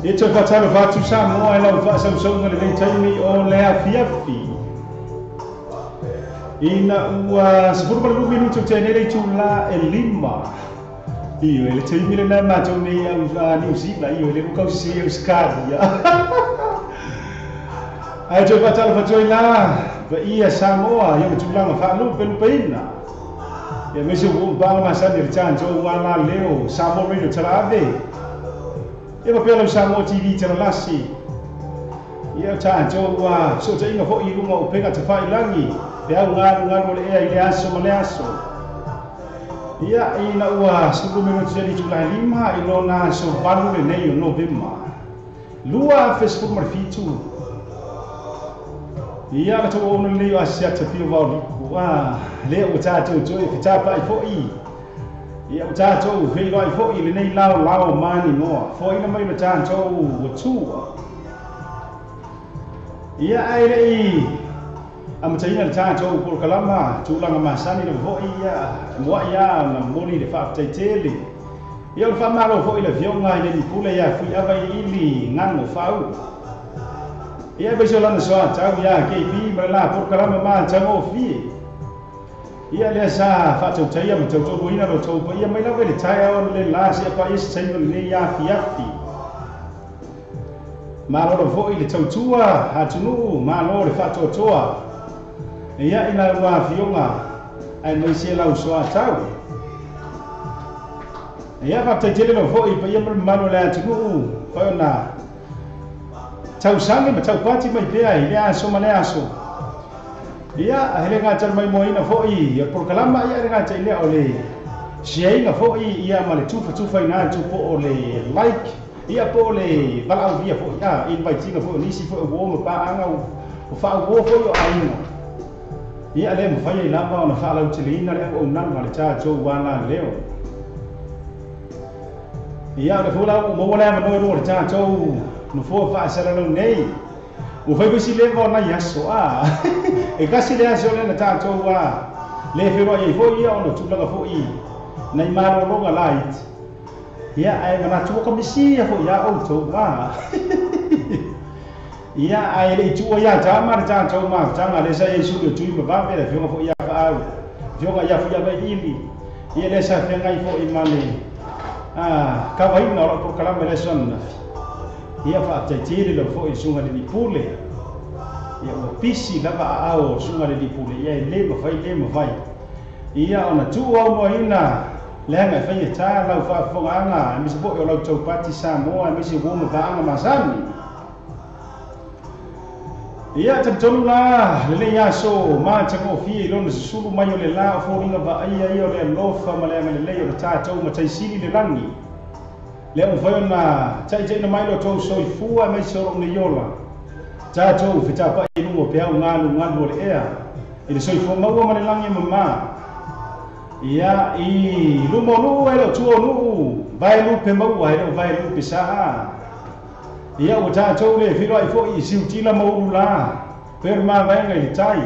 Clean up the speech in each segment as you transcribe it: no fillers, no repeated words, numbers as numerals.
E toe faatalofa atu Samoa i lau faasausauga lenei taimi o le afiafi. Ina ua 12 minuti o tenei le itulā e 5. Ioe, le taimi lena matou nei au New Zealand, ioe, le lukausese Australia. Ae toe faatalofa atu ai la paia Samoa i ona tulaga faalupelupeina. Ia aemaise ua upa masani le tatou ala leo Samoa Radio Talaave. Ia faapea lau Samoa TV Talalasi. Ia tatou ua fesootaiga foi i luga o upega tafailagi peau galugalu o le ea i le aso ma le aso. Ia ina ua 10 minuti le itulā 5 i lona aso 8 lenei o Novema 2017. Ia la tou ona lenei o Asiata Fio Vaoliku. Lea ua tatou toe fetapai foi. Ia ua tatou feiloai foi lenei lao lao mani noa. Foaina mai le tatou ua. Ia ai lei amataina le tatou polokalama tulaga masani lava foi ia muai ia na momoli le faafetaitele. Ia o le faamalo foi le afioga i le Lipule ia Fuiava Iliili Gago Faau. Ia aemaise o lana soatau ia KB ma le la polokalama matagofie. Ia lea sa faatautaia ma tautoluina lo tou paia mai lava i le taeao le la seia paia se taimi o lenei afiafi. Malo lava foi le tautua atunuu, malo le faatoatoa. Ia i lau afioga aemaise lau soatau. Ia faafetaitele lava foi paia ma le mamalu o le atunuu fai ona tausagi ma taupati mai pea i le aso ma le aso. Ia hele gatali mai moaina foi o le polokalama ia ele gata i lea o le siaiga foi ia ma le tufatufaina atu po o le like ia po o le valaaulia foi invite ina foi o nisi foi o uo ma paaga o faauo foi o aiga. Ia lea mafai ai lava ona faalauteleina le auaunaga le tatou alaleo. Ia o le foi la ua maua le avanoa i luga o le tatou nofoa faasalalau nei. Ua fai foi si leva o nai aso e kasi le aso lea na tatou le feloai ai foi ia ona tulaga foi nai malologa laiti. Ia ae manatu ua kamisia foi ia outou Ia ae le i tuua ia tama le tatou mafutaga lea sa iai sulu e tui ma vave le afioga foi ia Faau, afioga ia Fuiava Iliili. Ia lea sa feagai foi ma le kavaina o lau polokalama i le aso ananafi. Ia faafetaitele lava foi i le susuga i le Lipule. Ia ua pisi lava aao o le susuga i le Lipule, ia e le mafai le mafai. Ia ona tuu aunoaina leaga e faigata lau faafofogaaga aemaise foi o lau taupati Samoa aemaise uo ma paaga masani. Ia talitonu la lenei aso matagofie i lona susulu mai o le la o foliga vaaia ia o le alofa ma le agalelei o le tatou mataisili le lagi. Lea ua mafai ona taitaina mai lo tou soifua aemaise o lou nei ola. Tatou fetapai i luga o peau galugalu o le ea i le soifua maua ma le lagi e mamā. Ia i luma o nuu e le o tua o nuu, vae lupe maua e le o vae lupe saa. Ia ua tatou le feiloai foi i siutila ma ulu la, pei o le mavaega i le tai.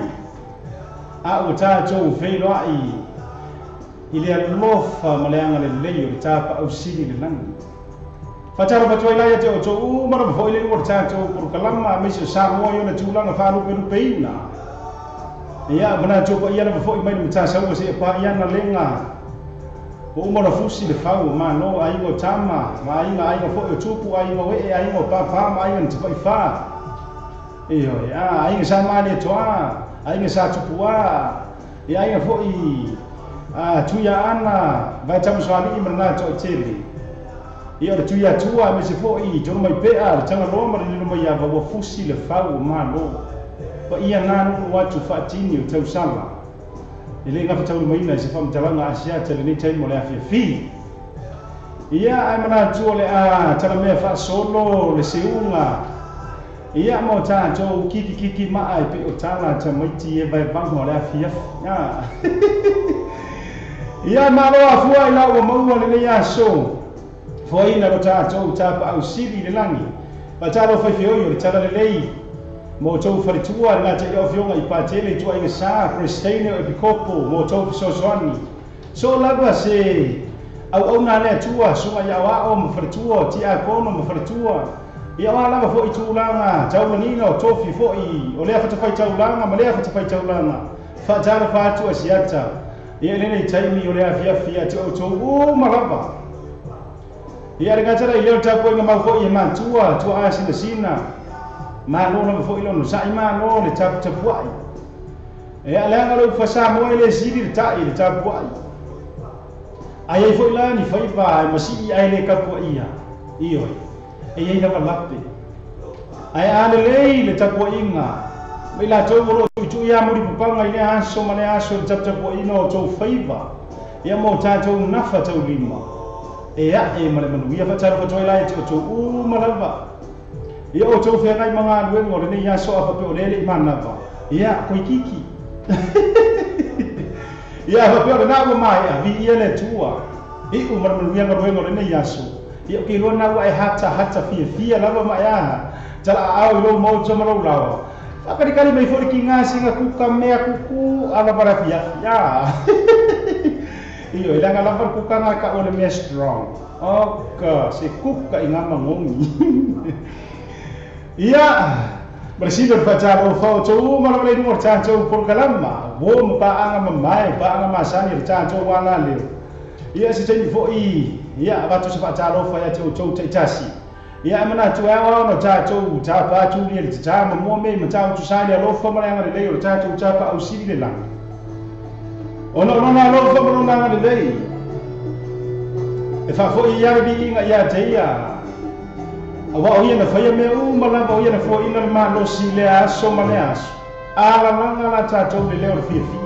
A ua tatou feiloai i le alofa ma le agalelei o le tapaau sili le lagi. Faatalofa atu ai la ia te outou uma lava foi le lua o le tatou polokalama aemaise o Samoa i ona tulaga faalupelupeina. Ia manatu paia lava foi mai le Matasaua seia paia ana lega. Ua uma ona fusi le fau o malo aiga o tama, ma aiga aiga foi o tupu, aiga o ee, aiga o pāpā ma aiga na tafaifā. Ioe, aiga sa Malietoa, aiga sa Tupua, ia aiga foi Tuiaana, Vaetamasoalii ma lena toatele. Ia o le Tuiatua aemaise foi Tonu mai pea, le Tagaloa ma le Lilo mai ava ua fusi le fau o malo. Paia na nuu atu faatini o tausala. E le gafataulimaina i se faamatalaga Asiata lenei taimi o le afiafi. Ia ae manatu o le a talamea faasolo le seuga. Ia mo tatou kikikiki maa e pei o tala tamaiti e vaevaga o le afiafi. Ia malo afua i lau ua maua lenei aso. Foaina lo tatou tapaau sili le lagi. Faatalofa i feoi o le talalelei. Mo tou faletua le gataia o afioga i Patele i tuaiga sa, Presteine o Epikopo, mo tou fesoasoani. So lava se auauna a le Atua, susuga i aoao ma faletua, o tiakono ma faletua, Ia o lava fo'i tulaga taulagiga o tofi fo'i o lea fatafaitaulaga ma lea fatafaitaulaga faatalofa atu asiata. Ia lenei taimi o le afiafi ia te outou uma lava. Ia le gata la i leo tapuaiga mau fo'i e matua tuaa sinasina. Malo lava fo'i le onosa'i malo le taputapua'i. Ia leaga le upu Samoa e le sili le ta'i le tapua'i. Ai ai fo'i la ni faiva e masii ai le kapuaia. Ioe, e iai lava lape. Ae a lelei le tapuaiga ma i latou o loo tuitui ia mulipapaga i lea aso ma lea aso i le taputapuaiga o outou faiva. Ia ma o tatou nafa taulima. E a'e ma le manuia faatalofa atu ai la ia te outou uma lava. Ia outou feagai ma galuega o lenei aso a faapea o lea le'i manava. Ia koikiki. Ia faapea o lena ua maea viia le Atua. I'u ma le manuia galuega o lenei aso. Ia o ke iloa na ua e hata hata fiafia lava ma e aha. Tala a'ao i lou maota ma lou laoa. Faakalikali mai fo'i le kigasiga kuka mea kuku ala ma le afiafi. Ia. Io, e leaga lava le kukaga e ka'u o le mea strong. Oka, se kuka i ngā magogi. Ia, ma le sili o le faatalofa o outou uma lava le iluga o le tatou polokalama. Uo ma paaga mamae, paaga masani le tatou ala leo. Ia se taimi fo'i, ia avatu se faatalofa ia te outou ta'itasi. Ia e manatu e ao ona tatou tapa atu lia le tatā ma mua mea i matautu sa i le alofa ma le agalelei o le tatou tapa ausili le lagi. Ona o lona alofa ma lona agalelei e faafo'i ia le viiga ia te ia. Auā o ia na faia mea uma lava o ia na foaina le malosi i lea aso ma lea aso. Alalaga la tatou le leo o le fiafia.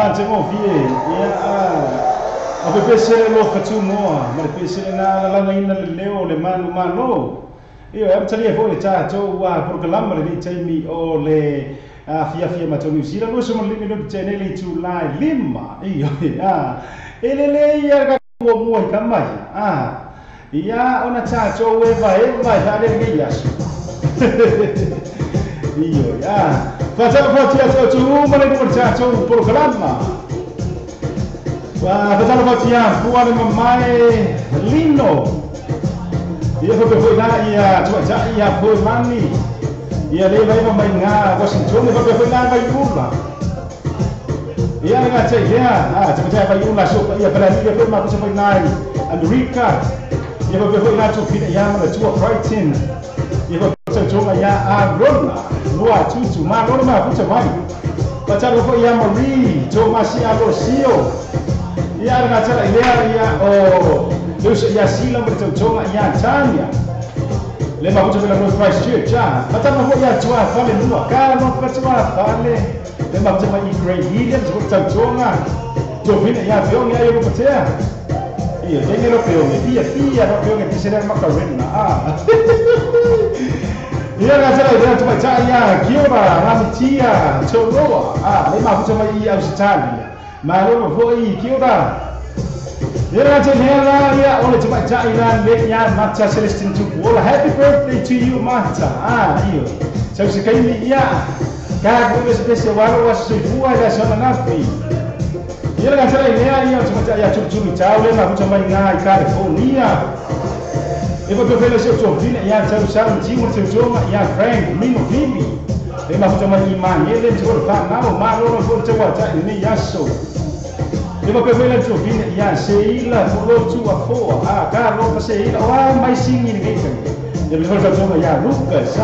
Matagofie ia o pepese le alofa tumoa ma le pese lena lalagaina le leo o le manumalo. Ioe, amatalia foʻi le tatou polokalama lenei taimi o le afiafi matou Niu Sila 25 minute tenei le itulā e 5. Ioe, e lelei ia le muamua i kamai ia ona tatou evaeva e faalele nei aso. Ioe, faatalofa atu atu uma le nuu o le tatou polokalama. Faatalofa atu ia pua le mamae Lino. Ia faapea foʻi la ia tuaitaʻi ia Poelani. Ia le vaeva mai gā Washington faapea foʻi la Vaiula. Ia le gataʻi lea tamataʻi Vaiula so paia falani ia foʻi mapusa foi nai Amerika. Ia faapea foʻi la tofina ia malatua Brighton. Ia faapea tautoga ia Arona lua tutu malolo maputa mai. Faatalofa foʻi ia Marie Tomasi Alosio. Ia le gatalaʻi lea ia o leusa ia Sila ma le tautoga ia Tania. Le maputa fela no Christchurch. Faatalofa foʻi ia Tuafale lua kalofa Tuafale. Le maputa mai i Grey Williams o le tautoga tofina ia Feogi ai o patea. Ia tenge lo Feogi fia fia lo Feogi pisele makarena. Ia gatalaʻi lea tumaitaʻi ia Kiora Ramitia Toloa. Le maputa mai i Ausitalia. Malolo foʻi Kiora. Ia gatalaʻi la ia o le tumaitaʻi la le ia Mata Celestine Tupuola. Happy birthday to you Mata. Io tausakaimi ia ka pese walo wa soifua le aso anafi. Ia le gatalaʻi lea ia o tumaitaʻi ia Tulutulu Tau le maputa mai gā i California. E faapea fela se o tofina ia tausau timu le tautoga ia Frank Mino Vivi. Le maputa mai i Magele ma le fanau malolo foʻi le tauataʻi lenei aso. E faapea foi la tofina ia Seila Fulotu Afoa. Kalofa Seila oa mai sigi lenei taimi. Ia faapea foi le tautoga ia Lucas.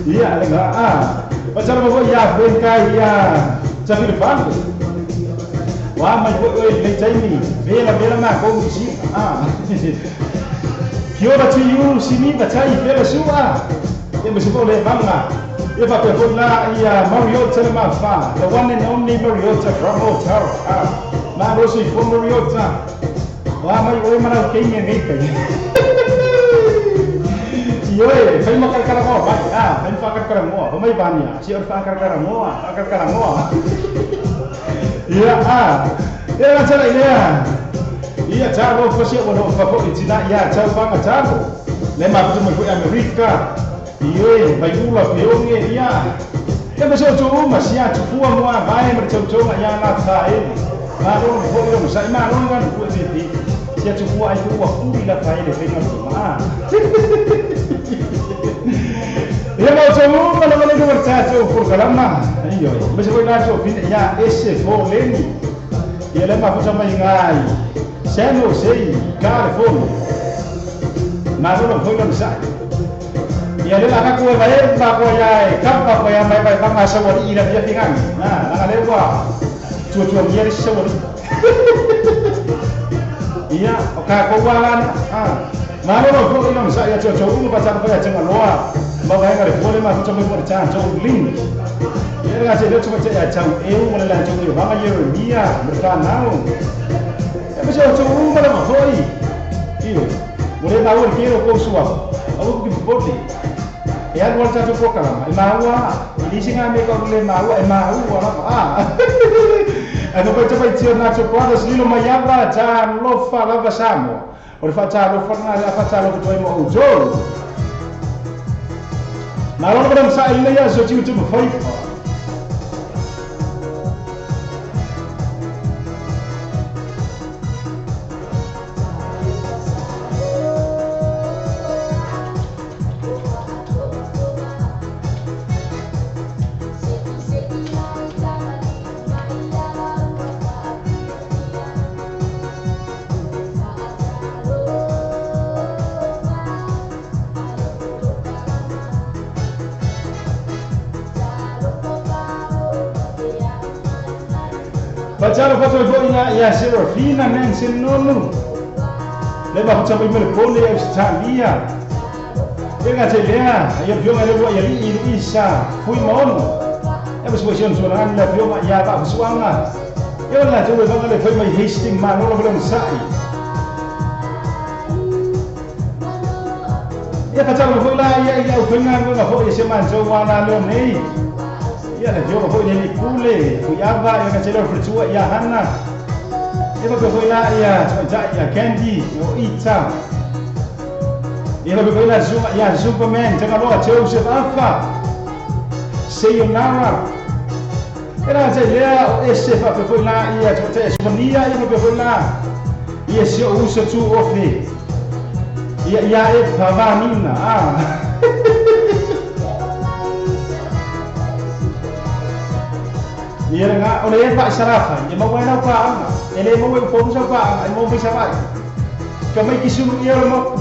Ia lega faatalofa foʻi ia Benkai ia Tafilifale. Ua mai foʻi oe lenei taimi vela vela makou Niu Sila. Kia ora to you Simiva Tai vela sua. Ia ma se foʻi le vaga. Ia faapea foʻi la ia Mariota le mafā. The one and only Mariota from Otara. Malo soifua Mariota. Ua mai oe ma lau keimi lenei taimi. Ioe, fai makalakalagoa mai. Fai mafakalakalagoa. Fa mai vania. Si o le faakalakalagoa, faakalakalagoa. Ia ia gatalaʻi lea. Ia talofa sia ua loo fafoʻi tinā ia taufaga talo. Le maputa mai foʻi Amerika. Ioe, Vaiula Feogi ia. Ia ma se o tou uma sia tufua moa vae ma le tautoga ia Lafaele. Malolo foʻi logo saʻi malolo ganu pue pepe. Sia tufua ai foʻi ua fuli Lafaele faiga loma. Ia ma o tou uma lava le le tatou polokalama. Ioe, ma se foʻi la tofina ia ese foleni. Ia le maputa mai gai San Jose, California. Malolo foʻi lona saʻi. Ia le la ka vai va ko ia e kapa ko ia mai vai va sa wali ila fia fingani. La le wa tua tua ia le sa wali. Ia o ka ko wa la Malolo foʻi lona saʻi ia tua tua uma pa ta ko ia tenga loa. Ma vai ga le fole ma futa mai ko ta to lin. Ia le ga se le tua ia tau eu mo le la tau eu va Jeremia me fa nao. E ma se o tua uma le ma foʻi. Io mo le ma o ke ro ko sua. Au ki poti. E alu al tatou polokalama e maua i lisi ngā me ka le maua e maua lava. Ae fapaita faitio Nato Brothers lilo mai ava talofa lava Samoa. O le faatalofa lena le afaatalofa toai mo outou. Malolo ma masaʻi lenei aso tiutu ma faifa. Faatalofa atu ai foʻi la ia Serafina Nancy Nonu. Le maputa mai ma le pole Ausitalia. Ia gataʻi lea ia fioga le lua ia liʻi Luisa Fui Maono. E ma suo suona la fioga ia va suanga. E la tu e le fai mai Hastings ma non lo volevo sai. E facciamo voi là ia ia o penga nga foi se manjo wala lo nei. Ia le fioga foi le pule, foi ava e ka tele fritua ia Hanna. E va foi là ia ia Candy o Ita. E va foi là ia Superman, tanga lo Joseph Alpha. Sayonara. Era te lea o ese fa foi lá ia te Sonia ia foi lá. Ia se o uso tu ofi. Ia ia e pavanina. Ah. Ia nga o le fa sarafa, ia mo wena pa anga. Ele mo we po sa pa, mo we sa vai. Ka mai kisulu ia mo.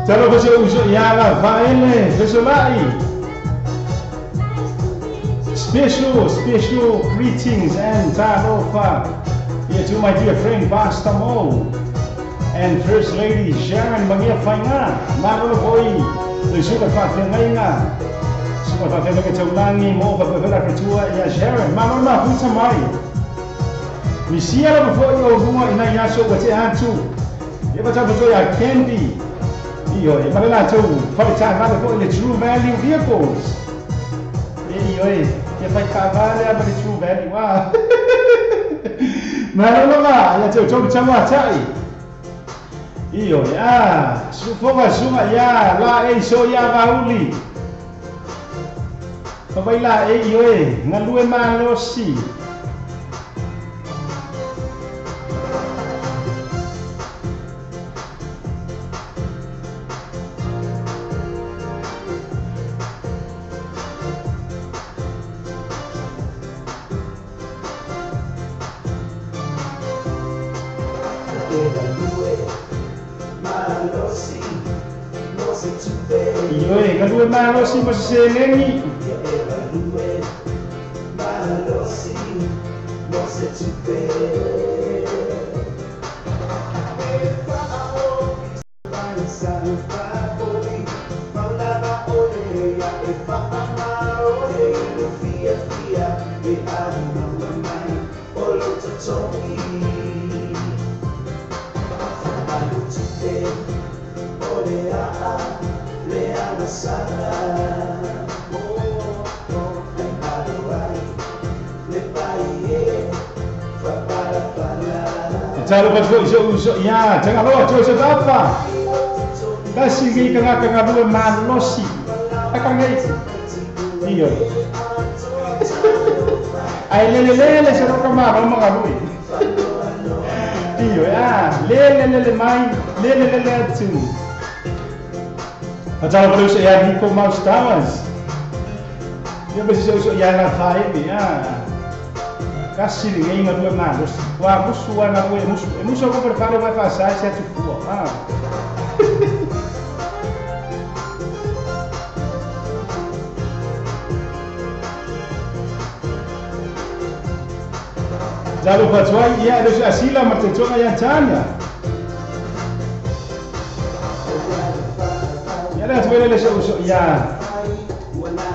Talo você usa yala vaele vesolai. Special greetings and talofa here to my dear friend Pastor Mo and First Lady Sharon Magia Fainga. Malo boy, le suka fa fenga. Suka fa fenga ke taulangi mo fa fela fetua ya Sharon. Malo ma futa mai. Misia la fo yo bunga ina ya so ko te atu. E ba ta fo ya Candy. Io e ma la tu fa ta va ko le True Value Vehicles. E io e che fai cavare a le True Value wa. Ma no va, ya te to ta wa tai. Io ya, su fo va su ya la e so ya va uli. Fa vai la e io e ngalue ma lo si. Malosi moseleni Ya, jangan lupa Joseph apa? Kasih ni kena kena dua malosi. Akan ni. Iyo. Ai lele lele seru kemana mau ngabui. Iyo ya, lele lele mai, lele lele tu. Macam perlu saya Nico Mouse Towers. Dia mesti saya ya lah ya. Kasih ni ngadu malos. Wah, musuh na ue musuh. Musuh ko prepare vai passar se tu ah. Jalo fatwa ia do asila martetonga ya tanya. Ya la tuele le so ya.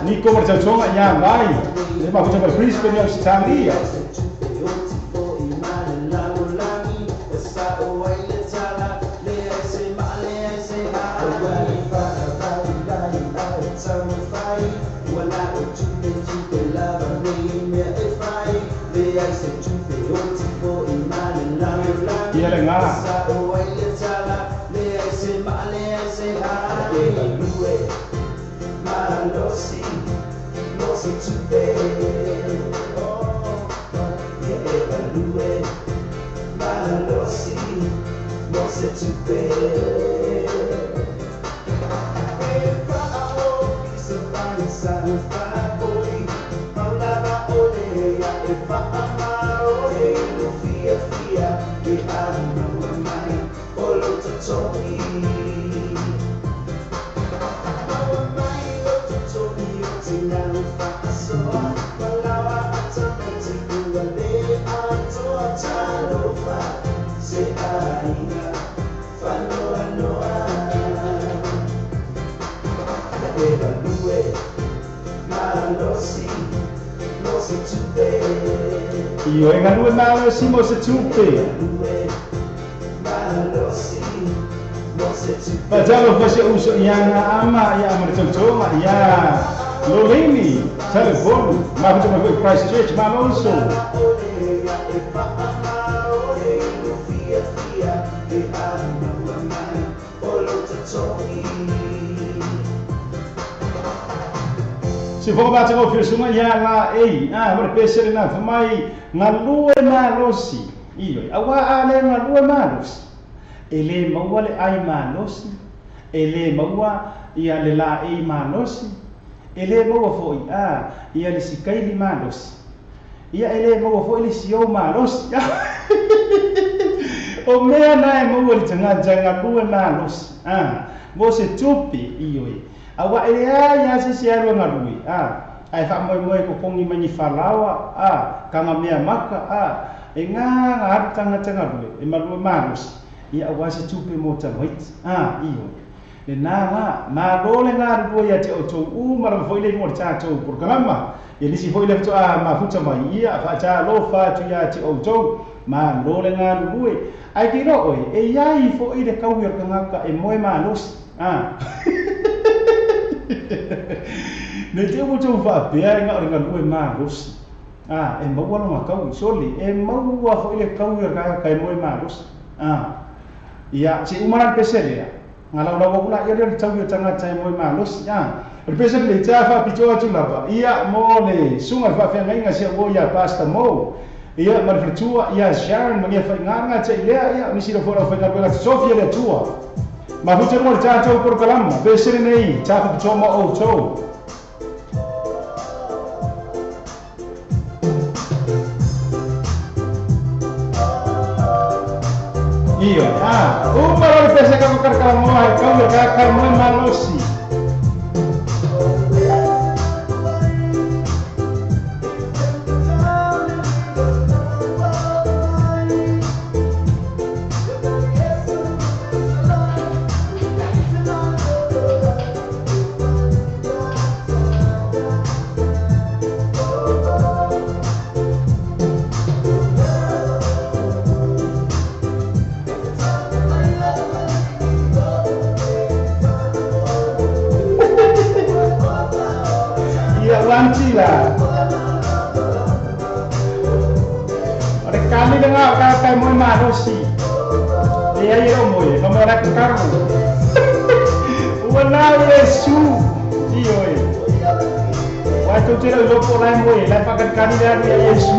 Nico martetonga ya vai. Le ma kuta Brisbane Australia. Ia le gā. Io e galue malosi mo se tupe. Fatalo fase uso ia na ama ia ama le tautoga ia Lolini Telefonu mafuta mai foi Christchurch maloso. Se vou bater o fio suma ia la ei ah mo pese na mai ngalue malosi io awa ale ngalue malosi ele maua le ai malosi ele maua ia le la ei malosi ele maua foi a ia le sikaili malosi ia ele maua foi le sio malosi o mea na e maua le tangata ngalue malosi ah mo se tupe io awa ele ai se se alu ngalue ah ai fa moi moi ko kongi mani falawa a kanga mea maka a e nga nga tanga tanga lue e malue malosi ia awa se tupe mo tamaiti a io le na la ma lo le nga ru ia te o tou u mara foi le mo ta tou programa e nisi foi le to a mafuta mai ia fa ta lo fa tu ia te o tou ma lo le nga ru ai ki ro oi e ia i foi le kau ia kanga e moe malosi a ne te o tou fa pea nga o nga lue malosi a e maua lo makau soli e maua foi le kau ia ka e moe malosi a ia se umara pesele ngalau lau kula ia le tau ia tangata e moe malosi a o pesele le ta fa pito atu lava ia mo le sunga fa fa ngai se o ia pasta mo ia marfetua ia Sharon mangia fa nganga te ia ia misi lo fora fa nganga Sofia le tua ma futa mo ta tou por kalama pesele nei ta fa pito mo o tou. Io, ah, uma hora pensa que eu vou carcar morre, como carcar morre malosi. Ora kali nga ka kai mo malosi. E aí o moi, vamos orar com carro. Wala Yesu. Io e. Vai tu tira o por lá moi, lá para kali ya Yesu.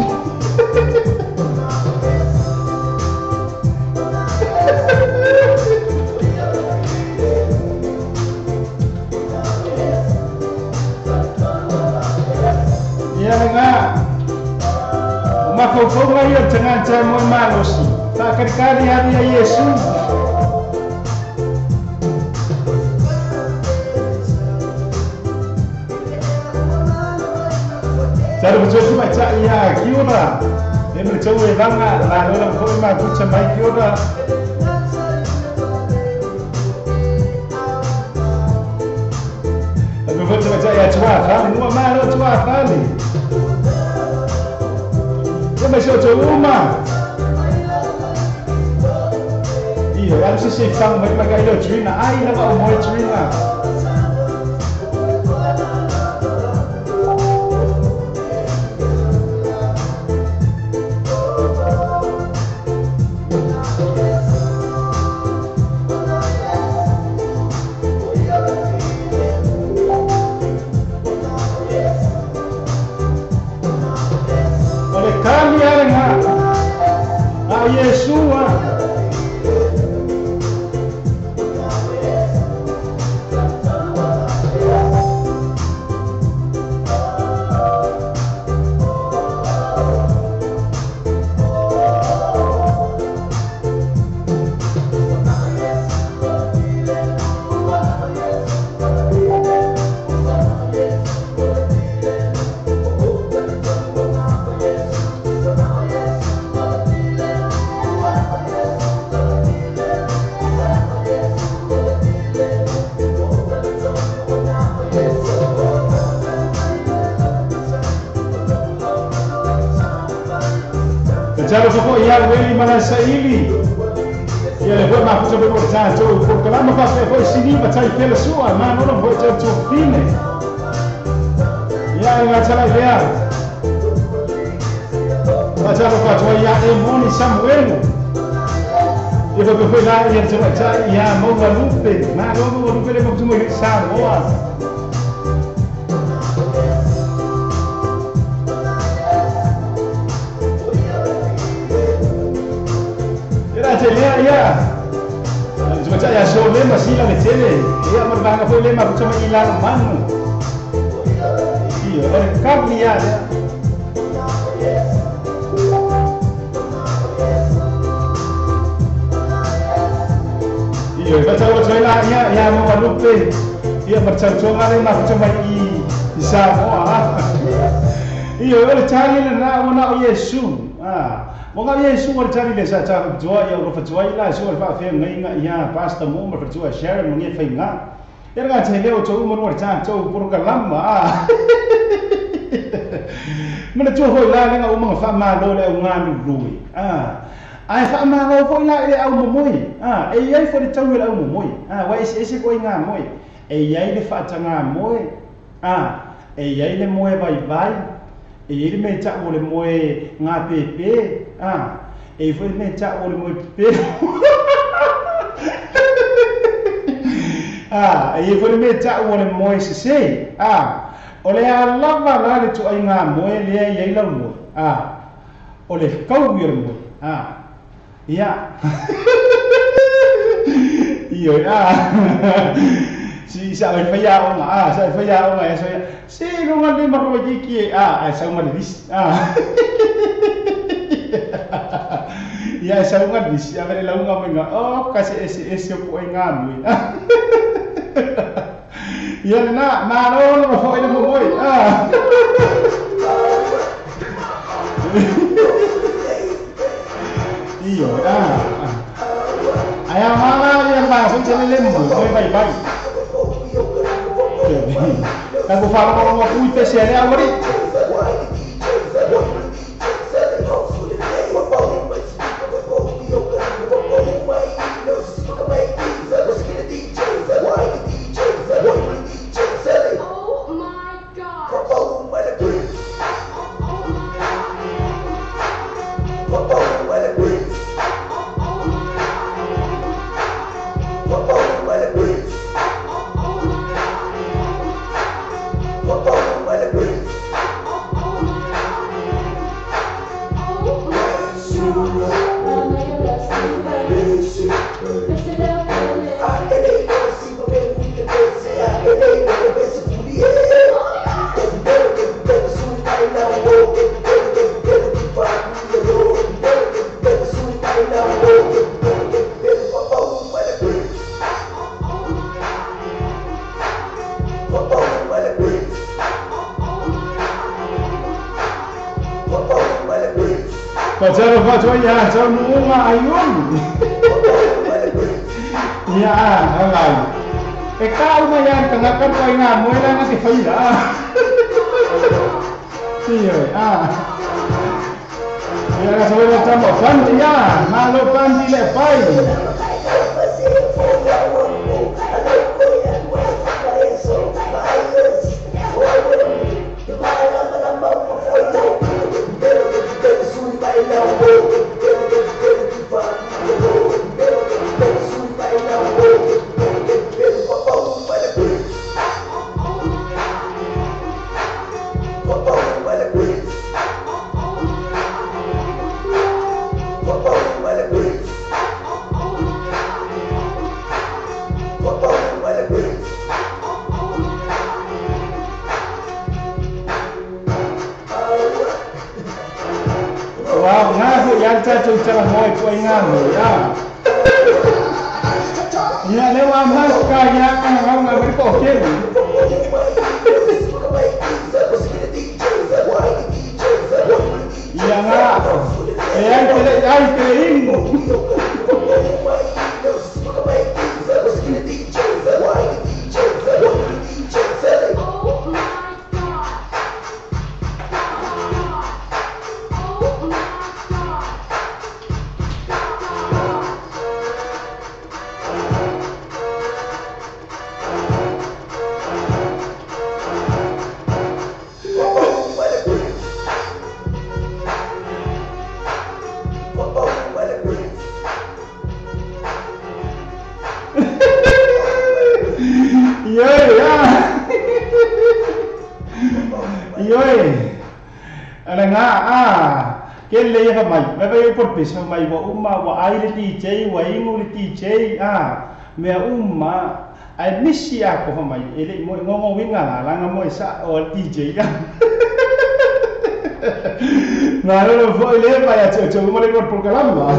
Ia nga. Mafaufauga ia tagata moe malosi faakarikari ari a Iesu. Taru mai ta ia kiora e me tau e vanga la lola foi ma kucha mai kiora. Abe vou te mai ia tua fale numa malo tua fale. Mas eu te uma. Io, eu não sei se fala muito, mas eu trina. Ai, não vai muito trina. Talo fo ia weli mana saili. Ia le foi mafuta foi mo tatou porokalama faapea foi sini ma taipela sua malo foi tatou fine. Ia e gatala i lea. Faatalofa atu ai ia e moni Samuelu. Ia faapea foi la ia le tamaitai ia Maua Lupe. Malo Maua Lupe le mafuta mai Samoa. Ia te lea ia. Tamaitai ia Sole ma Sila le tele. Ia ma le vaega foi le mafuta mai i lalo manu. Ia, o le kapu ia lea. Ia, faatalofa atu ai la ia ia Maua Lupe. Ia ma le tautoga le mafuta mai i Samoa. Ia, o le tali lena ua na o Iesu. Mo ngā Iesu o le tali le sa tāfatua ia ua fatua i la sua le faafeagaiga ia Pastor mo ma le fatua Sharon ma nge faiga. Ia le gata lea o tou uma lua le tatou porokalama. Manatua foi la le uma nga faamalo le au galulue. Ae faamalo foi la i le au momoe. E iai foi le taui o le au momoe. Ua eseese koʻi gā moe. E iai le faatagā moe. E iai le moe vaivai. E iai le mea taʻu o le moe gāpēpē. E iai foi le mea taʻu o le moe pepelo. E iai foi le mea taʻu o le moe sesē. O le a lava la le tuʻaigā moe lea iai lau moe. O le kaui o le moe. Ia. Ia. Si sa e fai aoga, sa e fai aoga e sa se luga le maro ki ki a sa uma le vis. Ia sa uma le vis, a vele lauga mai nga o ka se ese ese ko e ngā mui. Ia na malo no foi le moi. Iyo, ai mama ia ma foi tele le mo foi vai vai. Ka ko fa lo mo pui pese le awari. Faatalofa atu ai ia taunuuga aionu. Ia alai. E kau mai ia tagata ko ai ngā moe la nga te faia. Ia. Ia ka sawe tama pandi ia, malo pandi le pai. Wow, nga ko yan tatou tala moe tuai ngā moe. Ia le wa mas ka ia ka ngā ngā ngā ko ke. Ia ngā. E ai pele ingo. Oh my God. Ioe ala nga a ke le ya mai mai vai por pesa mai wa uma wa ai le DJ wa ingu le DJ a mea uma ai misi a ko mai ele mo ngongo winga la la mo sa o DJ ka ma no foi le vai a cho mo le por kalamba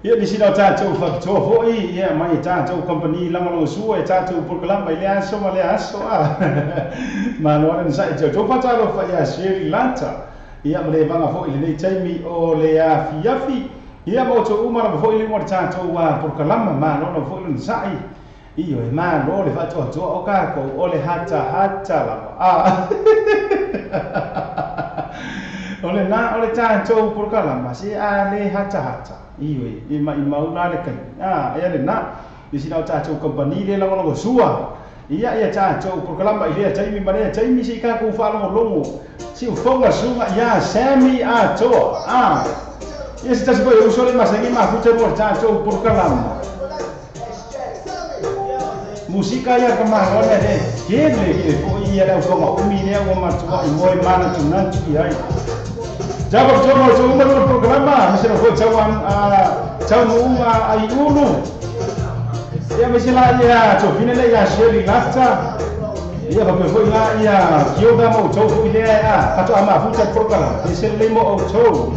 Ia ni sina tātou whakatoa foi, ia mai tātou company langa sua e tātou program mai le aso ma le aso a. Ma no ana sai te tau patalo fa ia Sri Lanka. Ia ma le vanga foi le nei taimi o le afiafi. Ia mo to uma na foi le mo tātou a program ma no no foi le sai. Io e ma no le whatoa toa o kako o le hata hata lava. A. O le na o le tātou program se a le hata hata. Iwe e mai mauna le kai a e le na ni sina tātou company le langa sua ia ia tātou program i le taimi ma le taimi si ka ku fa longo si u fonga sunga ia Sami a to a ia se tasi foi o le masangi ma ku te mo tātou program musika ia ka ma le le ke le ke fo ia le fonga umi ne o ma tua i moi mana tu nan tu ai Java tomo to uma no programa, me foi tau tau uma ai ulu. Ia me sila ia to fine le ia Sri Lanka. Ia pa foi la ia kioga mo to foi le a ka to ama futa programa. E se le mo o to.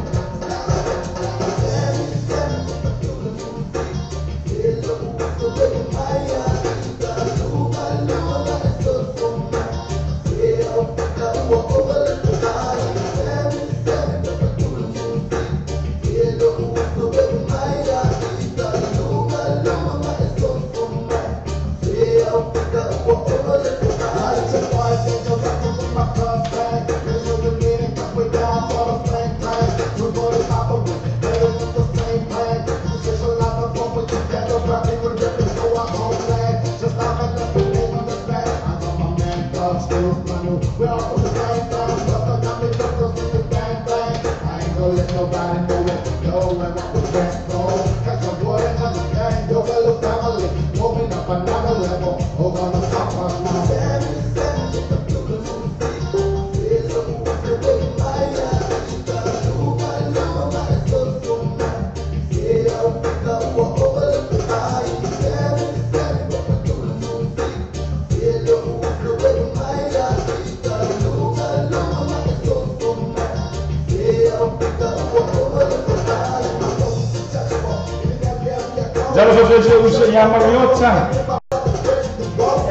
Ia Mariota,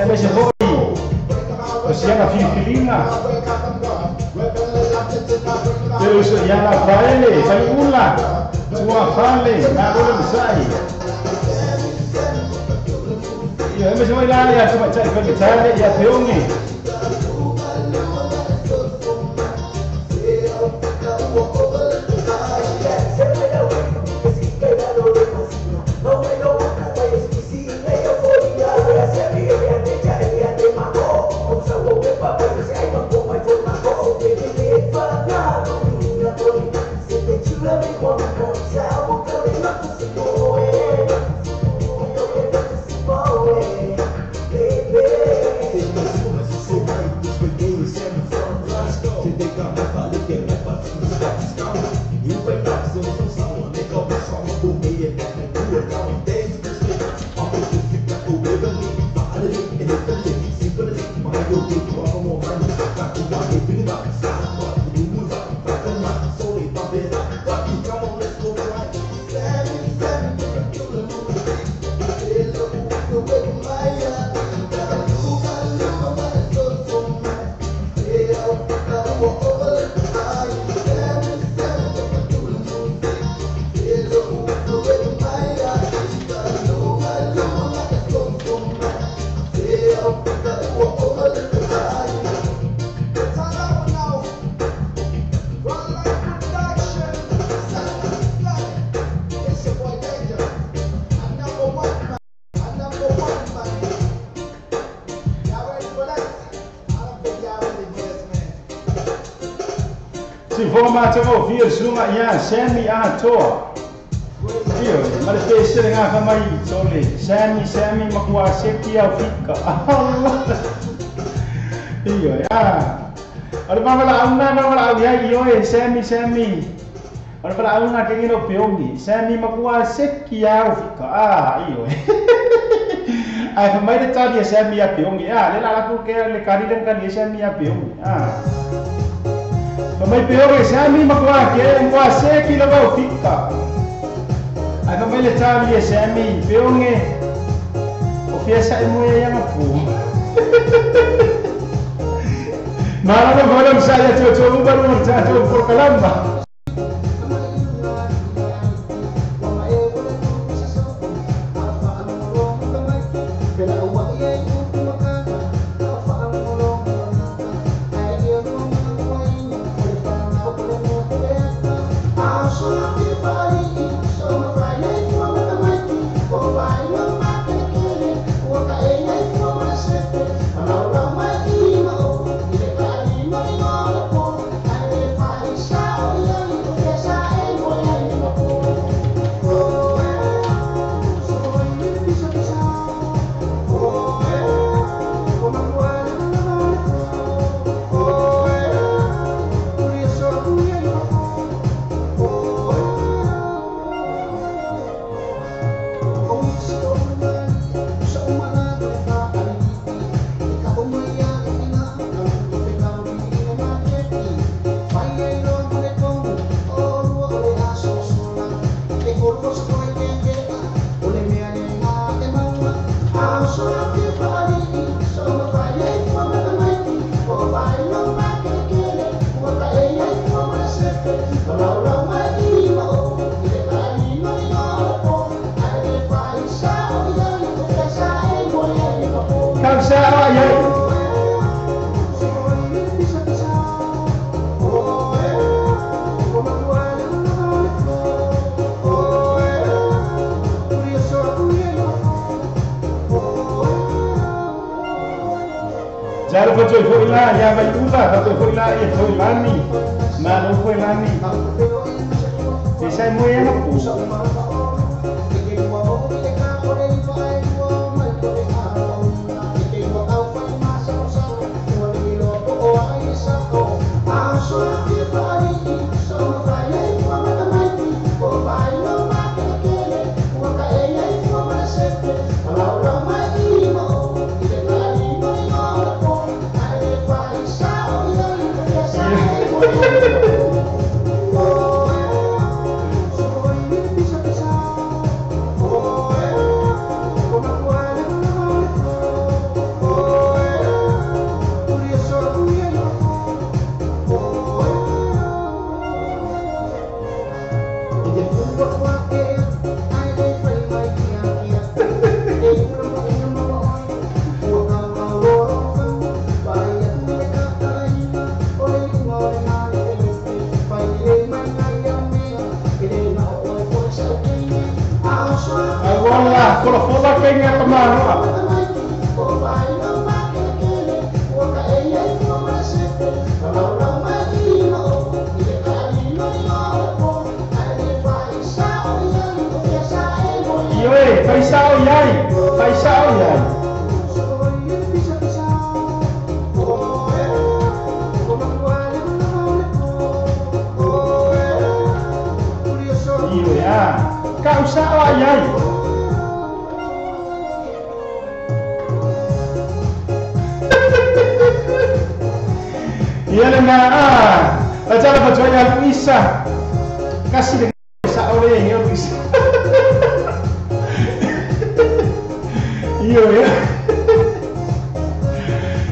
e me se foi, o siana filifilina, e o siana faele, faiula, tua fale, na rola sai. E me se foi lá, ia tu vai foi metade, ia peongi. No. Vou zunga ia semi a toa. Io, ma le pese nga fa mai sole. Semi semi makua seki au fika. Allah. Io ya. Ora pa la una ma la ya io e semi semi. Ora pa la una ke ngino peongi. Semi makua seki au fika. Ah, io. Ai fa mai de tali semi a peongi. Ah, le la ku ke le kari le kari semi a peongi. Ah. Mai peor semi makua ke ngwa seki la ba fika. Ai fa mai le tali semi peonge. O fiesa e moe ya mapu. Mara no volem sa ya to to baru ta to por kalamba. Ia le na a tala fa toi ia Luisa. Kasi le sa ore ia Luisa. Io ia.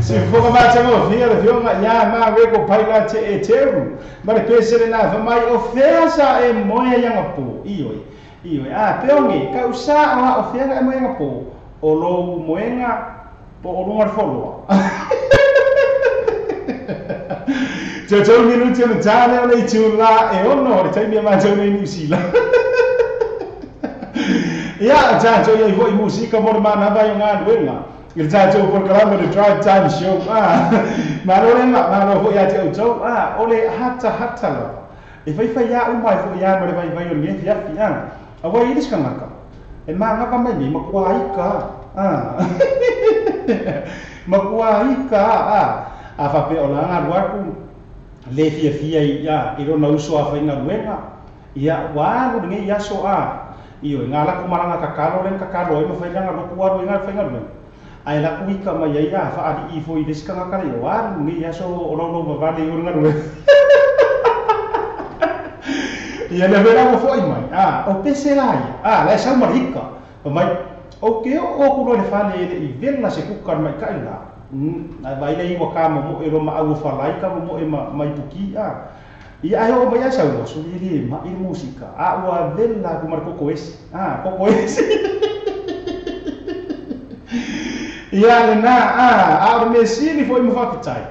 Si foka matagofie le afioga iā ma ko paila te e teru ma le pese lena famai o fea sa e moe ia pō ioe ioe a peongi kausa o o fea e moe ia pō o lou moenga po o luga le foloa Tau minuti o le tale o le itula e ono le taimi e mātou nei New Zealand. Ia, tātou ia i foi musika mo le manava i o ngā luenga. I le tātou polokalame le Drive Time Show. Malo le nga, malo foi ia te autou. O le hata hata lava. E fai fai ia umai foi ia ma le vai vai o le fiafi. Awa i le ngaka. E mangaka mai ni makua ika. Makua ika. A fape o la ngā luaku. Le fia fia ia i rona uso a whainga luenga ia wā lu nge ia so a iyo ngā laku maranga kakalo len kakalo e mawhainga loku waru ngā whainga luenga ai laku ika mai ia whaari i fo i lesika ngā kare wā lu nge ia so o lau vavale i o ngā luenga ia le wera mo fo i mai o pese la ia la e sau marika mai o ke o kulo le whale i vela se kuka mai kai la ai vai le iwa ka mo e roma au falai ka mo e mai puki a ia ai o mai sa o so le ma i musika a ua vela ku mar koko esi a koko esi ia le na a o me si ni foi mo fafitai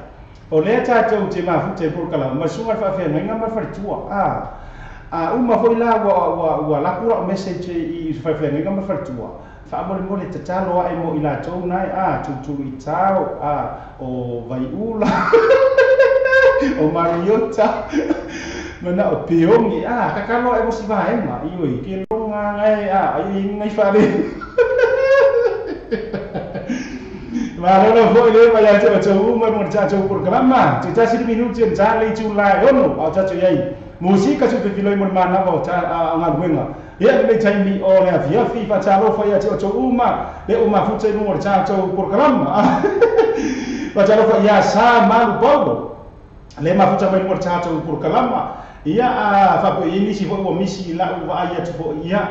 o le ta te te ma fu te por kala ma sunga fa fe ngai ma fa tua a uma foi la ua la kura o message i fa fe ngai ma fa tua Faamolemole tatalo ae mo i latou nai tutulu i tao o Vaiula o Mariota mana o Peongi kakalo ae mo si vaega ioi ke loga ngai ai ngai fale Malolo foi le mai te o uma mo tatou programa te tasi minuti en tale tu lai ono au tatou iai musika tu pipiloi mo mana o ta ngaluenga ia le taimi o le afiafi fatalofa ia te o uma le uma futa i lunga o le tatou programa fatalofa ia sa malu paulo le mafuta mai lunga o le tatou programa ia faapea i nisi foi ua misi i lau vaai atu foi ia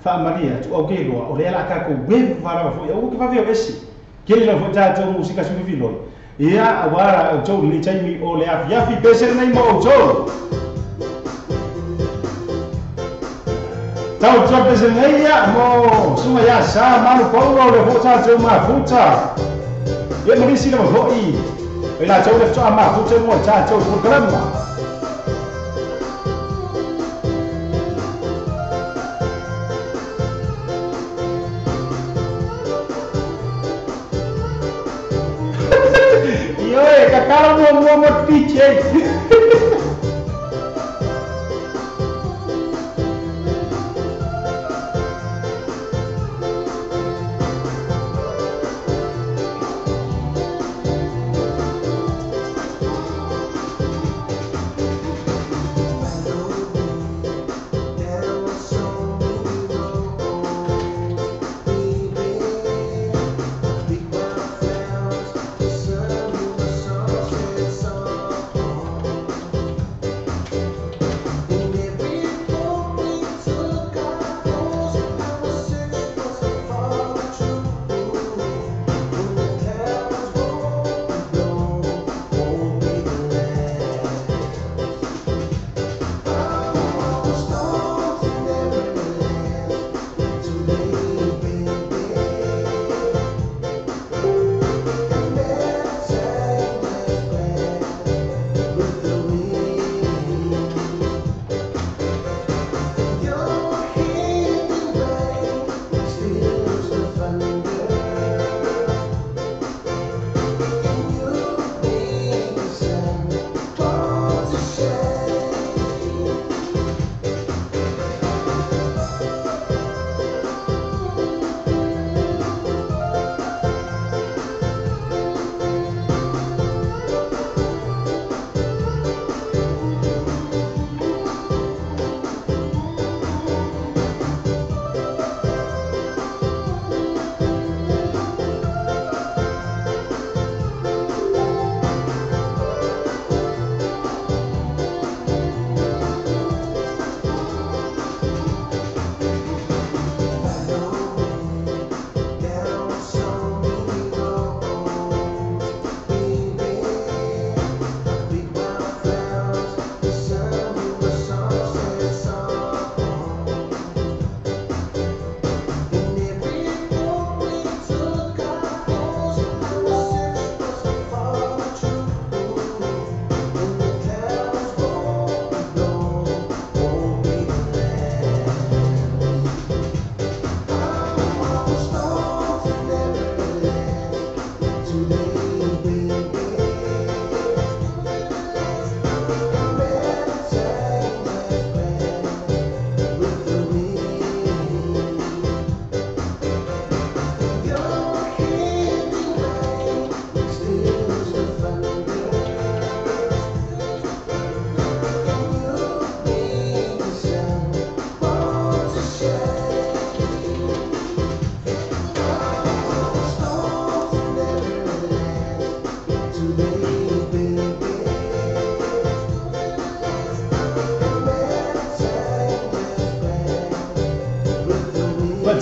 faamalia atu au ke loa o lea la tatou weva lava foi aua ke vave o esi kele lava foi tatou musika sufifiloi ia auā outou le taimi o le afiafi pese lenei mo outou. Tau tua pese nei mo sunga ia sa malu paulo le fo tātou mafuta. Ia marisi lava foi. E la tau le ftoa mafuta mo tātou programa. Ioe, kakala mua mua mo DJ.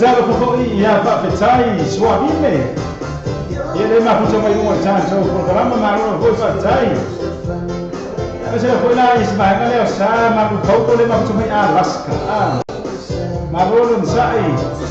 Fatalofa fo'i ia faafetai Suavine. Ia le mafuta mai luga o le tatou polokalama, malo foi faafetai. Aemaise foi la i se vaega lea o sa malupaupo le mafuta mai Alaska. Malo le onosa'i.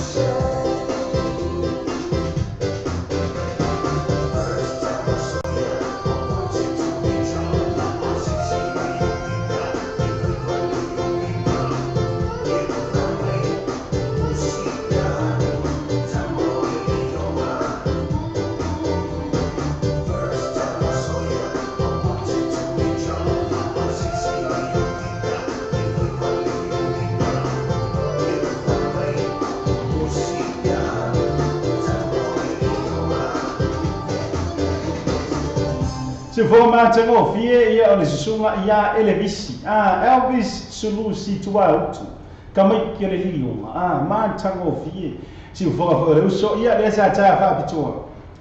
Se for matagofie ia o le susuga ia Elevisi, Elvis Sulusi Tuautu, kamaiki o le liloga, matagofie. Siufoga foi o le uso, ia lea sa tā faapitoa.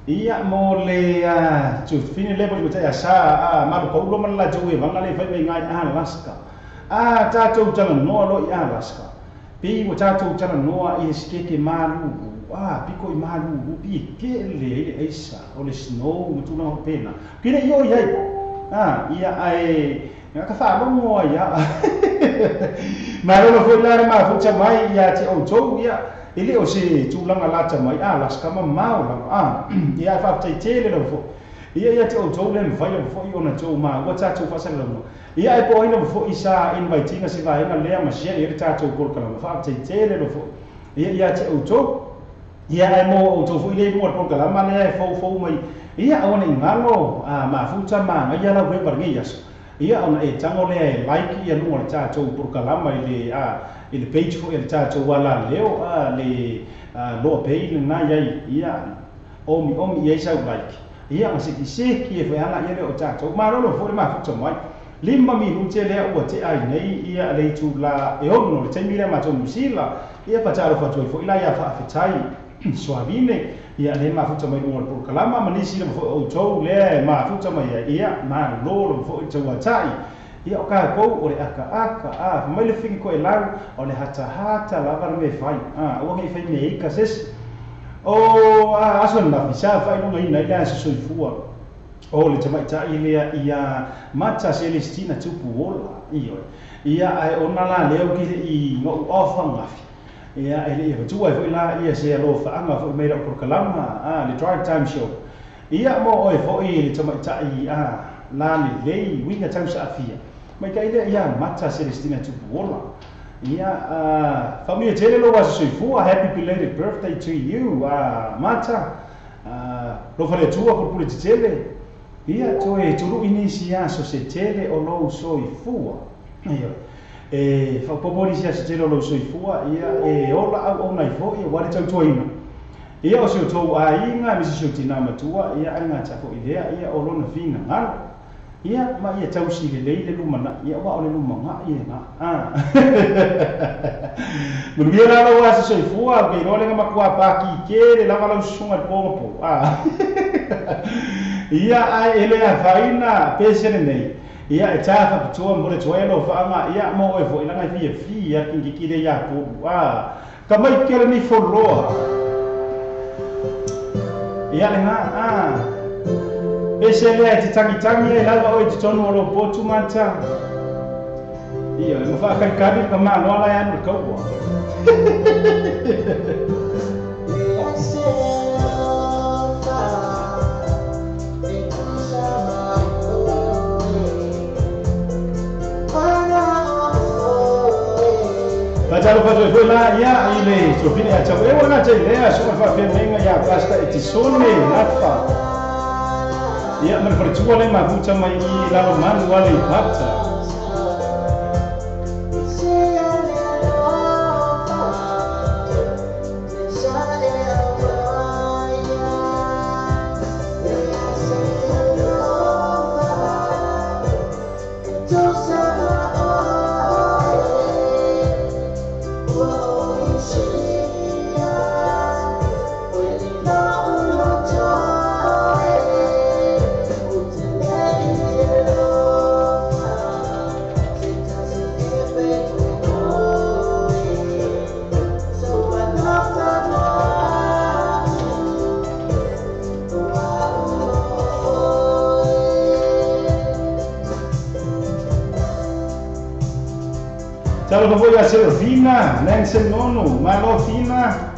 Ia mo le tufine le poli matai sa malu paulo ma le latou evaga le fai mai gai Alaska. Tatou talanoa loa i Alaska. Pei ua tatou talanoa i le sikeke malulu. Piko i malulu, pi kele ai le aisa o le snow ma tulaga faapena. Kile i o i ai. Ia ae ka faalogo ai ia. Malolo foi la le mafuta mai ia te outou ia. E le o se tulaga lata mai Alaska mamao lava. Ia faafetai tele lava foi. Ia ia te outou le mafai lava foi ona tou maua tatou faasalalauga. Ia e po ai lava foi sa invite-ina se vaega lea ma share i le tatou polokalama. Faafetai tele lava foi. Ia ia te outou. Ia e mo outou foi le luga o le polokalama lea e foufou mai. Ia aua nei galo mafuta magaia lau e lenei aso. Ia ona e tago lea e like ia luga o le tatou polokalama i le page foi le tatou ala leo le loa pei lena iai. Ia omi omi i ai sau like. Ia ma sekiseki e foi ala ia le o tatou. Malolo foi le mafuta mai. 5 minute lea ua tea ai nei ia le itula e 6 le taimi lea matou Niu Sila. Ia fatalofa atu ai foi la ia faafetai Suavine. Ia le mafuta mai luga o le polokalama ma nisi lava foi outou lea e mafuta mai ai. Ia malo lava foi tauatai. Ia o kakou o le akaaka. Mai le figi koe lau o le hatahata lava le mea fai. Ua ngei fai mea ika sesi. O aso nafi sa faailogaina i le aso soifua. O le tamaitai lea ia Mata Celestina Tupuola. Ioe. Ia ae ona la lea o kile i ngou ofa ngafi. Ia e le ia fatua ai foi la ia se alofaaga foi mai lau polokalama le Drive Time Show. Ia mo oe foi le tamaitai la lelei uiga tausaafia. Mai kai lea ia Mata Celestina Tupuola. Ia faamanuia tele lou aso soifua. Happy belated birthday to you Mata. Lofa le Atua pulupule tetele. Ia toe tulu'i nisi aso se tele o lou soifua. Ia e faaopoopo nisi aso tele o lou soifua. Ia e ola auauna ai foi aua le tautuaina. Ia o si outou aiga ma si o tinā matua. Ia ai gata foi lea ia o lona finagalo. Ia ma ia tausi lelei le lumana'i. Ia ua o le lumaga'i e na. Manuia la lau aso soifua. Ke iloa lega makuā pakikele lava lau susuga i le pogapo. Ia ae e le afaina pese lenei. Ia e tā faapitoa mo le tuai alofaaga. Ia mo oe foi laga e fiafia kikikile ia pulu. Kamaiki o lenei foloa. Ia lena pese lea e te tagitagi ai lava oe i totonu o lou potu mata. Ia e mafaakalikali le kamaloa la e alu le kaua. Fatalofa atu ai foi la ia i le tofine ia tau e ua gata i lea suga faafeagaiga ia Pasta Etisone Nafa. Ia ma le faletua le mafuta mai i Lalomanu ale i Pata. Talofa foi a Servina, Nancy Nono, Malofina.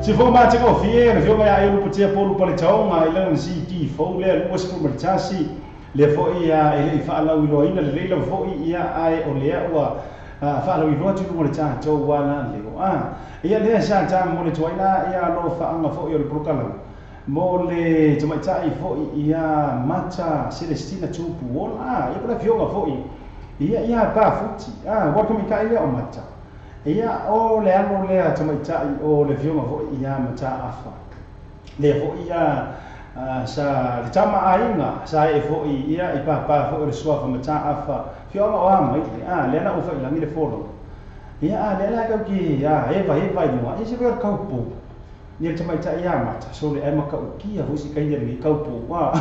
Se vou mate ko fier viu mai eu putia polu pale taonga i lana si ki fou le lua se pulu tasi le foi ia ele i whaalau i loa ina le leila foi ia ai o lea ua whaalau i loa tulu mo le tātou wala leo a ia lea sa tā mo le tuaila ia lo whaanga foi o le pulukalau mo le tamaitai foi ia Mata Celestina Tupuola a ia pula fioga foi ia ia pa futi a welcome i ka ile o Mata. Ia o le alo lea tamaitai o le fioga foi ia Mata Afa. Le foi ia sa le tama aiga sa e foi ia i papa foi o le suafa Mata Afa. Fioga o a mai a le na o foi langi le folo. Ia a le la kau ki ia e vai vai nua e se ver kau pu. Ni le tamaitai ia Mata so le ai maka ukia foi si kai le kau pu. Wa.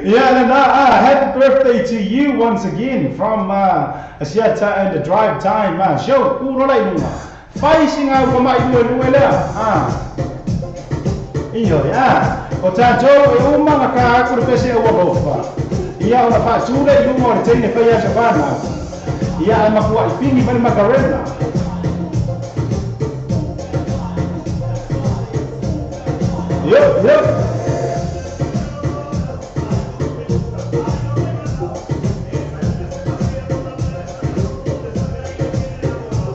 Yeah, and happy birthday to you once again from Asiata and the Drive Time show. Urola ilunga. Fai singa o mai lue lue lea. Ah. Iyo ya. O tātou e uma nga ka aku le pese o alofa. Ia ona faasula i luga o le teine fai aso whanau. Ia ai makua i pingi mani makarena. Yep, yep.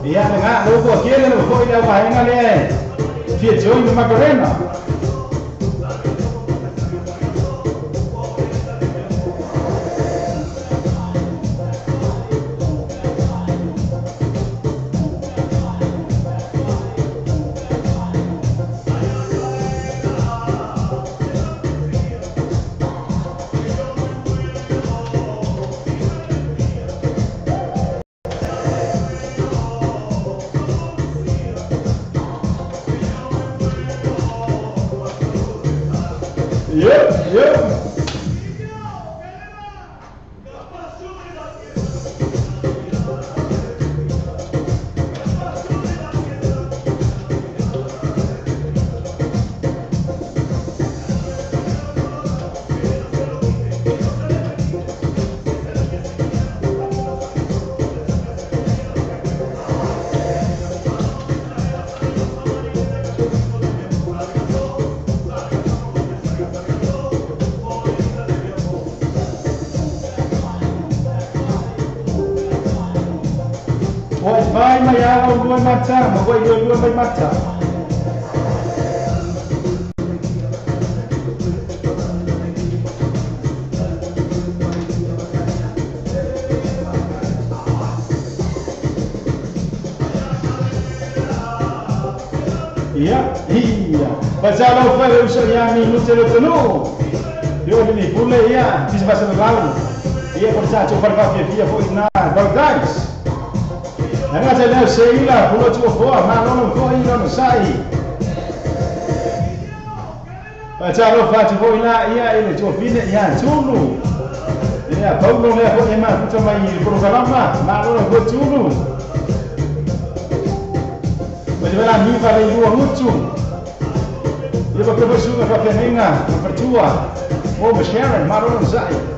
Ia nga logo aquele no foi le vaenga le fia join Macarena. Yep. Vai mai ao lua mata, ma vai lua mai mata. Ia, ia. Pasalo fa le uso ia mi nutelo tonu. Io ni pule ia, ti se passa lau. Ia por sa cho fa fia fia foi na, guys. Nanga leo seila pulo tu foa ma no no foi no no sai. Pasalo fa tu foi la ia ile tu fine ia tunu. Ia paulo le foi ma puta mai programa ma no no foi tunu. Mas vai mi fa le lua mutu. Ia pa professor fa fenga, fa tua. O Sharon ma no no sai.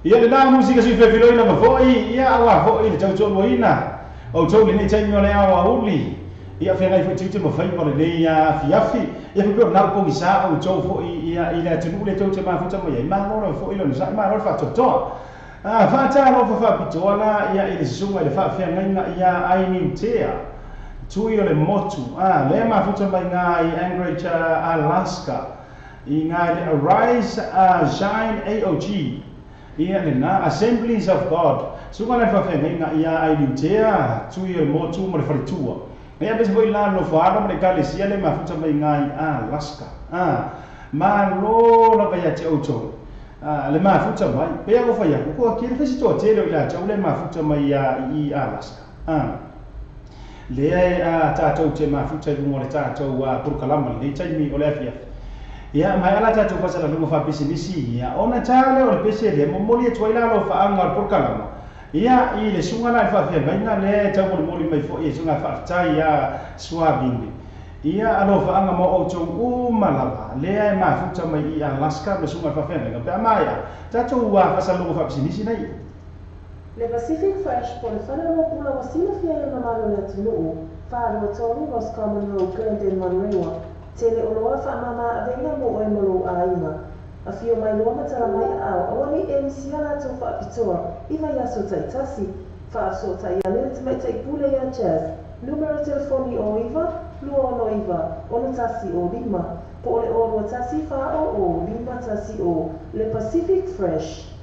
Ia le na musika sui fefiloi lava fo'i ia aua fo'i le tautoʻoluaina outou lenei taimi o le aoauli ia feagai fo'i tiute ma faiva lelei afiafi ia faapea o lena upogisā outou fo'i ia i le atunuu le tou te mafuta mai ai malo lava fo'i lona sa'i malo le faatoatoa faatalofa faapitoa la ia i le susuga i le faafeagaiga ia Ainiutea tui o le motu lea mafuta mai gā i Anchorage Alaska i gā i le Arise Shine AOG ia lena Assemblies of God suga le faafeagaiga ia Ainiutea tui o le motu ma le faletua ia pese foi la nofoalo ma le ekalesia le mafuta mai gā i Alaska malo lava ia te outou le mafuta mai pea ko fai aku ko akiri fesi toa tele o i latou le mafuta mai i Alaska lea tatou te mafuta i luga o le tatou porokalama lenei taimi o le afiafi ia mai ala tatou fasalaluga faapisinisi ia ona tā lea o le pese lea momoli atu ai la alofaaga o le porokalama ia i le suga la i le faafeagaiga lea e taumolimoli mai fo'i e suga faafetai ia suavine ia alofaaga mo outou uma lava lea e mafuta mai i Alaska le suga i le faafeagaiga pe a maea tatou fasalaluga faapisinisi nei. Le Pacific Fresh po le fale o pula ua silafia i le mamalu o le atunuu 423 Roscommon Road Glendale Manurewa tele o loa faamama avega mo oe ma lou aiga afio mai loa matala mai aao aua nei e misia latou faapitoa i vaiaso taitasi faafesootai ane le tamaitai pule ia Jazz numero telefoni o 9 269 6105 po o le 021 400 510 Le Pacific Fresh.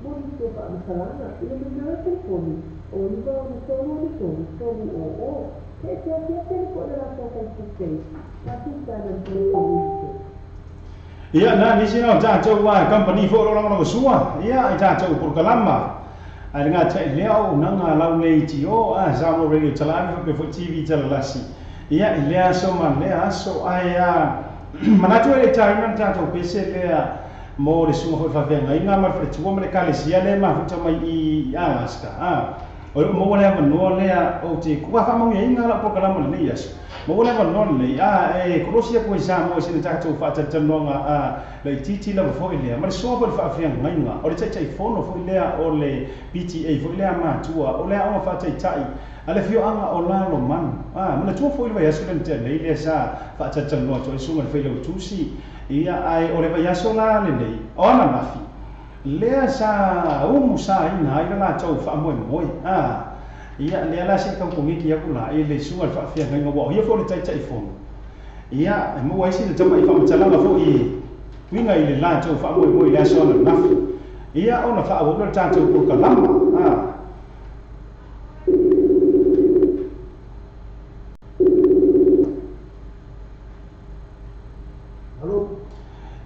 Mo nisi o faamatalaga i le numera telefoni o 963 300. Se'e siasia tele po o le latou Facebook page, Pacific Island Police. Ia na nisi na o tatou a company foi o lagolagosua ia i tatou polokalama ae le gataʻi lea o unaga lauleitio a Samoa Radio Talavi faapea foi TV Talalasi ia i lea aso ma lea aso ae a manatu e le taina le tatou pese lea mo le suga foi faafeagaiga ma le faletua ma le ekalesia lea mafuta mai i Alaska a o loo maua le avanoa lea ou te ua faamauiaina lau polokalama lenei aso maua le avanoa lelei a e kolosi aku ai Samoa i sina tatou faatalatalanoaga a laitiiti lava foi lea ma le soa foi le faafeagaiga o le taitaifono foi lea o le PTA foi lea matua o le aoga faataitai a le afioaga o Lalomanu a manatua foi le vaiaso lea na tea nei lea sa faatalatalanoa atu ai suga le failautusi ia ae o le vaiaso la lenei o ananafi lea sa umu saina ai le latou faamoemoe a ia lea la sei tau koneki aku la i le suga le faafeagaiga ua o ia foi le taitaifono ia e maua ai sina tama'i faamatalaga foi uiga i le latou faamoemoe i le aso ananafi ia ona faaauau le tatou polokalama a. Alo.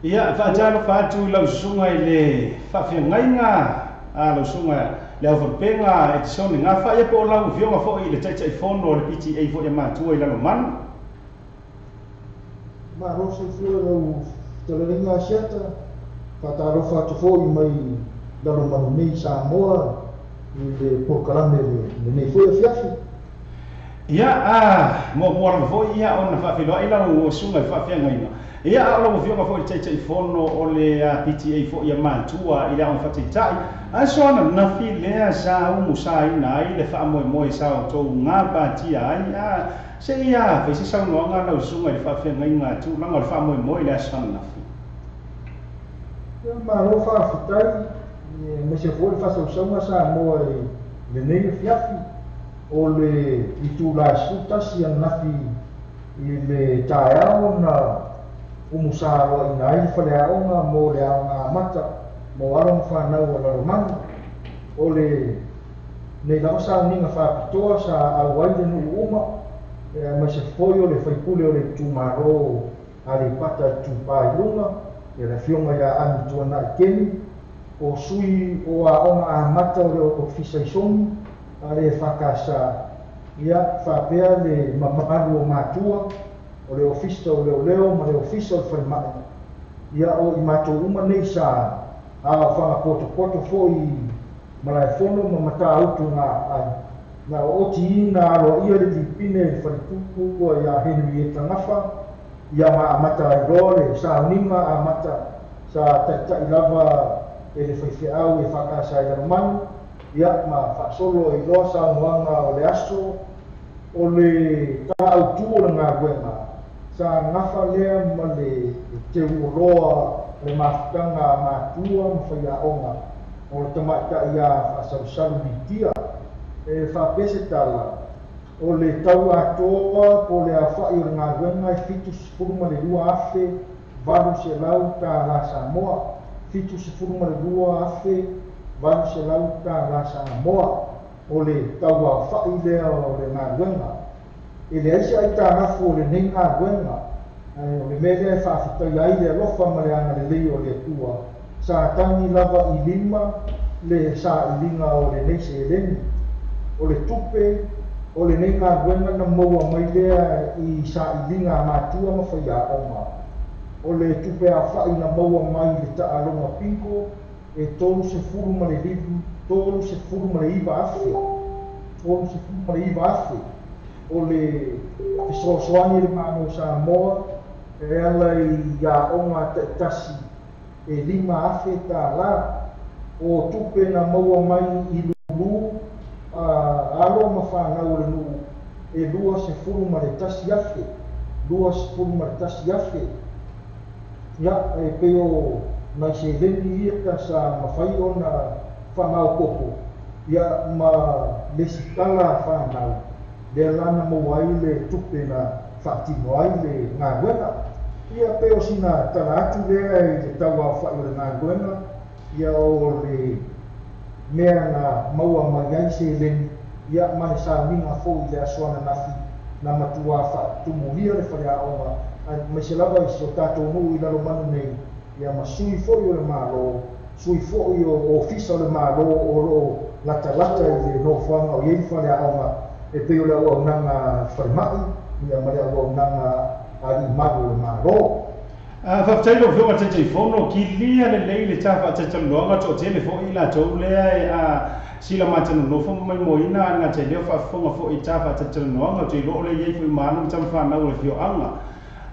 Ia faatalofa atu i lau susuga i le faafeagaiga a lau susuga le aufalupega Etisone Gafa ia po o lau afioga foi i le taitaifono o le PTA foi e matua i Lalomanu. Malo soifua lau fetalaiga Asiata. Faatalofa atu foi mai Lalomanu nei Samoa i le polokalame lenei foi afiafi. Ia a muamua lava foi ia ona faafeiloai lau susuga i le faafeagaiga ia a o lau afioga foi i le taitaifono o le PTA foi ia matua i le aoga faataitai aso ananafi lea sa umu saina ai le faamoemoe sa outou gapatia ai a seia fai se saunoaga lau susuga i le faafeagaiga tulaga o le faamoemoe i le aso ananafi. Ia malo faafetai aemaise foi le faasausauga Samoa i lenei afiafi o le itulā 11 ananafi i le taeao na umusa aloaʻina ai le faleaoga mo le aoga amata mo alo ma fanau o Lalomanu. O le nei lava sauniga faapitoa sa auai le nuu uma aemaise foi o le faipule o le itumalo Aleipata Itupa i Luga ia le afioga ia Ami Tuanai Keni o sui o aoga amata o le ofisa i Sogi a le EFKS ia faapea le mamalu o matua o le ofisa o leoleo ma le ofisa o le falemai ia o i matou uma nei sa aofaga potopoto foi Malaefono ma Matautu na ai na ootiina aloaia le lipine i le faletua ia Henrietta Gafa ia ma amata ai loa le sauniga amata sa taitaʻi lava e le faifeau e faakasa i Lalomanu ia ma faasolo ai loa saunoaga o le aso o le tala autū o le galuega sa gafa lea ma le teuoloa le mafutaga a matua ma faiaoga o le tamaʻitaʻi ia faasalusalu litia e faapea se tala o le tau atoa po o le aofaʻi o le galuega e $72,800 tālā Samoa, $72,800 tālā Samoa o le tau aofaʻi lea o le galuega. E leai se aitalafu o lenei galuega o le mea lea e faafetaia ai le alofa ma le agalelei o le Atua sa tagi lava i lima le sailiga o lenei seleni. O le tupe o lenei galuega na maua mai lea i sailiga a matua ma faiaoga. O le tupe aofaʻi na maua mai le taaloga bingo e 39,000, 39,000. O le fesoasoani le Malo Samoa e ala i aoga taitasi e 5,000 tālā. O tupe na maua mai i lulu alo ma fanau o le nuu e 21,000, 21,000. Ia e pei o nai seleni ia sa mafai ona faamaopopo ia ma le sitala fanau lea la na maua ai le tupe na faatino ai le galuega. Ia pei o sina tala atu lea i le tau aofaʻi o le galuega ia o le mea na maua mai ai seleni ia ma le sauniga foʻi i le aso ananafi na matuā faatumulia le faleaoga aemaise lava i si o tatou nuu i Lalomanu nei ia ma sui foʻi o le Mālō sui foʻi o ofisa o le Mālō o loo latalata i le nofoaga o iai le faleaoga e pei o le auaunaga falemaʻi ia ma le auaunaga alii malu o le Mālō. Faafetai lau Afioga Taitaifono, kilia lelei le ta faatalatalanoaga toatele foʻi latou lea e a sila matanonofo ma maimoaina a gata i lea o faafofoga foʻi i ta faatalatalanoaga ou te iloa o lea i ai foʻi ma alo ma tamafanau o le afioaga.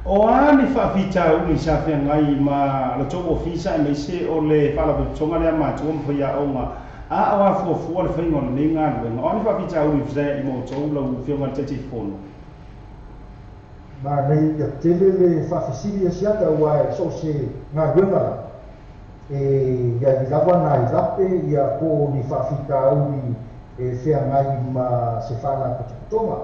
O a ni faafitauli sa feagai ma lo tou ofisa aemaise o le faalapotopotoga lea a matua ma faiaoga a o afuafua le faiga o lenei galuega? O a ni faafitauli fesaeaʻi ma outou lau Afioga i le Taitaifono? Manaia tele le faafesili e siata aua e so o se galuega lava e i ai lava nai lape ia po o ni faafitauli e feagai ma se faalapotopotoga.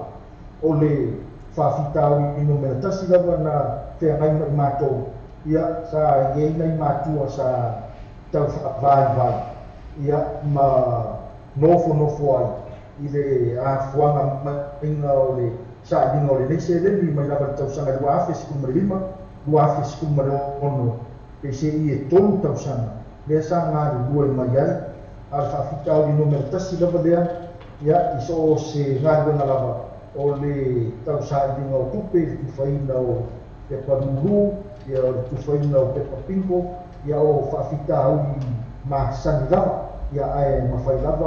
O le faafitauli numera tasi lava na feagai ma i matou, ia sa i ai nai matua sa tau faavaivai ia ma nofonofo ai i le afuaga maiga o le sailiga o lenei seleni mai lava i le tausaga 2015, 2016 pe seʻi e 3 tausaga lea sa galulue mai ai. A o le faafitauli numera tasi lava lea ia i so o se galuega lava o le tausailiga o tupe i le tufaina o pepa lūlū ia o le tufaina o pepa pingo ia o faafitauli masani lava ia ae mafai lava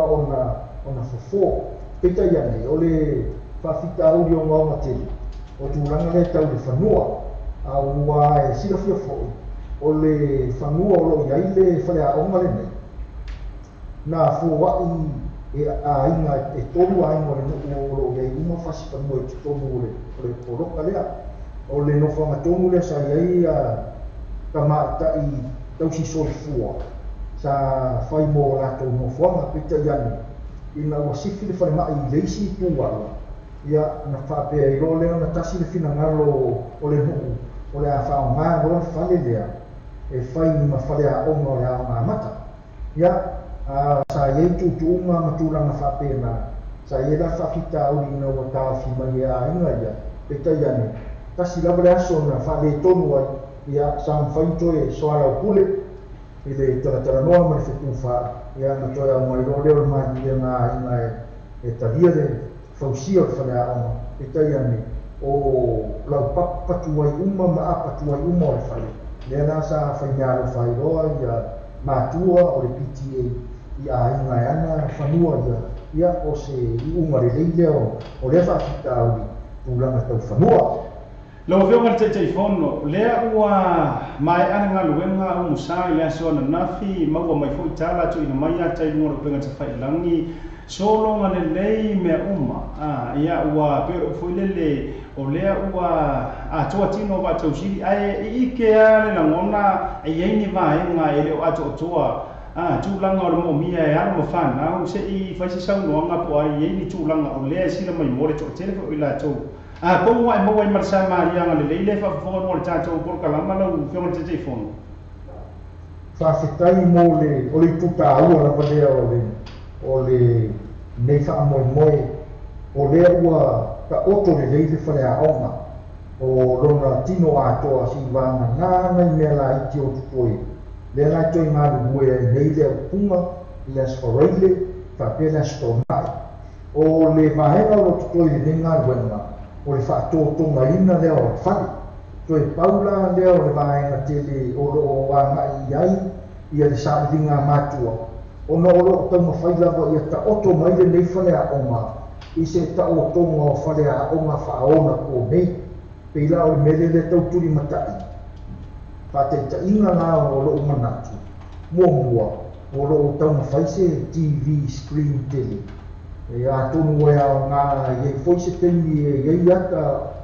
ona fofo. Peitai ane o le faafitauli ogaoga tele o tulaga lea tau i le fanua a ua e silafia foʻi o le fanua o loo i ai le faleaoga lenei na foaʻi e aiga e 3 aiga o le nuu o loo i ai uma fasi fanua i totonu o le poloka lea. O le nofoaga tonu lea sa i ai tamaʻitaʻi tausi soifua sa fai mo latou nofoaga. Peitai ane ina ua sifi le falemaʻi i le isi itu ala ia na faapea ai loa lea ona tasi le finagalo o le nuu o le a faaaogā loa le fale lea e fai ma faleaoga o le aoga amata. Ia sa i ai tuutuuga ma tulaga faapena sa i ai la faafitauli ina ua taofi mai e aiga ia. Peitai ane tasi lava le aso na faaletonu ai ia sa mafai ona toe soalaupule i le talatalanoa ma le fetufaai ia na toe aumai loa lea o le maliega a aiga e talia le fausia o le faleaoga. Peitai ane o laupapa tuai uma ma apa tuai uma o le fale lea la sa faimeaalofa ai loa ia matua o le PTA i aiga e ana fanua ia ia o se iuga lelei lea o lea faafitauli tulaga tau fanua. Lau Afioga i le Taitaifono, lea ua mae'a le galuega ugusā i le aso ananafi, maua mai foʻi tala tuuina mai ata i luga o le upega tafailagi sologa lelei mea uma a ia ua pei o le upu foi lele o lea ua atoa tino o vaatausili ae iike a le lagona e i ai ni vaega e le o atoatoa a tulaga o le moomia e alo ma fanau seʻi fai se saunoaga po o ai i ai ni tulaga o lea e sila mai mo le toatele foʻi o i latou atonu ae maua ai ma le samaliaga lelei lea e faafofoga i luga o le tatou polokalama lau Afioga i le Taitaifono. Faafetai mo le o le itu tāua lava lea o lenei faamoemoe o lea ua taoto lelei le faleaoga o lona tino atoa seʻivagagā nai mea laiti o totoe lea la e toe galulue ai nei le aupuga i le Aso Faraile faapea le Aso Toonai. O le vaega o lo totoe i lenei galuega o le faatotogaina lea o le fale toe pau la lea o le vaega tele o loo agaʻi i ai ia le sailiga matua ona o loo taumafai lava ia taoto mai lenei faleaoga i se taotoga o faleaoga faaona po nei pei la o le mea lea le tau tulimataʻi faataitaiga la o lou manatu muamua o loo taumafai se TV screen tele e atonu e aogā i ai foi se taimi e i ai ata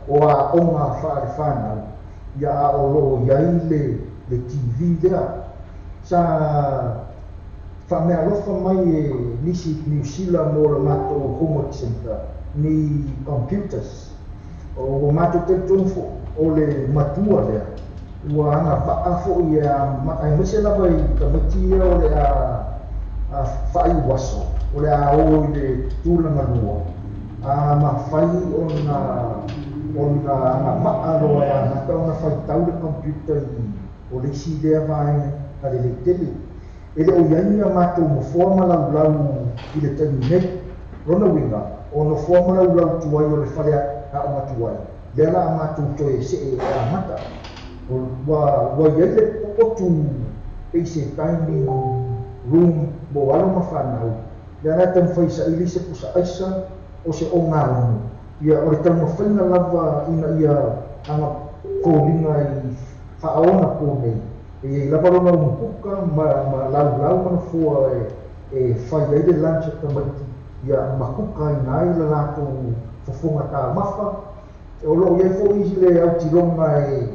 o aoga faalefanau ia a o loo i ai le TV lea sa faameaalofa mai e nisi Niu Sila mo le matou homework center ni computers o ua matou talitonu foʻi o le matua lea ua agavaa foʻi e aemaise lava i tamaiti ia o le a Faaiuaso o le a o i le tulaga lua a mafai ona agavaa loa e amata ona faitau le computer i o le isi lea vaega lelei tele. E le o i ai ni a matou nofoa ma laulau i le taimi nei. Lona uiga o nofoa ma laulau tuai o le fale aoga tuai lea la a matou toe see e amata. Ua i ai le potu pei se dining room mo alo ma fanau lea la e taumafai saili se pusa aisa o se ogaono. Ia o le taumafaiga lava ina ia aga foliga i faaona po nei e iai lava lona umukuka ma laulau ma nofoa e fai ai le lunch a tamaiti ia ma kukaina ai le latou fofoga taumafa. O loo iai foʻi le autiloga e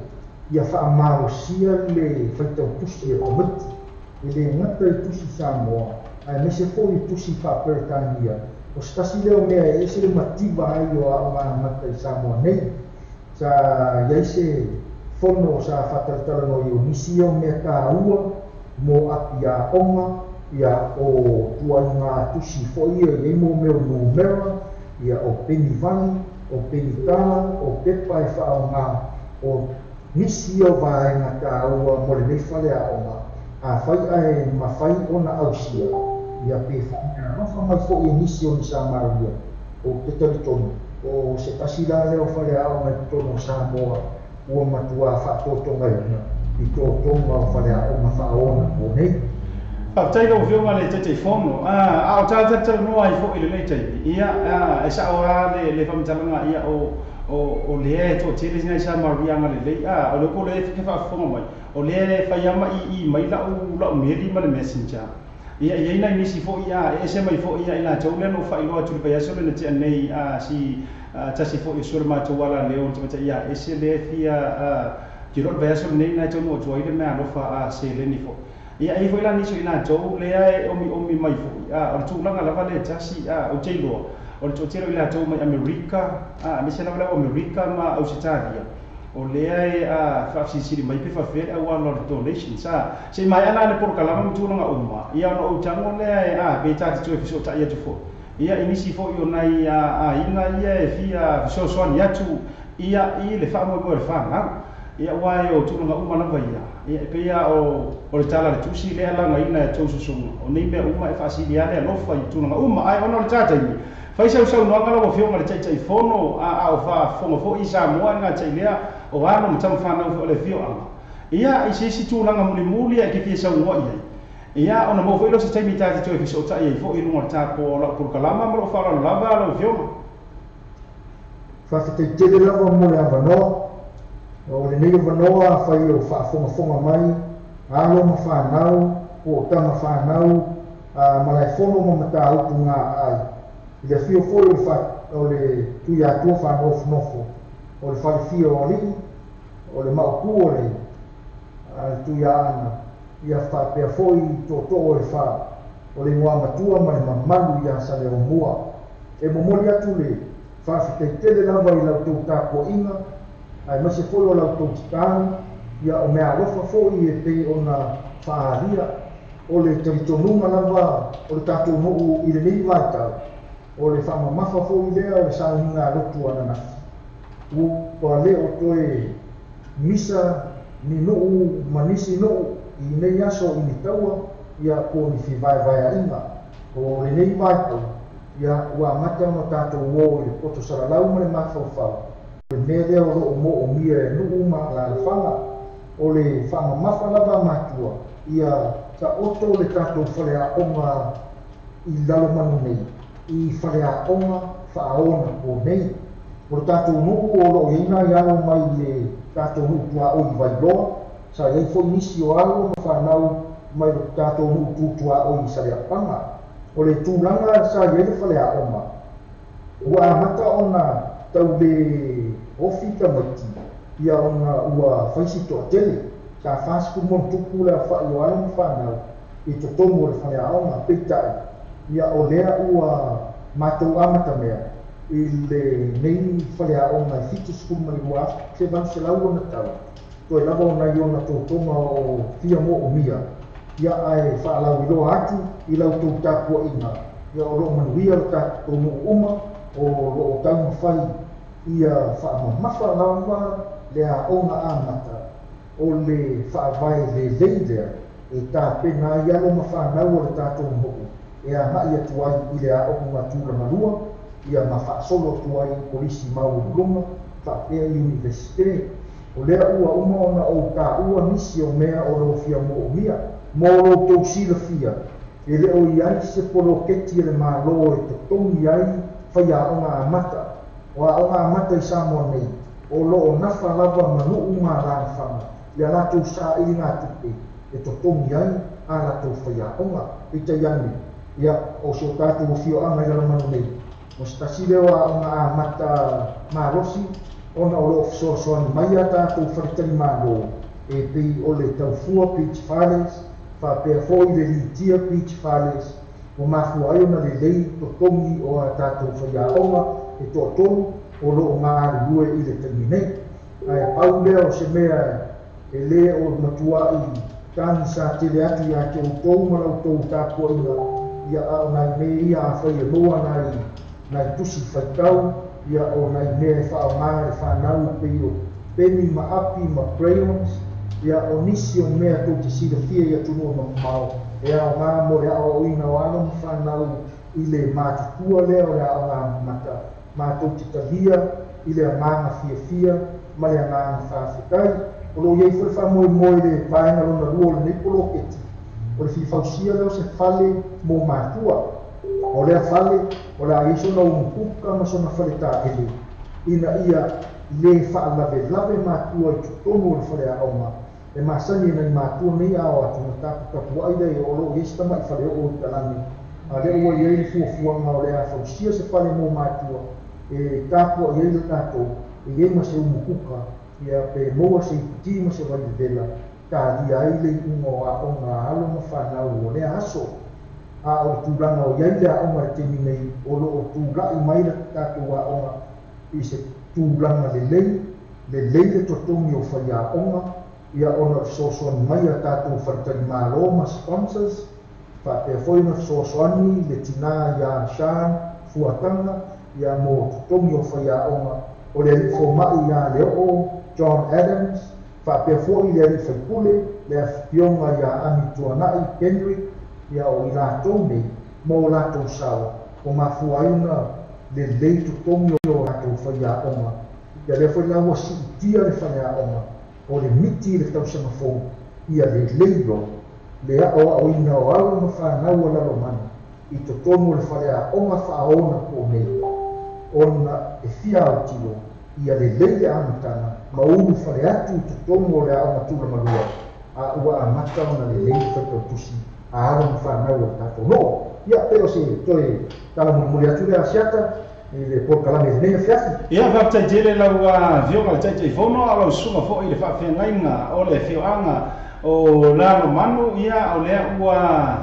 ia faamalosia le faitautusi a tamaiti e lē gata i tusi Samoa aemaise foʻi i tusi faaperetania. O se tasi lea o mea e ese le mativa ai o aoga amata i Samoa nei. Sa iai se fono sa faatalatalanoa i o nisi ia o mea taua mo api aoga ia o tuaiga tusi foʻi ia iai mo mea o numera ia o penivali o penitala o pepa e faaaogā o nisi ia o vaega taua mo lenei fale aoga afai ae mafai ona ausia ia pe faalealofa mai foʻi e nisi o ni Samaria o te talitonu o se tasi la lea o fale aoga i totonu o Samoa ua matuā faatotogaina i totoga o fale aoga faaona po nei. Faafetai lau Afioga le Taitaifono. A o talatalatalanoa ai foʻi lenei taimi ia e saʻo a le faamatalaga ia o lea e toatele nai Samaria agalelei o le ko le ke faafofoga mai o lea e fai ama i mai lau meli ma le messenger ia iai nai nisi foʻi e ese mai foʻi ia i latou lea na ou faailoa atu i le vaiaso lena tea nei si tasi foʻi o sua le matou ala leo tamata ia ese le fia kilo le vaiaso lenei na taunuu atu ai le mea alofa a seleni foʻi ia ai foi la nisi o i latou lea e omiomi mai foʻi o le tulaga lava le tasi ou te iloa o le toatele o i latou mai Amerika aemaise lava le au Amerika ma Ausetalia o lea e faafesilisili mai pe faafefea le auala o le donation sa se i maea la le polokalama ma tulaga uma ia ona ou tago lea e pe tate toe fesootai atu foʻi ia i nisi foʻi o nai aiga ia e fia fesoasoani atu ia i le faamoemoe o le fanau ia ua e o tulaga uma lava ia e pei o le tala le tusi lea lagaina e tou susuga o nei mea uma e faasili a le alofa i tulaga uma ae ona o le tataimi fai sausaunoaga lau Afioga le Taitaifono a o faafofoga foʻi Samoa e gatai lea o alo ma tamafanau foi o le afioaga ia i se isi tulaga mulimuli e ke fia saunoa i ai ia ona maua foi leo se taimi tate toe fesootai ai foʻi i luga o le tapo o lau polokalama ma lou faaaloalo lava lau Afioga. Faafetai tele lava mo le avanoa o lenei avanoa afai o faafogafoga mai alo ma fanau po o tama fanau malaefono ma mataupu gaaai i le afio foi o le Tuiatua faanofonofo o le falefia o alii o le maupū o le Tuiaana ia faapea foʻi tootoo e fa o le igoa matua ma le mamalu ia Saleomua. E momoli atu le faafetai tele lava i lautou tapuaʻiga aemaise foi o lautou tatalo ia o mea alofa foʻi e pei ona faaalia o le talitonuga lava o le tatou nuu i lenei vaitau o le faamamafa foʻi lea o le sauniga alotu ananafi ua lē o toe misa ni nuu ma nisi nuu i nei aso i ni taua ia po ni fivaevaeaʻiga o lenei vaitau ia ua amata ona tatou o i le poto salalau ma le mafaufau o le mea lea o loo moomia e nuu ma alalafaga o le faamamafa lava matua ia taoto le tatou faleaoga i Lalomanu nei i faleaoga faaona po nei. O le tatou nuu o loo iai nai alo mai le tatou nuu tuaʻoi i Vailoa sa iai foʻi nisi o alo ma fanau mai le tatou nuu tutuaʻoi i Saleapaga. O le tulaga sa iai le faleaoga ua amata ona tau le ofi tamaiti ia ona ua faisi toatele sa 40 le afaʻi o alo ma fanau i totonu o le faleaoga peitai ia o lea ua matou amatamea i lenei faleaoga e 72,800 ona tau toe lava ona i ona totoga o fia moomia ia ae faalauiloa atu I la outou tapuaʻiga ia o loo manuia le tatou nuu uma o loo taumafai ia faamamafa lava le aoga amata o le faavae lelei lea e tapena ai alo ma fanau o le tatou nuu e agaʻi atu ai i le aoga tulagalua ia ma faasolo atu ai i kolisi maualuluga faapea iunivesite. O lea ua uma ona ou taua nisi o mea o loo fia moomia mo loutou silafia e le o iai se poloketi e le mālō e totogi ai faiaoga amata o aoga amata i Samoa nei o loo nafa lava ma nuu ma alalafaga ia latou saʻiligatupe e totogi ai a latou faiaoga. Peitai ane ia o se o tatou afioaga i Lalomanu nei o se tasi lea o aoga amata malosi ona o loo fesoasoani mai a tatou faletalimālō e pei o le Taufua Beach Fales faapea foʻi le Litia Beach Fales ua mafua ai ona lelei totogi o a tatou faiaoga e toatolu o loo galulue i le taimi nei. Ae pau lea o se mea e lē o matuaʻi tagisa tele atu iā te outou ma lautou tapuaʻiga ia a o nai mea ia afai e maua nai tusi faitau ia o nai mea e faaaogā le fanau pei o peni ma api ma crayons ia o nisi o mea tou te silafia i atunuu mamao e aogā mo le aoaoina o alo ma fanau i le matutua lea o le aoga mata matou te talia i le agaga fiafia ma le agaga faafetai. O loo iai foi le faamoemoe le vaega lona lua o lenei poloketi o le fifausia lea o se fale mo matua. O lea fale o le a iai sona umukuka ma sona fale taele ina ia lē faalavelave matua i totonu o le fale aoga e masani e nai matua nei ao atu na taputapuaʻi lea o loo iai se tamaʻi fale oo i talane a lea ua iai le fuafuaga o le a fausia se fale mo matua e tapuaʻi ai le tatou e iai ma se umukuka ia pe maua se iputi ma se vaivevela talia ai le iuga o aoga alo ma fanau o lea aso. A o le tulaga o iai le aoga le taimi nei o loo tulaʻi mai le tatou aoga i se tulaga lelei lelei le totogi o faiaoga ia ona o fesoasoani mai a tatou faletalimālō ma sponsors faapea foi ona fesoasoani le tinā iā Sean Fuataga ia mo totogi o faiaoga o le alii fomaʻi iā Leoo John Adams faapea foʻi le alii faipule le afioga iā Ami Tuanaʻi Kendrick ia o i latou nei ma o latou sao o mafua ai ona lelei totogi o latou faiaoga ia lea foi la ua siitia le faleaoga o le miti i le tausaga fou ia lelei loa le aʻoaʻoina o alo ma fanau a Lalomanu i totonu o le faleaoga faaona po nei ona e fia autilo ia lelei le amataga ma ulu fale atu i totonu o le aoga tulagalua a ua amata ona lelei le faitautusi a alo ma fanau o le tatou nuu. Ia pe o se toe talamulimuli atu lea Asiata i le polokalame lenei afiafi. Ia faafetai tele lau afioga le Taitaifono a lau susuga foʻi le faafeagaiga o le afioaga o Lalomanu ia o lea ua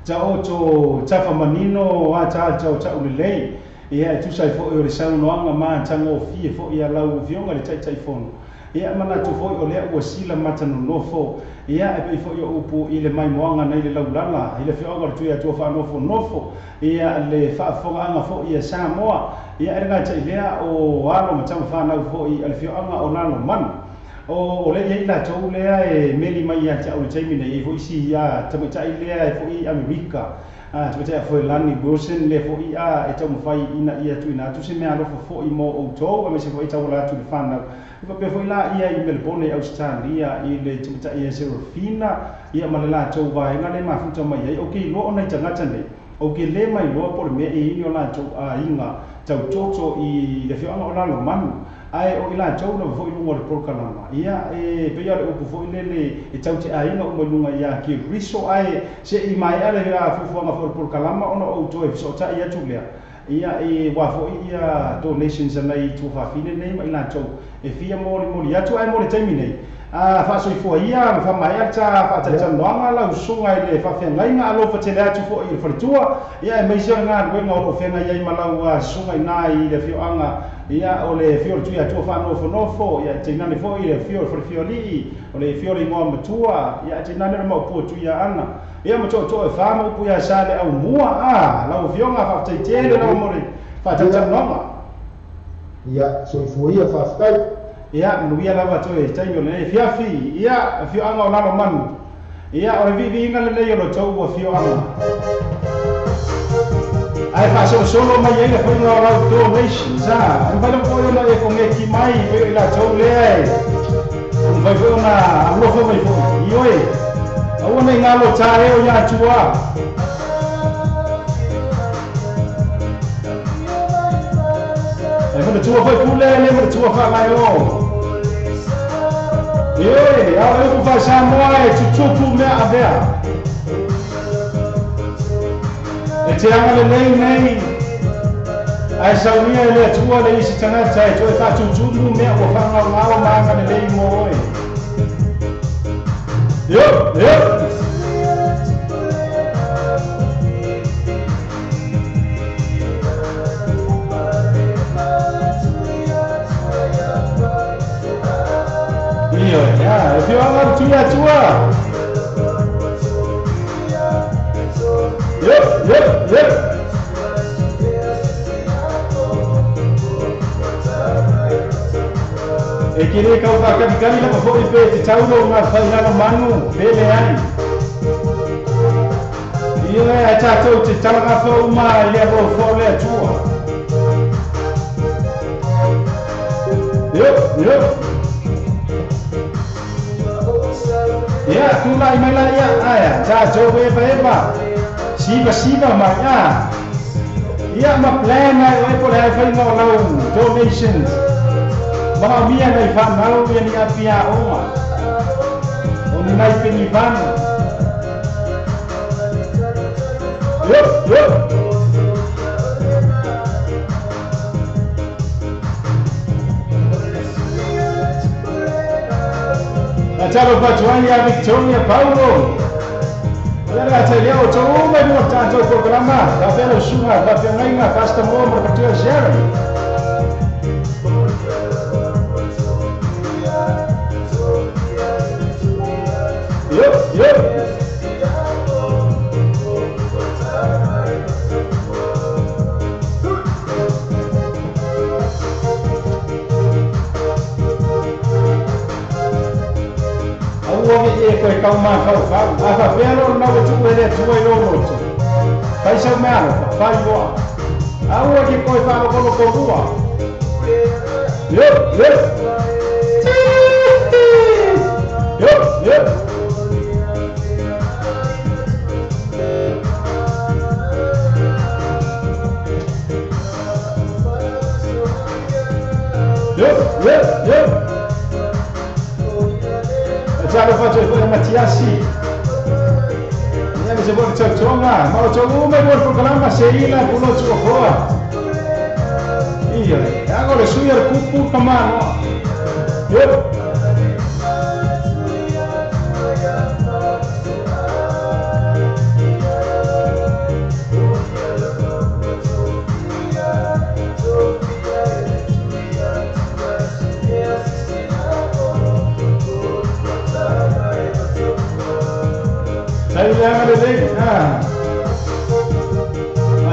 taoto tafamanino ataata o taʻulelei ia e tusa ai foʻi o le saunoaga matagofie foʻi a lau afioga le Taitaifono. Ia manatu foʻi o lea ua sila matanonofo ia e pei foʻi o upu i le maimoaga nei le laulala i le afioaga o le Tuiatua faanofonofo ia le faafofogaaga foʻi a Samoa ia e le gataʻi lea o alo ma tamafanau foʻi a le afioaga o Lalomanu o le iai latou lea e meli mai ia te au le taimi nei e foʻi si ia tamaitaʻi lea e foʻi Amerika tamaitaʻi a Foelani Wilson lea foʻi a e taumafai ina ia tuuina atu se mea alofa foʻi mo outou aemaise foʻi tauala atu le fanau e faapea foʻi la ia i Melbourne i Australia i le tamaitaʻi e Serafina ia ma le latou vaega le mafuta mai ai o ke iloa ona i tagata nei o ke lē mai loa po o le mea e ini o latou aiga tautoto i le afioaga o Lalomanu ae o i latou lava foʻi luga o le polokalama ia e peia o le upu foʻi lele e tauteaiga uma i luga iā Keriso ae seʻi maeʻa le fuafuaga foʻi o le polokalama ona ou toe fesoʻotaʻi atu lea ia e ua foʻi ia donations anai tuafafine nei ma i latou e fia molimoli atu ae mo le taimi nei faasoifua ia ma faamaea ta faatalatalanoaga lau susuga i le faafeagaiga alofa tele atu foʻi i le faletua ia e maise o le galuega o loo feagai ai ma lau susuga inā i le afioaga Ia o le fio tui atua whaanofonofo, ia te nane fo i le fio le fio lii, o le fio le ingoa matua, ia te nane le maupua tui ana. Ia ma to e whama upu ia sa le au mua, a, lau fionga whaftaitele lau more, whatatanonga. Ia, soifua ia whaftai. Ia, manuia lava toe taimi o lenei fiafi, ia, fioanga o lalo manu. Ia, o le viviinga lenei o lo tou ua fioanga. Ai whaasolo mai ai le whainga o lau donations, a. Mwhai lama foi ona e kongeki mai, peo i la tau lea e. Mwhai foi ona alofa mai foi, ioe. Aua nei ngalo tā eo ia atua. Ai manatua foi pule, le manatua whalai o. Ioe, au e upu whai e tutupu mea avea. E te anga le nei nei, ai saunia e le atua le isi tangata e toe whaatutumu mea ua whangau ngau maanga le lei mō oe. Yo, yo! Io, ia, e whio anga tui atua! Yo, yo, yo! E kere kau whakanikani lama foi pe te taulo ngā whaihana manu, pele ai. Ia e tātou te talangawha uma i lea roa lea tua. Yo, yo! Ia, tūlai mai la ia, aia, tātou eba eba. Siva siva mai, a. Ia ma plan ai oe po le ai whainga o lau donations. Mana mia nei whanau ia ni apia onga. O ni nai peni vanu. Yo, yo! Natalo patuai ia Victoria Paulo. Ia te leo o tō mai mua tātou programa. Ka whela usunga, ka whengainga, Pastor Moa mo katua Sharon. Yo, yo! Aua me e koe kau mā kau whau. A whawhea lo nau e tuu ele tua i lō loto. Whai sau mea alofa, whai loa. Aua ke koe whalokolo korua. Yo, yo! Yo, yo! Yo, yo, yo! Talo fato e foi Matiasi. Ia me se foi tautonga, ma o tau mai mo programa seila pulo tsuofoa. Ia, agora suia kupu kamano. Yo.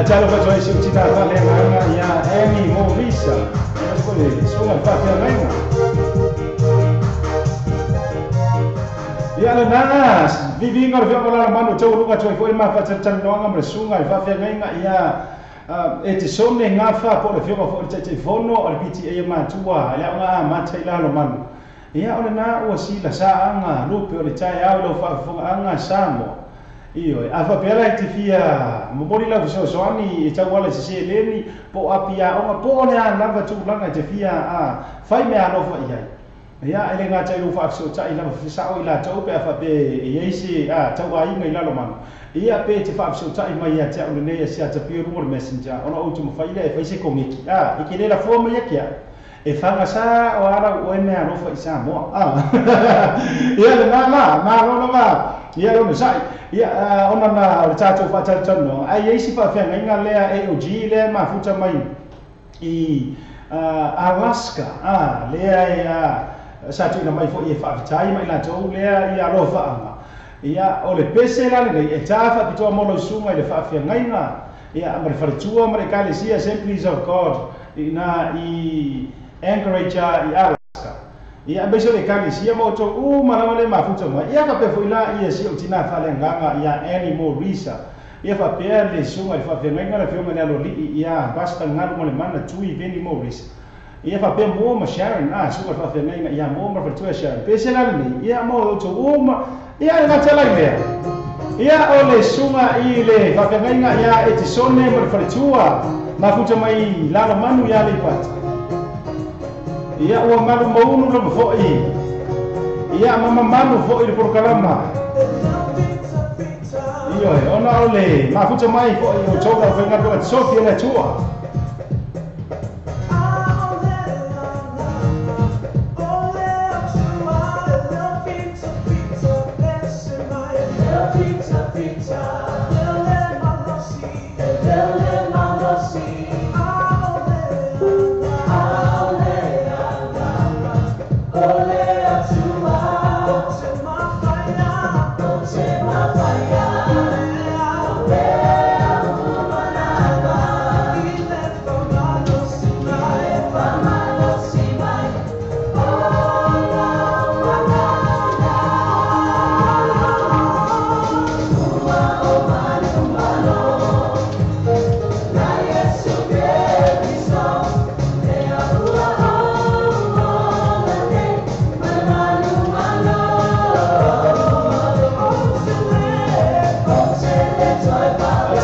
Talo fato e seu tita whale nganga ia Annie Morisa. Ia kole sunga whawhea mainga. Ia le nana, vivinga o whia molara manu tau lunga toi foi ma whatatanoanga mre sunga i whawhea mainga ia e te sone ngawha po le whia fo le te fono o le PTA matua le nga mata i lalo manu. Ia o le nā ua sila sa anga lupe o le tai au lau whaafonga anga Samoa. Io, a whapera i te fia momori lau fesoasoani e tauala se seleni po apia onga po o le a lava tūlanga i te fia a whai mea alofa i ai. Ia, ele ngā tau whaafesotai lava whasao i la tau pe a whape e eise a tau ainga i lalo manu. Ia pe te whaafesotai mai ia te au lenei a sia tapio runga le messenger ona o tumawhaila e whaise kongeki. A, i ke lela fua mai akia. E whangasa o ara o e mea alofa i Samoa. Ia le nā la, mā rona mā. Ia le sai. Ia ona na o le tātou whātautāno. Ai eisi whaafeanga inga lea AOG lea mafuta mai i Alaska lea ia sa tuuina mai fo'i e fa'afetai ma i latou lea ia alofa'aga ia o le pese la lenei e tā fa'apitoa mo lau susuga i le fa'afeagaiga ia ma le faletua ma le Ekalesia Assemblies of God ina i Anchorage i Alaska ia aemaise o le Ekalesia ma outou uma lava le mafuta mai ia faapea fo'i la ia si ou tinā faaleagaga ia Annie Morisa ia faapea le susuga i le fa'afeagaiga le afioga i le aloali'i ia Pastor Galu ma le Mana Tui Veni Morisa ia faapea mo ma Sharon susuga i le fa'afeagaiga ia mo ma le faletua Sharon pese la lenei ia mo outou uma ia le gata lai lea ia o le susuga i le fa'afeagaiga ia Etisone ma le faletua mafuta mai Lalomanu ia Aleipata ia ua malu maunu lava fo'i ia mamamalu fo'i le polokalama ioe ona o le mafuta mai fo'i o outou lau faigaluega tosofi e le Atua.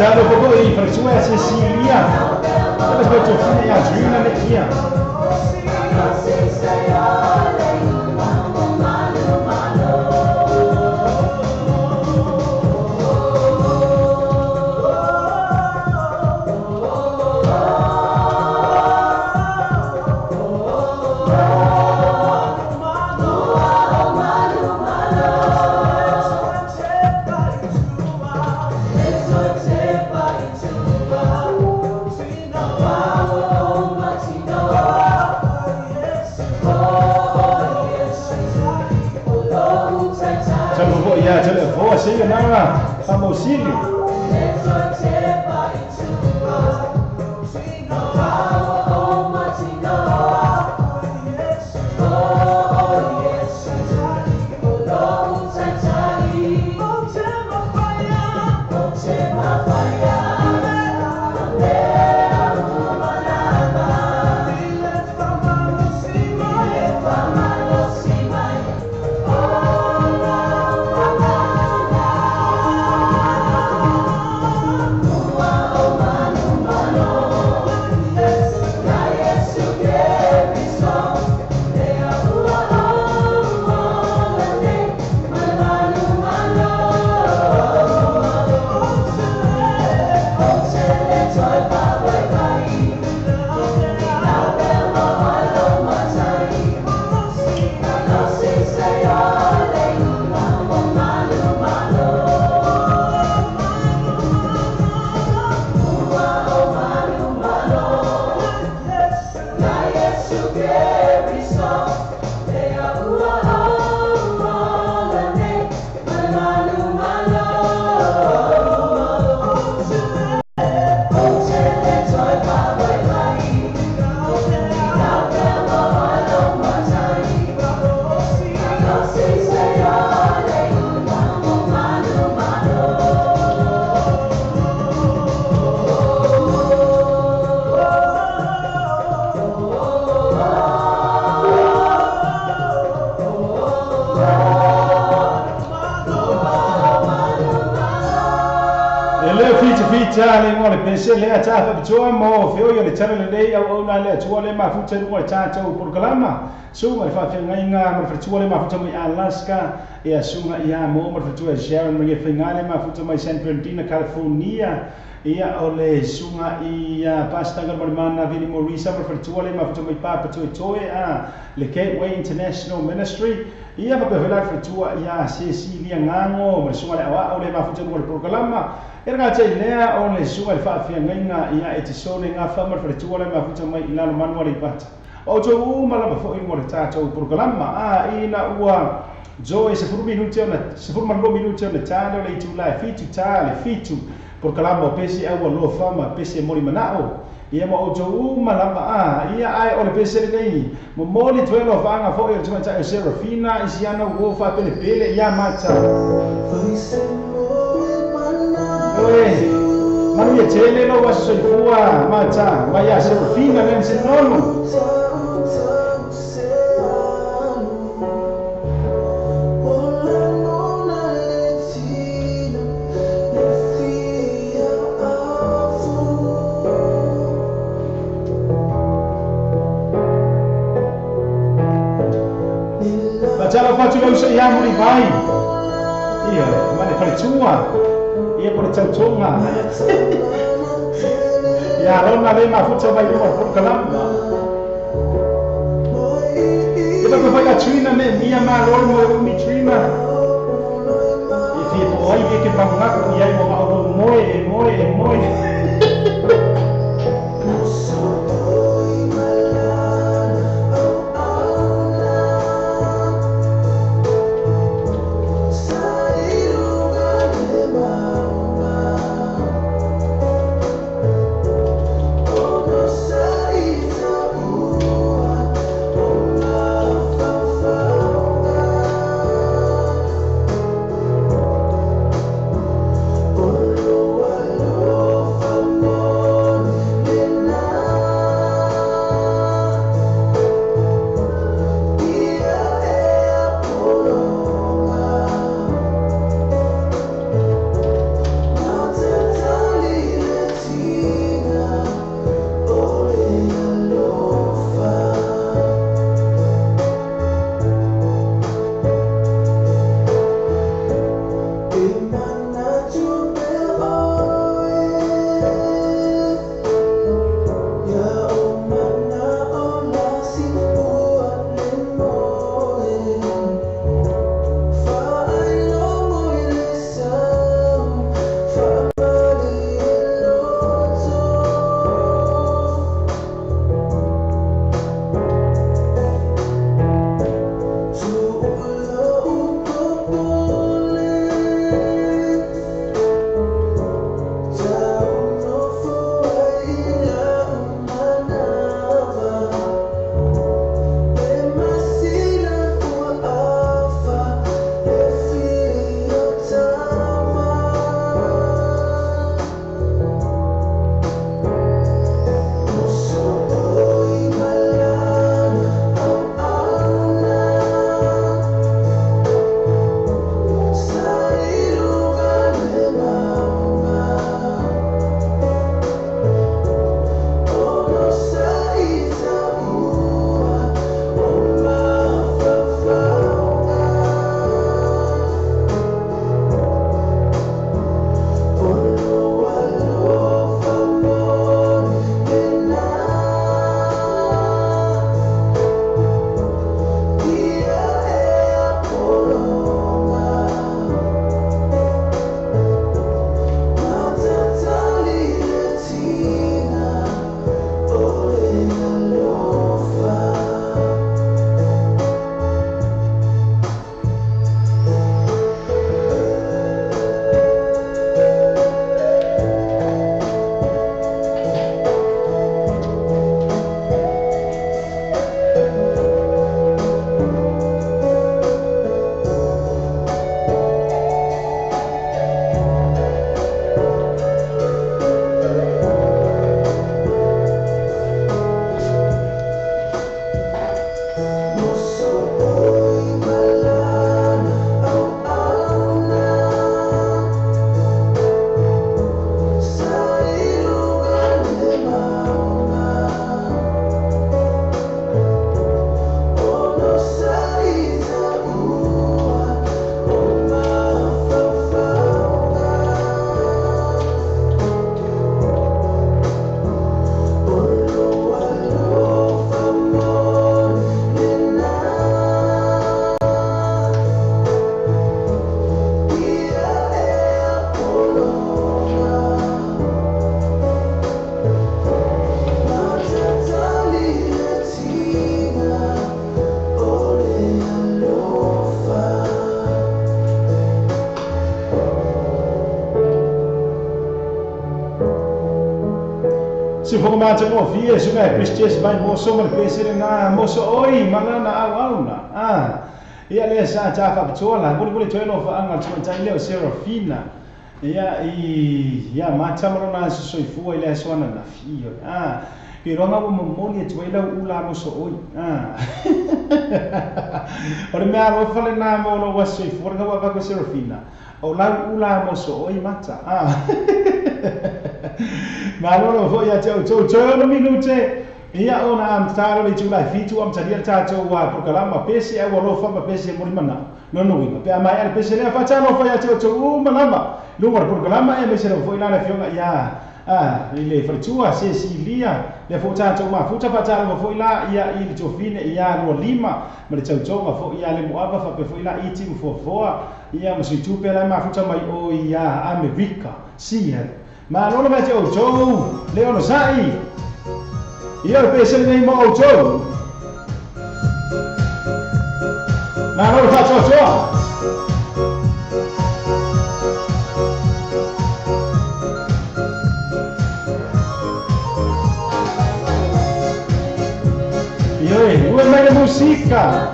Talo koko i faletua Cecilia le foi tofina ia Adriana le ia. Famosili. Le ngo le pese le ata fa bitoa mo feo yo le tala le nei au au na le atua le mafuta i luga le tatou polokalama suga le fa'afeagaiga ma le faletua le mafuta mai Alaska ia suga ia mo ma le faletua Sharon ma le faiga le mafuta mai San Bernardino California ia o le suga ia Pastor Malimana Vini Morisa ma le faletua le mafuta mai Papa Toetoe le Gateway International Ministry ia faapea foi la le faletua ia Cecilia Gago ma le suga le aua'au le mafuta i luga le polokalama. E le gata i lea o le susuga i le faafeagaiga ia Etisone Gafa ma le faletua le mafuta mai i lalo manu Aleipata. O outou uma lava foi mo le tatou polokalama a ina ua joe 10 minute ona 12 minute ona tale o le itula e 7 ta le 7 polokalama o pese au alofa ma pese moli manao. Ia ma outou uma lava a ia ai o le pese lenei momoli tuelo faanga foi o le tamaitai o Serafina isiana ua faapelepele ia mata. Oe, manuia tele lou aso soifua mata mai a Serafina Nancy Nonu. Tala fatu lau sa ia muri mai. Ia, ma le faletua. Ia po le tautoga. Ia lona le mafuta mai luma o polokalama. Ia pa fai a Trina me mia ma lolo mo e umi Trina. Ia fia po ai ke pangaku ia i mo ma o moe e moe e moe. Se foga matagofie suga e Christians mai moso ma le pese na moso oi malana au au na ia le sa ta fa pitola muli muli toelo fa anga tamatai leo Serafina ia i ia mata marona soifua ile soana na fio ke ronga o momoli e tuela ula moso oi ore mea ro fale na mo lo wasoifua nga wa ko Serafina o la ula moso oi mata Malolo foi ia te au tau no minute ia ona amtaro le tula fitu amtaria tatou wa prokalama pese e alo fa ma pese mo mana no no winga pe mai ale pese le fa talo fa ia te au malama lunga prokalama e mese foi la le fionga ia ile fatua Cecilia le fo tatou ma futa fa talo foi la ia i le tofine ia no lima ma le tautonga foi ia le moaba fa pe foi la i ti fofoa ia ma situ pe la ma futa mai o ia Amerika sia Malolo mai te outou, leo sai. Ia o pese nei mo outou. Malolo faatoatoa. Ioe, ua mai le musika.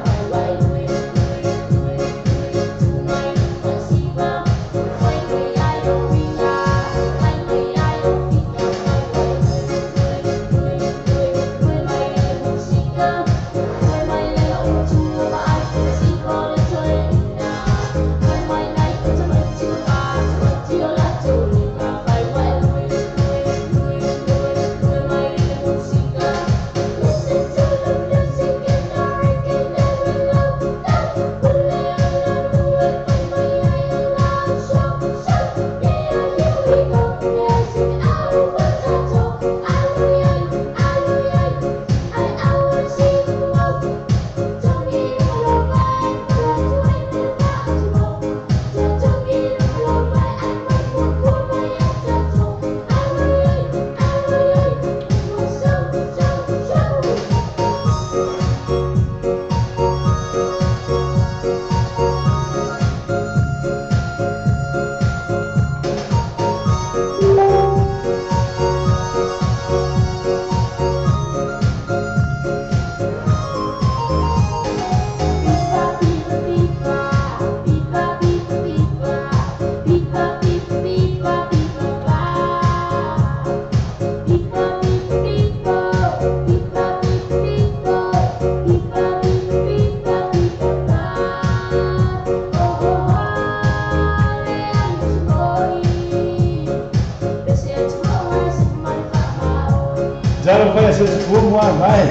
Vai.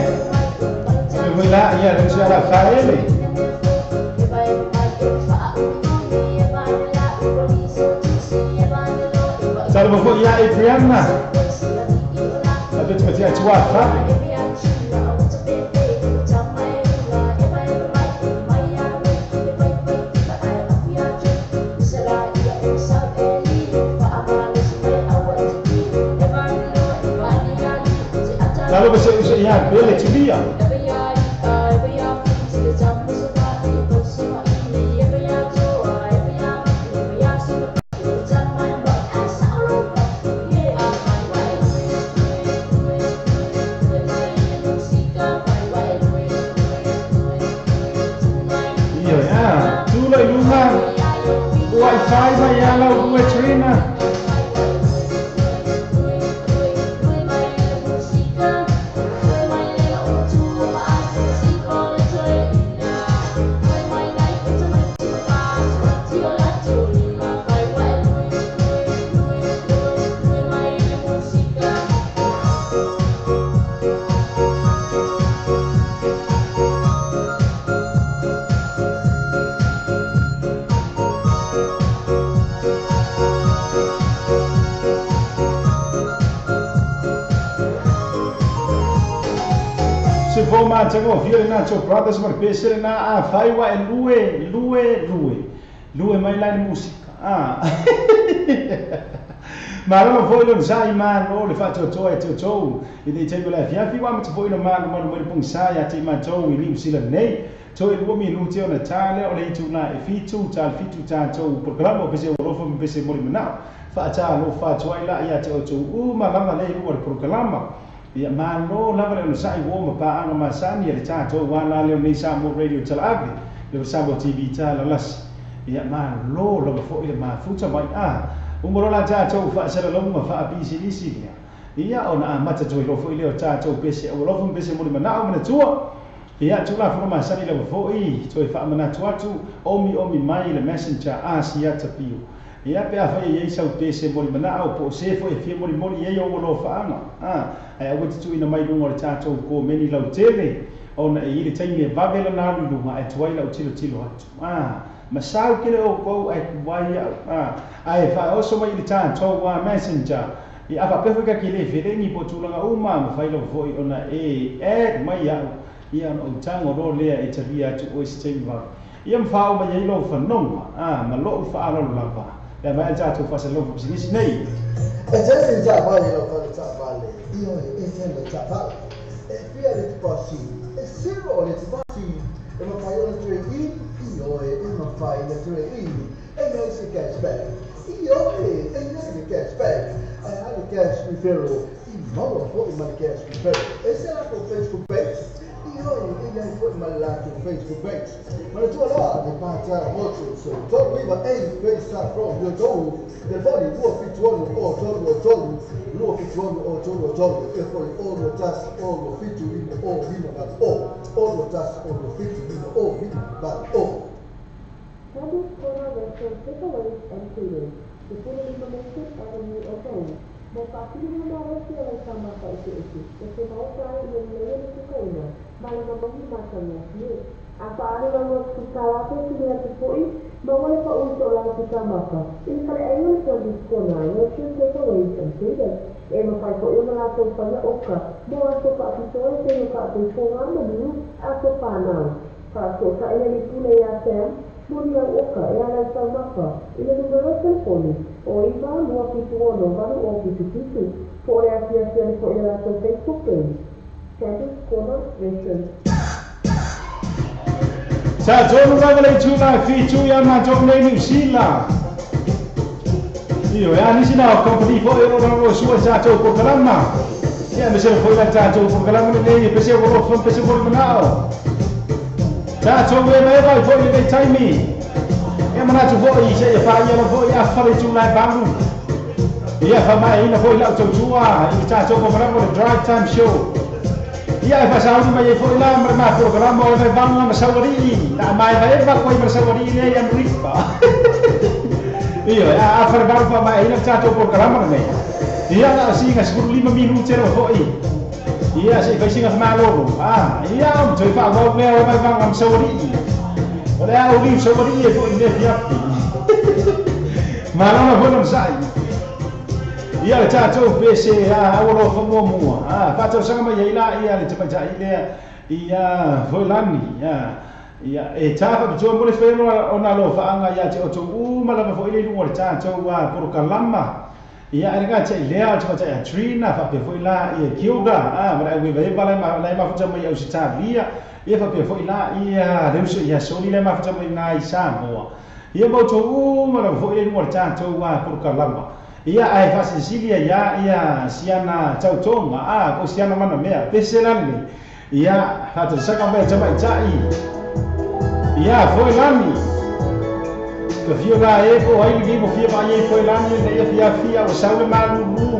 Eu vou lá e a gente já vai ele. Sabe vou ir aí Brianna. A gente vai ter a tua fa. Sabe você ia bele tibia. Wi-Fi vai ela o Trina. Nacho Brothers marpese na a faiwa e lue lue lue lue mai la musica Malo foi lo sai malo le faccio to e to e dei tempo la fia fi wa mo foi no malo malo mo pung sai a te ma to i li sila nei to e lua minuti o Natale o le tuna e fitu tal fitu ta to programa pese o rofo pese mo na Faatalofa atu ai la ia te outou uma lava lea i luga o le polokalama. Ia malo lava le onosai ua ma paaga masani a le tatou ala lea o nei Samoa Radio Talaave, le Samoa TV Talalasi. Ia malo lava foi le mafuta mai a. Uma loa la tatou faasalalauga faapisinisi lea. Ia ona amata toe loa foi lea o tatou pese aualofa ma pese mulimanao manatua. Ia tulafono masani lava foi toe faamanatu atu omi omi mai le messenger a siata pio. Ia pe a fai ai sau pese molimanao po o se foi e fia molimoli ai ou alofaaga. Ae aua te tuuina mai luga o le tatou komeni lautele ona e i le taimi e vave lana alu i luga ae tuai lau tilotilo atu. Ma sau kele oukou ae kuai au. Ae faaoso mai i le tatou messenger. Ia a faapea foi ka ke le feleni po o tulaga uma mafai lava foi ona e add mai au. Ia ona ou tago loa lea e talia atu oe se taimi vave. Ia ma faaoo mai ai lou fanoga ma lou faaaloalo lava. Pe a maea le tatou faasalalauga pisinisi nei. E tele le taavale lau fale taavale, ioe, e tele le taavale. E fia le deposit? E zero le deposit. E mafai ona trade in? Ioe, e mafai ona trade in. E i ai se cash back? Ioe, e i ai le cash back. Ae a le cash referral? E maua foi ma le cash referral. E se latou Facebook page? Ioe, e i ai foi ma le latou Facebook page. Manatua loa le Patara Motors, 39 Bayside Road, 23, telefoni 276 0 3 276 0 3, e foi 61 675 0 5 8 61 675 0 5 8. Candice Corner Restaurant Takeaways and Catering, 15 Main Street Avenue o Upolu, mo faafiliga malosi o lau taumafa eseese, e te maota ai i le lelei o le kukaina ma lona mahi matagofie. A faaalu lau 80 pe sili atu foi, maua le paʻu i toʻolalo taumafa i le faleʻaiga o le Candice Corner Restaurant Takeaways and Catering. E mafai foi ona latou faia oka mo aso faapitoa e pei o faataupōga maliu aso whānau. Faasootai le pule iā Sam, mo ni au oka e ala i taumafa i le numera o telefoni o 9 2 7 6 8 0 7 7 po o le asiasi ane foi i le latou Facebook page, Candice Corner Restaurant. Sa tonu lava le itu la fitu ia matou nei Niu Sila. Ioe, a nisi na o company foi o lo lo sua tatou polokalama. Ia aemaise lava foi la tatou polokalama lenei e pese o alofa ma pese mo le manao. Tatou e maeva ai foi lenei taimi. Ia manatu foi seia faia lava foi afa le itu la e valu. Ia faamaeaina foi lau tautua i le tatou polokalama o le Drive Time Show. Ia e faasauni mai ai foi la ma le ma polokalama o le vaevaga ma saualii. Na maevaeva koe ma le saualii lea i Amerika. Ioe, a afa le valu faamaeaina le tatou polokalama lenei. Ia na o siga 15 minute lava foi. Ia se i fai siga famalolo. Ia o toe faaauau lea o le vaevaga ma saualii. O le a uliu saualii e foi i lea fiafi. Malo lava foi lona sai. Ia le tatou pese a aualofa muamua. Faatausaga mai ai la ia le tamaitai lea ia Foilani. Ia e tā faapitoa mo le whaeroa o nā alofaaga ia te outou uma lava foi le i luga o le tatou polokalama. Ia e le gatai lea o le tamaitai a Trina, faapea foi la ia Gilda, ma le auevaeva la e mafuta mai i Ausetalia. Ia faapea foi la ia le uso ia Soli la e mafuta mai na i Samoa. Ia ma outou uma lava foi le i luga o le tatou polokalama. Ia ae faasilisili ai ia ia siana tautoga, po o siana manamea, pese la lenei. Ia faatausaga mai e tamaitai. Ia Foilani. Ka fio la e po ai lenei mo fia vaai ai Foilani ina ia fiafia ua sau le malulu.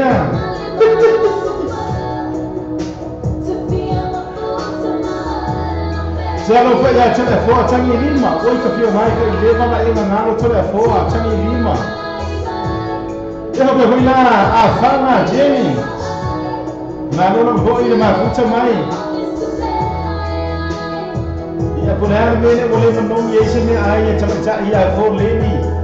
lea. Se alo fai ia tele foa tangi lima, oi ka fio mai ka i leva na e ngalo tele foa tangi lima. E ho pe la a fana Jenny. Malo no hoi le mafuta mai. Ia pone a mele o le manongi e se me ai e tamata ia fo leni.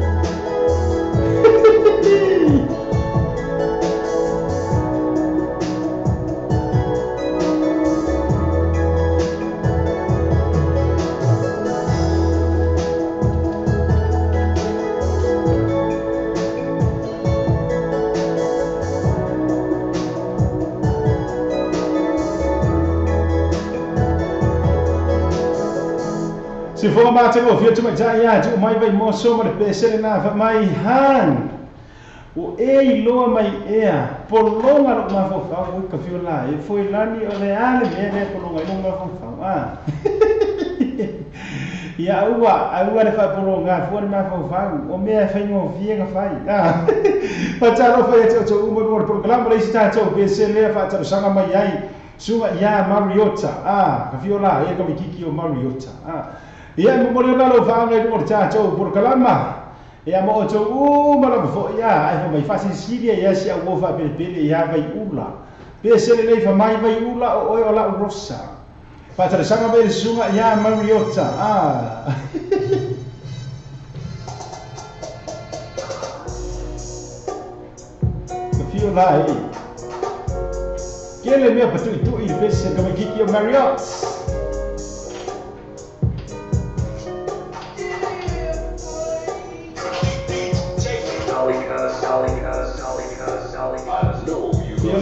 Se for mate o fia tuma ia tu mai vai moso ma le pesele na fa mai han. O e iloa mai ea polonga lo mafaufau o ka fio la e foi lani o le ale me le polonga i lo mafaufau a. Ia ua le fa polonga fo le mafaufau o mea whaingo fia ka fai. Ah. Patalo fai te o uma mo programa le sta te o pesele fa te sanga mai ai. Suga ia Mariota. Ah, ka fio la e ka mikiki o Mariota. Ah. Ia mo mo na lo fa ngai mo ta to por kalama. Ia mo to u ma lo fo ia ai mai fa Sicilia ia si au fa pele ia vai ula. Pese le fa mai vai ula o o la rosa. Fa ta sanga mai sunga ia Mariota. Ah. Ka fio la e. Kele mea patu i tu i pese ka mikiki o Mariota.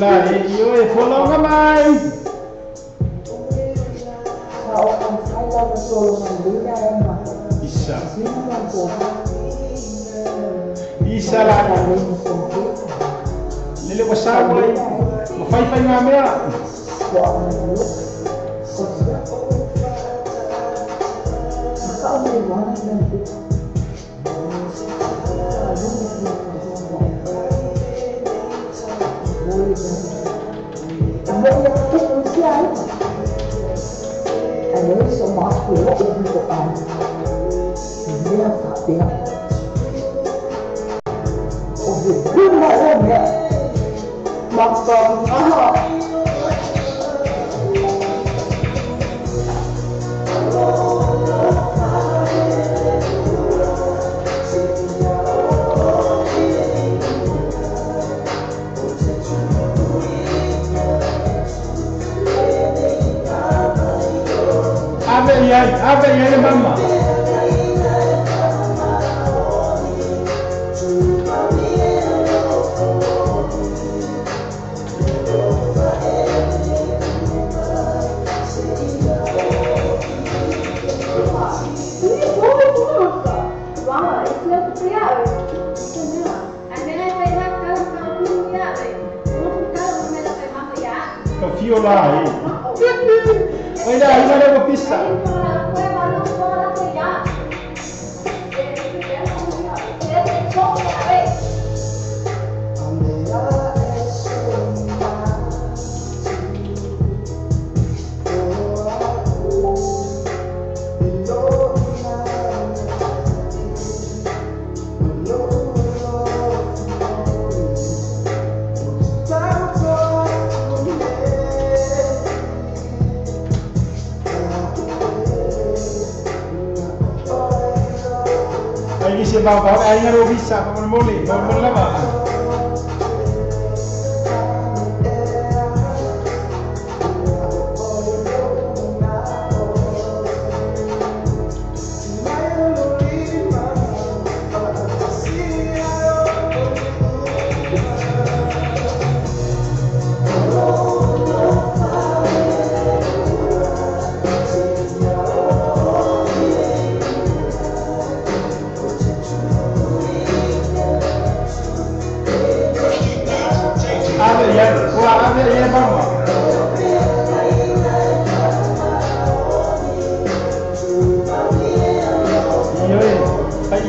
La io e folonga mai. Isa. Isa la. Lele ko sa ko ai. Mo fai fai nga mea. Ave iai mama. Ka fio la e. Oi la ina le pista. Se va a ir a visa pa mole pa mole lava.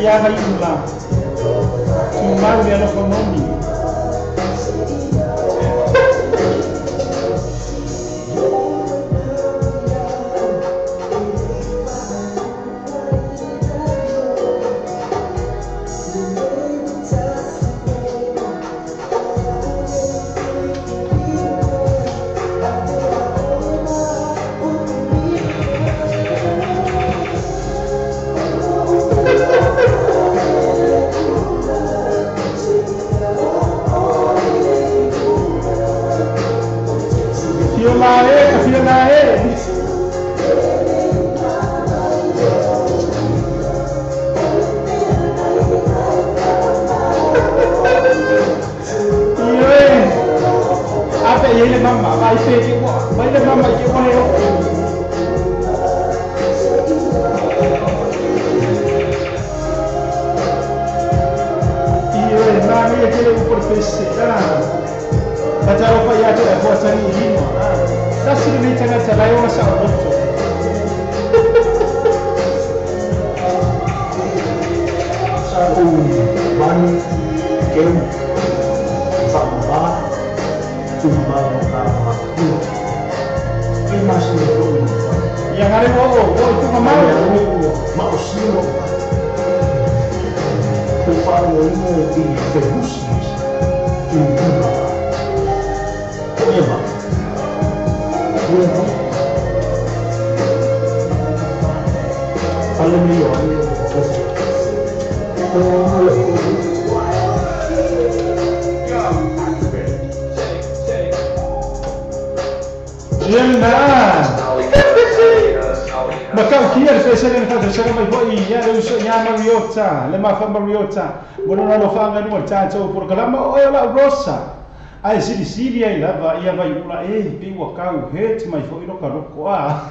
Ia vai ula. Tu mai le alofa moni. Fiola e, fiola e. Ioe. Ape i le mama, vai pe ke wa, vai le mama ke wa he. Ioe, mama ia ke le upor pese. Ah. Pataro pa ia te e tari i lima. Tasi le tangata lai ona sa o. Sa o mani keu whakamā tumā o kā mākua. E masi e tō i wha. Ia ngare o o, o i tunga mau. Ia o ma o sio. Ko whaoa ina e te whehusi i tū. Eva. Eva. Fale me yo. Yena. Makau kia le fese le fa mai foi ia le uso ia Mariota, le ma fa Mariota. Bono na lo fa ngani mo ta to por kalama o la rosa. Ai sili sili ai lava ia vai ula e pe ua kau het mai foi no karoko a.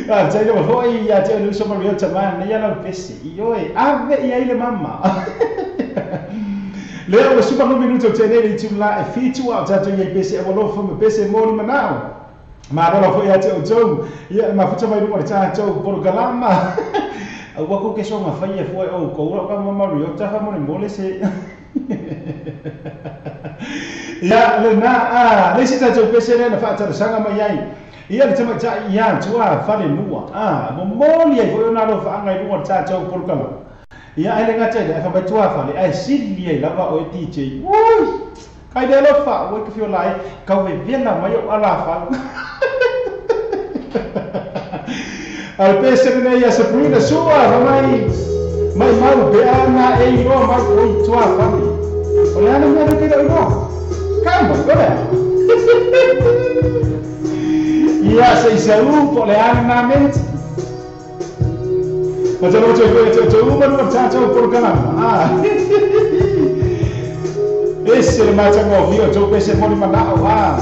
Ah, tai no foi ia te uso Mariota man ia la pese. Io e ave ia ile mama. Leo o super no minuto te nei tu la e fitu a tato ia pese e volo fo me pese mori manao. Ma rola foi a te o tau ia ma futa mai no tato por kalama. A ua ko ke so ma fai e foi o ko ura ka mama Mariota fa mo mole se. Ia le na a le se tato pese le na fa ta sanga mai ai. Ia le tama ta ia tua fa le nua. Ah, mo moli ai foi na lo fa ngai no tato por kalama. Ia ai le ngata le fa mai tua fa le ai sili ai lava o DJ. Ui! Kai le lo fa o ke fio lai ka we vela mai o ala fa. Al pese ne ia Sabrina sua fa mai mai mau be ana e ro mai o tua fa mi. O le ana me ke ro. Calma, ole. Ia se isau po le ana ment. Ma te lo te te te uma no tato por kalama. Ah. Ese le mata ngo vio to pese moli manao ah.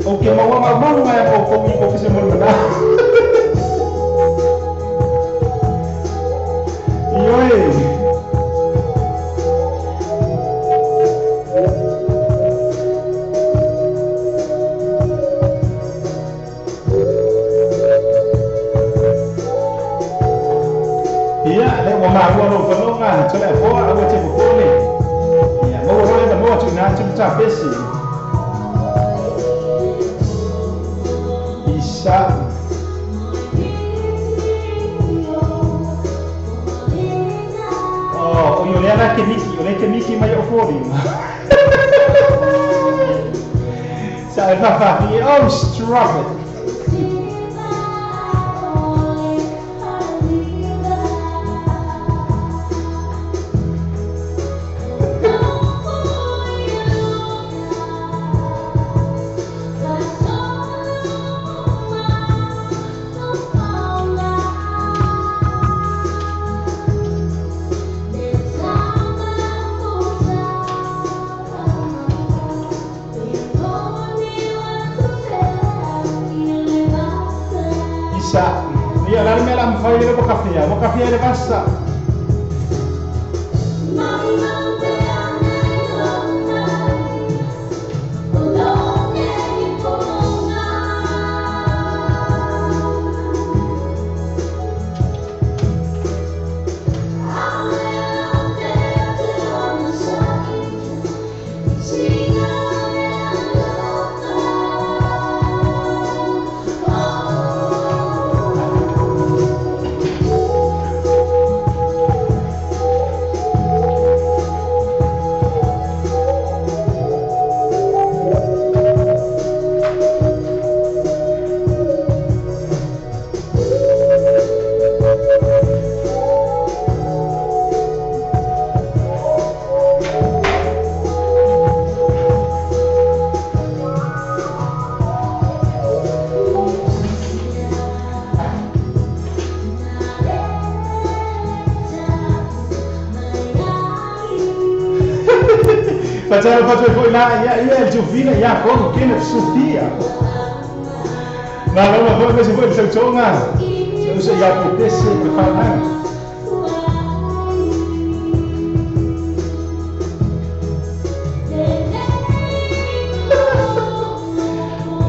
O ke mawa mawa mai o ko mi ko pese moli manao. Ioe. Ia le wa ma wa no fanonga to le foa a te fokole. Ia mo ro le mo tu na tu ta pesi. Isa. Oh, o yo le ana ke miki, o le ke miki mai o fori. Sa fa fa, oh stop it. Ia la me la mfai le bocafia, le passa. Tala patu foi lá ia ia Juvina ia como Kenneth Sofia. Na loma foi mas foi seu tonga. Se usa ia potese que fala.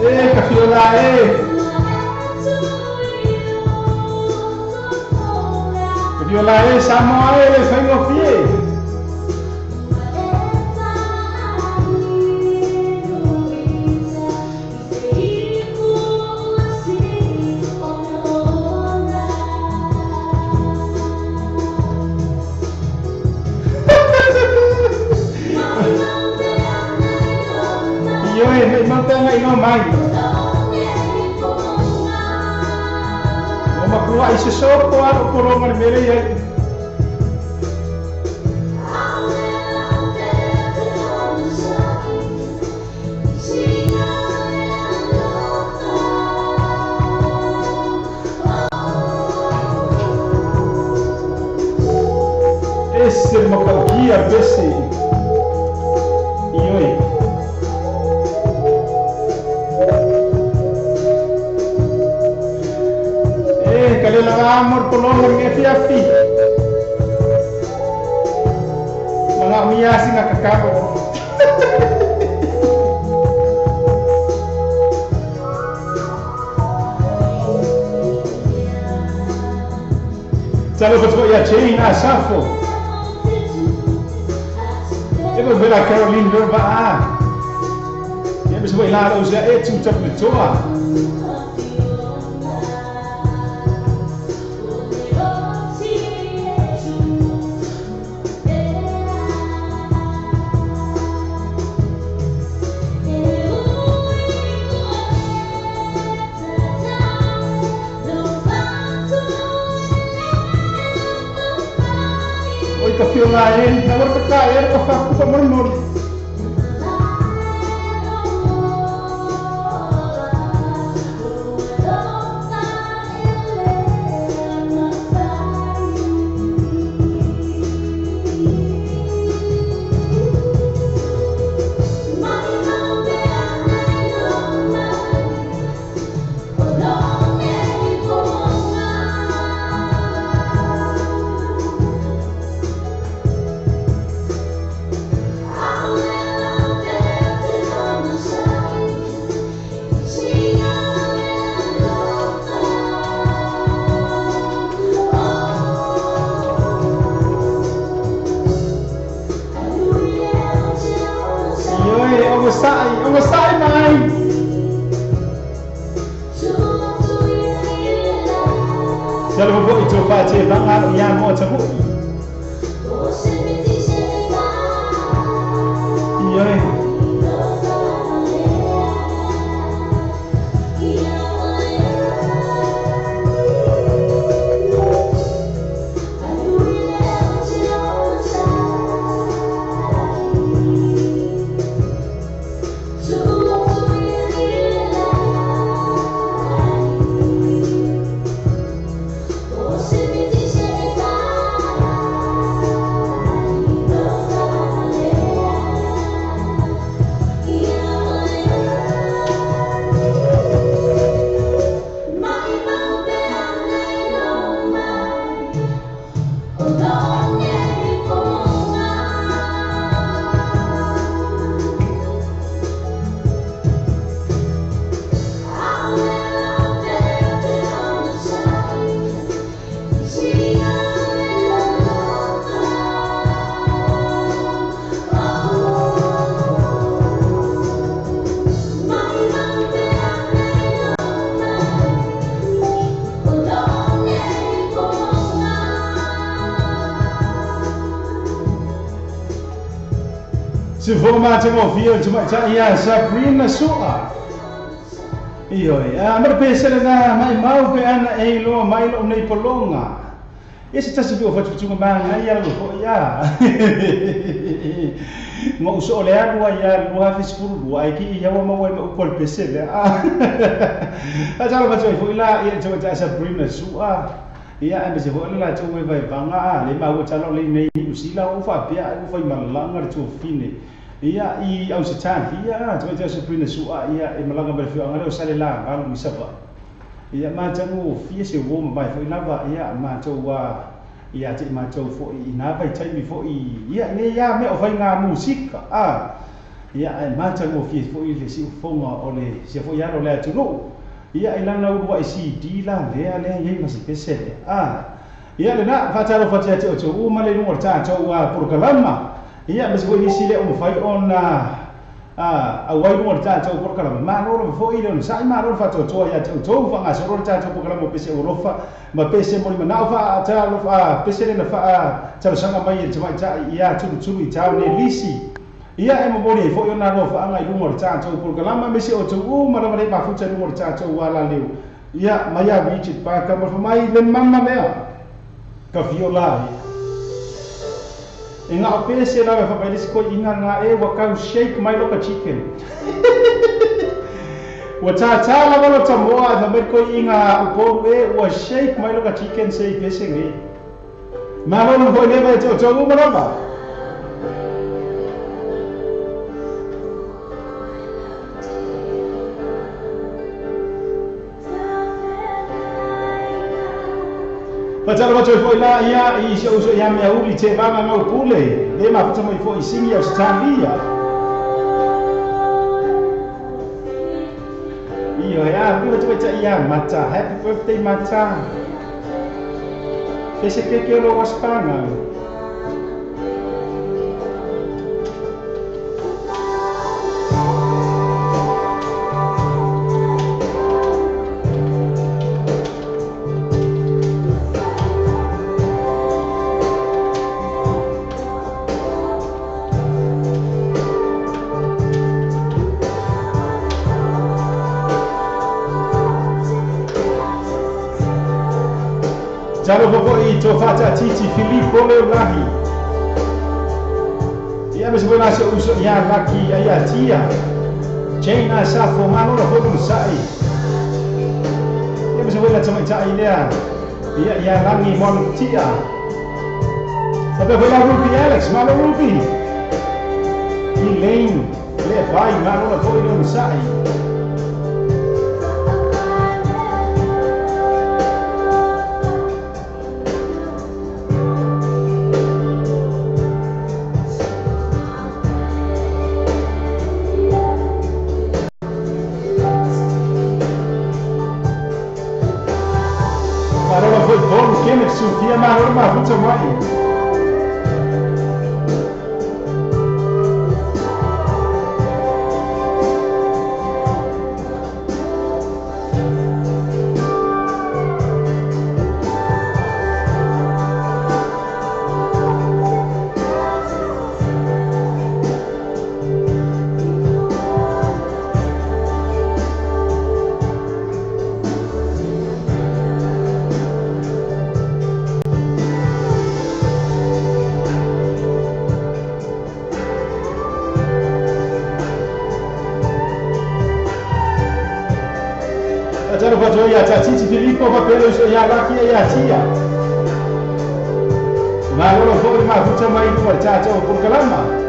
Eh, Cafiola, eh. Cafiola, eh, Samoa, eh, foi no. Mai. Uma kuwa isi sopo aro koronga mere ya. Esse mocalquia besse. Ioi. Amor polongan nge fiafi. Mga umiyasi nga kakao. Talo ko ya Jane Asafo. Eba vela Caroline Verba a. Eba se ila o se e tu tap toa. Fiola ele, na hora que cai, ele tá fazendo. Sai, mãe. Se ela vou e fazer vai ia mo ta bu. E aí? Se vou mais ouvir de uma ia Sabrina sua. Io a mer pensar na mai mau pe ana e lo mai lo nei polonga. Esse tá se viu faz tu uma na ia lo ia. Mo uso le agua ia lo ha fis puru ai ki ia wa mau o pol pese le. A já vai foi lá ia tu Sabrina sua. Ia a se vou lá tu vai vanga le mau tá lo le nei usila o fa pia o fa malanga tu fine. Ia i au se tālia, te mai te Sabrina Sua, ia e malaga mai le fioaga lea o Salelā galu i Savaii. Ia matou fia se uo ma mai foi lava, ia matou ia te matou foi i nā vaitaimi foi, ia nei ia mea o faiga musika, ia e matou fia foi le siufoga o le sia foi alo le atunuu. Ia i lana uluai CD la lea lea iai ma se pese lea. Ia lena faatalofa atu ia te outou uma le luga o le tatou polokalama. Ia ma se foi nisi lea o mafai ona auai luga o le tatou polokalama. Malo lava foi le onosai, malo le faatoatoa ia te outou faagasolo le tatou polokalama o pese olofa ma pese molimanao faatalofa pese lena faatalosaga mai e le tamaitai ia tulutulu i tau nei lisi. Ia e momoli ai foi ona alofaaga i luga o le tatou polokalama me se outou uma lava le mafuta i luga o le tatou alaleu. Ia mai a Richard Parker ma mai le mama lea ka fiola e ngā pese lava fa mai ko inga ngā e wa kau shake mai loka chicken. Wa tata lava lo tamoa fa mai ko inga uporu e wa shake mai loka chicken se i pese nge. Malo no foi leva e te outou uma lava. Fatalo atu foi la ia i se uso ia mea uli te vanga ngau pule le mafuta mai foi singi Australia. Ia ia pule tu ia ia mata happy birthday mata. Pese ke ke lo waspanga. Talofa foi to whata titi Filipo Leulahi. Ia me se foi se uso ia laki ia tia. Jane Asafo malo la foi sai. Ia me se foi la tamaitai lea. Ia ia langi mon tia. Sabe foi la Ruby Alex malo Ruby. Elaine le vai malo la foi le sai. Ia tatiti Filipo papelo ia laki ia tia. Malo foi mafuta mai no tatou polokalama.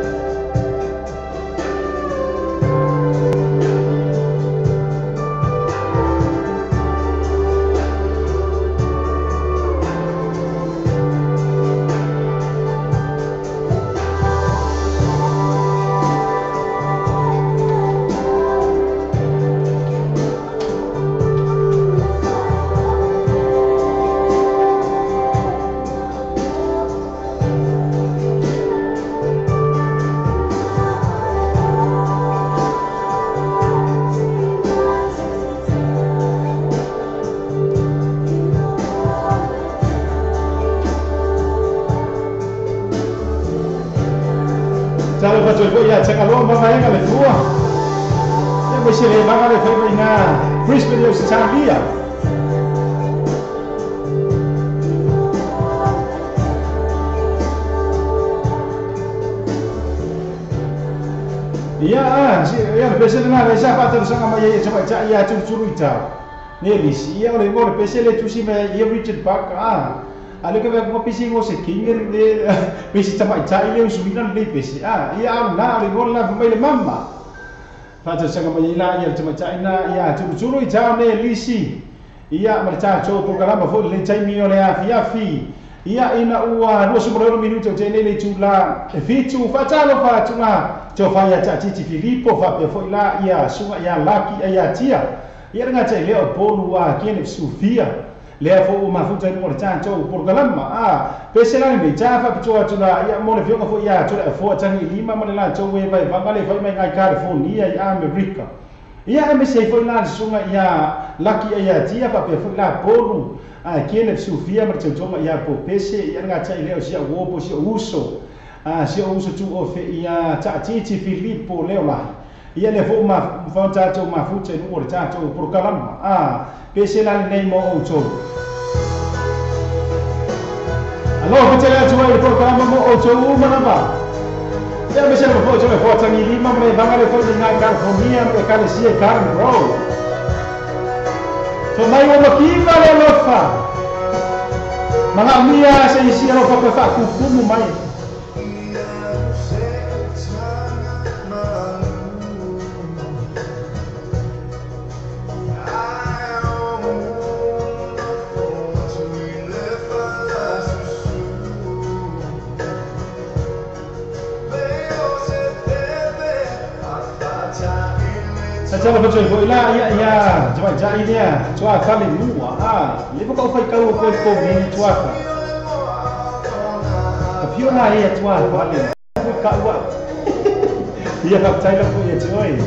Ia tangaloa mamaega le fua. Ia mo se le vaga le faiva i ngā Brisbane i Australia. Ia ia le pese lena le sa faatalosaga mai ai e tamaitai ia tulutulu i tau. Ne lisi ia o le igoa o le pese le tusi mai ia Richard Parker. Ale ka ve ko pisi ngo se kinga le pisi tamaitai le usuina le pisi a ia au na le go la mai le mama faatausaga mai ai la ia le tamaitai na ia tulutulu i taone lisi ia ma le tatou polokalama foi le taimi o le afiafi ia ina ua 26 minute o tenei le itulā e 7 faatalofa atuga tofai ia taatiti Filipo faapea foi la ia suga ia Laki ia Tia ia le gata i lea o polu a kene sufia lea foi ua mafuta i luga o le tatou polokalama a pese la lenei ta faapitoa atu la ia mo le fioga foi ia atu le afoa tagi i lima ma le latou e vaevaga le fai mai gai California i Amerika ia aemaise ai foi la le susuga ia Laki ia Tia faapea foi la polu a kene sufia ma le tautoga ia popese ia le gata i lea o si au uo po si au uso a si au uso tu ofe ia taatiti Filipo leo lahi ia le foi ma tatou mafuta i luga o le tatou polokalama a pese la lenei mo outou. Alofa tele atu ai le polokalama mo outou uma lava. Ia aemaise lava foi toe foatagi lima ma le vaga le foi i California ma le ekalesia i Garden Grove. Fai mai ua makiva le alofa. Magaumia se isi alofa koe faakukumu mai. Tala fa foi la ia ia tamaitai lea tuafale lua a le foka o faikau o koe ko ni tuafa. Ka pio la ia tuafale foi kaua. Ia faafetai la foi ia te oe.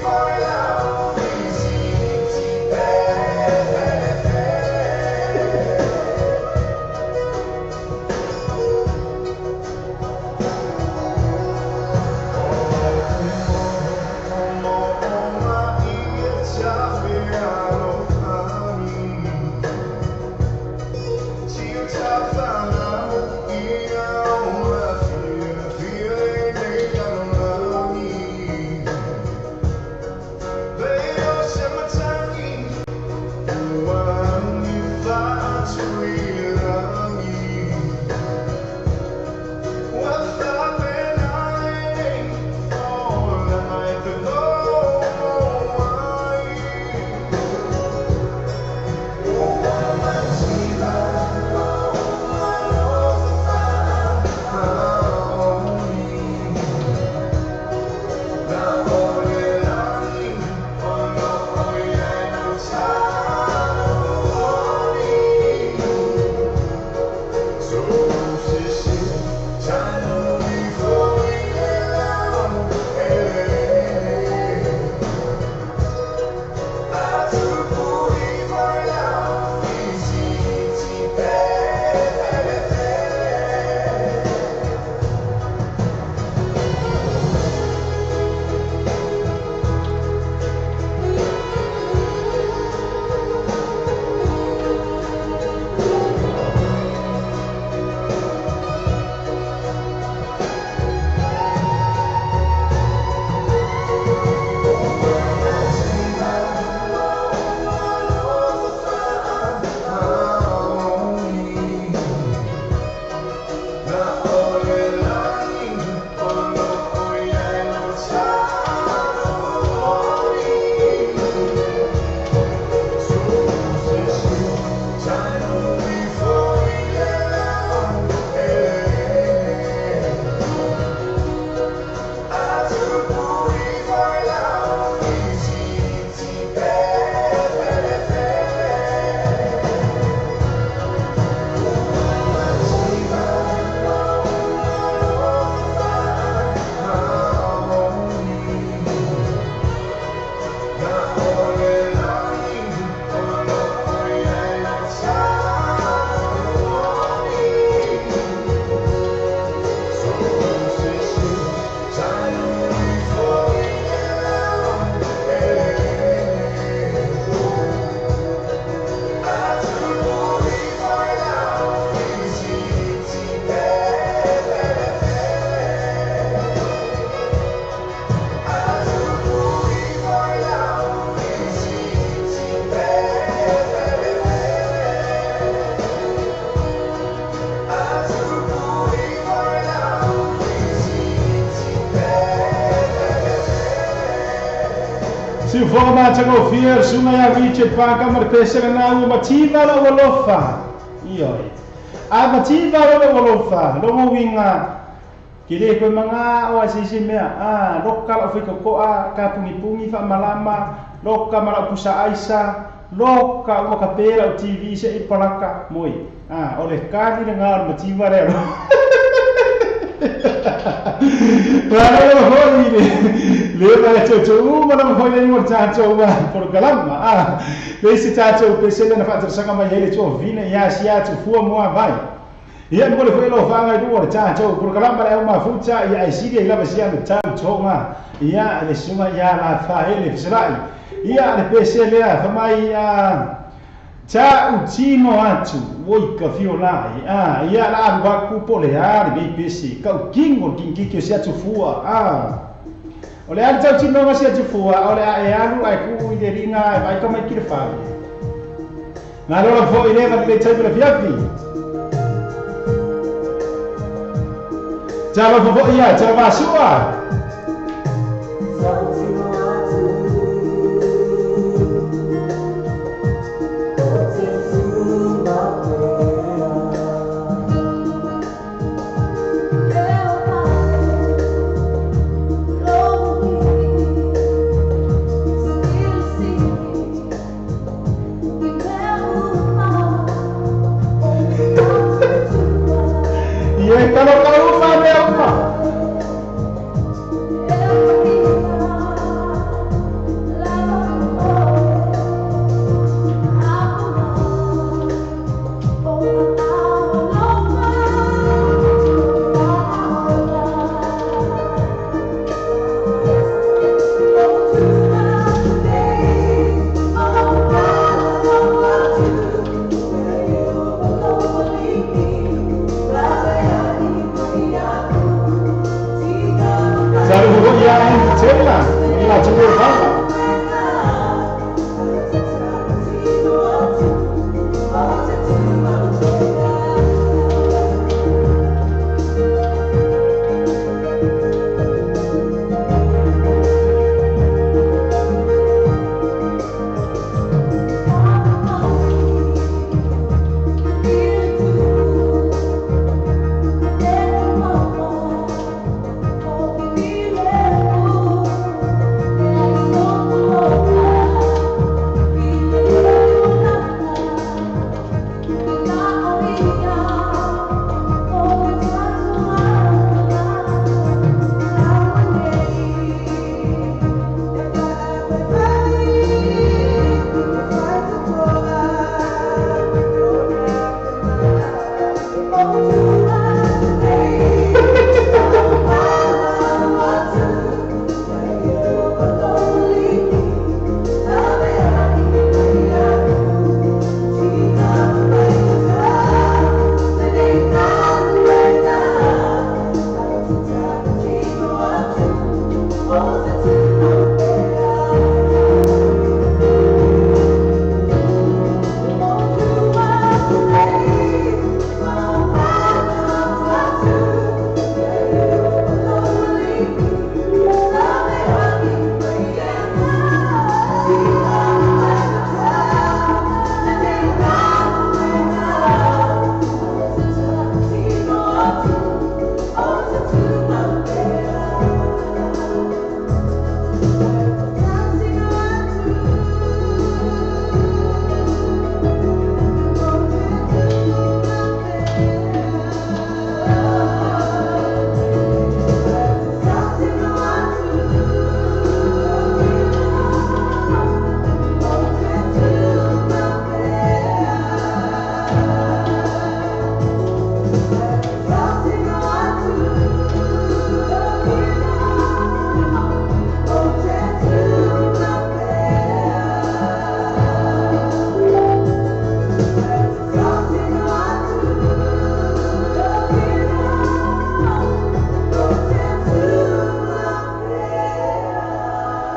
For Sifoga matagofie sunga ya Richard Parker ma le pesega na ua mativa la'u alofa. Ioe. A mativa la'u alofa, logo uiga ke lē koe maga o aseise mea a loka la'u faikoko'a kapugipugi fa'amalama loka ma la'u pusa aisa loka ua kapē la'u TV se'i palaka moi a o le kali lagā o le mativa lea Malo foi le le tau ma la foi le mo tatou ma programa a le se tatou pesele na fa'atalasaga mai ai le toafina ia sia tufua moa vai ia mo le foi lo fa'aga i luga o le tatou programa le au mafuta ia aisili ai lava sia le tau toga ia le suga ia la fa'aele fesela'i ia le pesele a famai a ta'utino atu oi ka fio la'i a ia la alu aku po le a le nei pese ka'ukigo le kikiki o se atufua a o le ali tautinoga se atufua o le a'e alu ae ku'u i le liga e vaai ka mai ki le fale galola fo'i leva lelei taimi le fiafi talofa fo'i ia talavasua.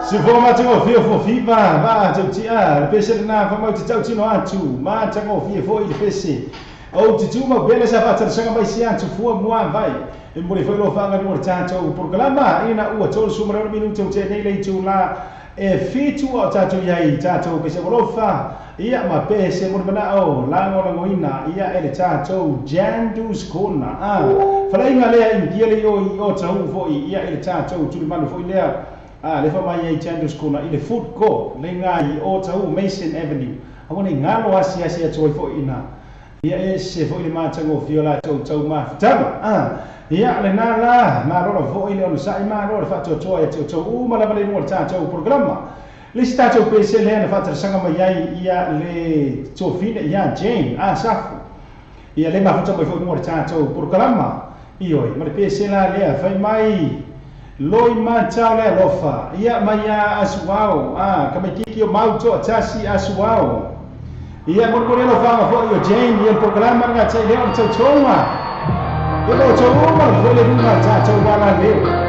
Sifoga matagofie fofiva va tautia le pese lena famau te tautino atu matagofie fo'i le pese ou te tumau pea le sa fa'atalasaga mai se atufua moa vai e mo le foi lo fa'aga luga le tatou programa ina ua 36 minute o tenei le itulā E fitu o tātou iai tātou ke se alofa ia ma pe se mo mana o lango langoina ia ele tātou Jandus Kona a falainga lea ingia le o i o tau foi ia ele tātou tulimanu foi lea a le fa mai ai Jandus Kona i le food court le ngai o tau Mason Avenue a mo ngalo asi asi atu foi ina ia e se foi le matango fiola tau tau ma tama a ia le na la ma ro foi le ono sai ma ro le faatoatoa e tau uma lava le mo tātou programa le tātou pese le na faatalasaga mai ai ia le tofine ia Jane a Safu ia le mafuta mai foi mo tātou programa ioi ma le pese la le fai mai loi matau le alofa ia mai a asuao a kamaikiki o mau to tasi asuao ia mo mo le alofa foi o Jane ia programa nga tai le o tau tonga ia mo tau uma foi le lunga tātou wala leo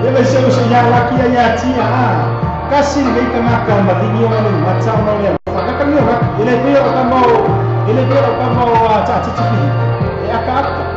ia le seu se ia laki ia tia a kasi le tangaka matingi o le matau no le whakakangi o laki ele pia o kamau ele pia o kamau a tātitipi e aka aka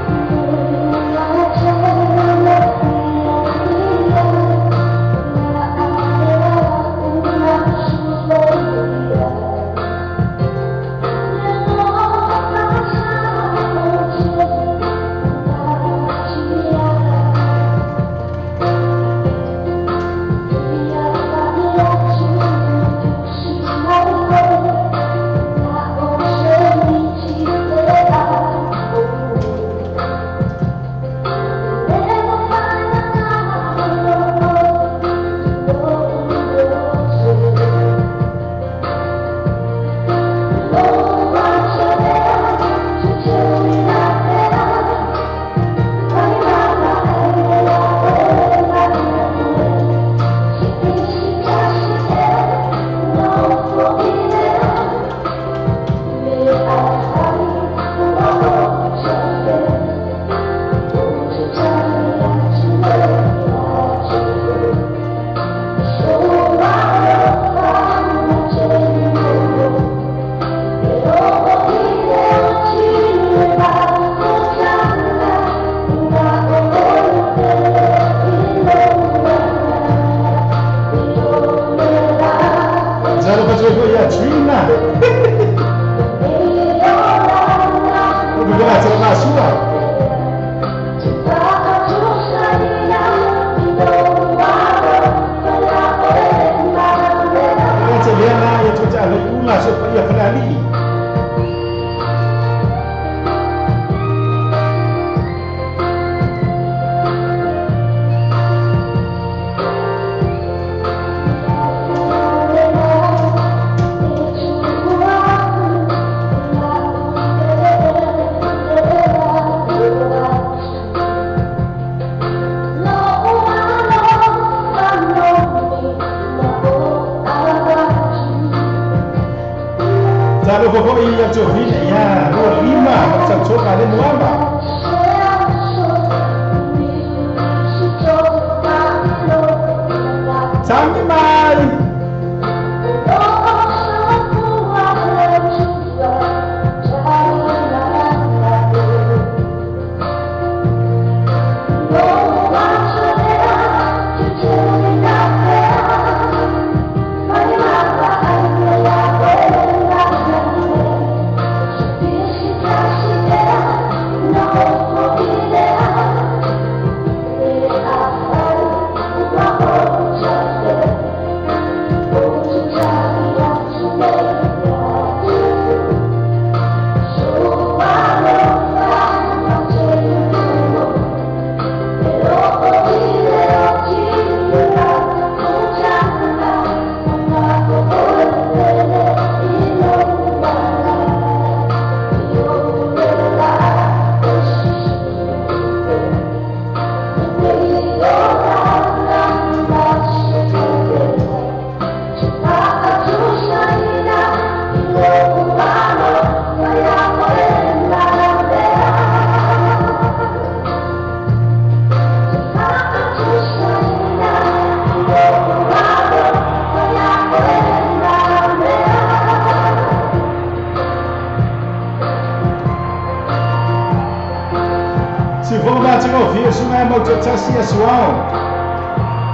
ia mautatasi ia suao.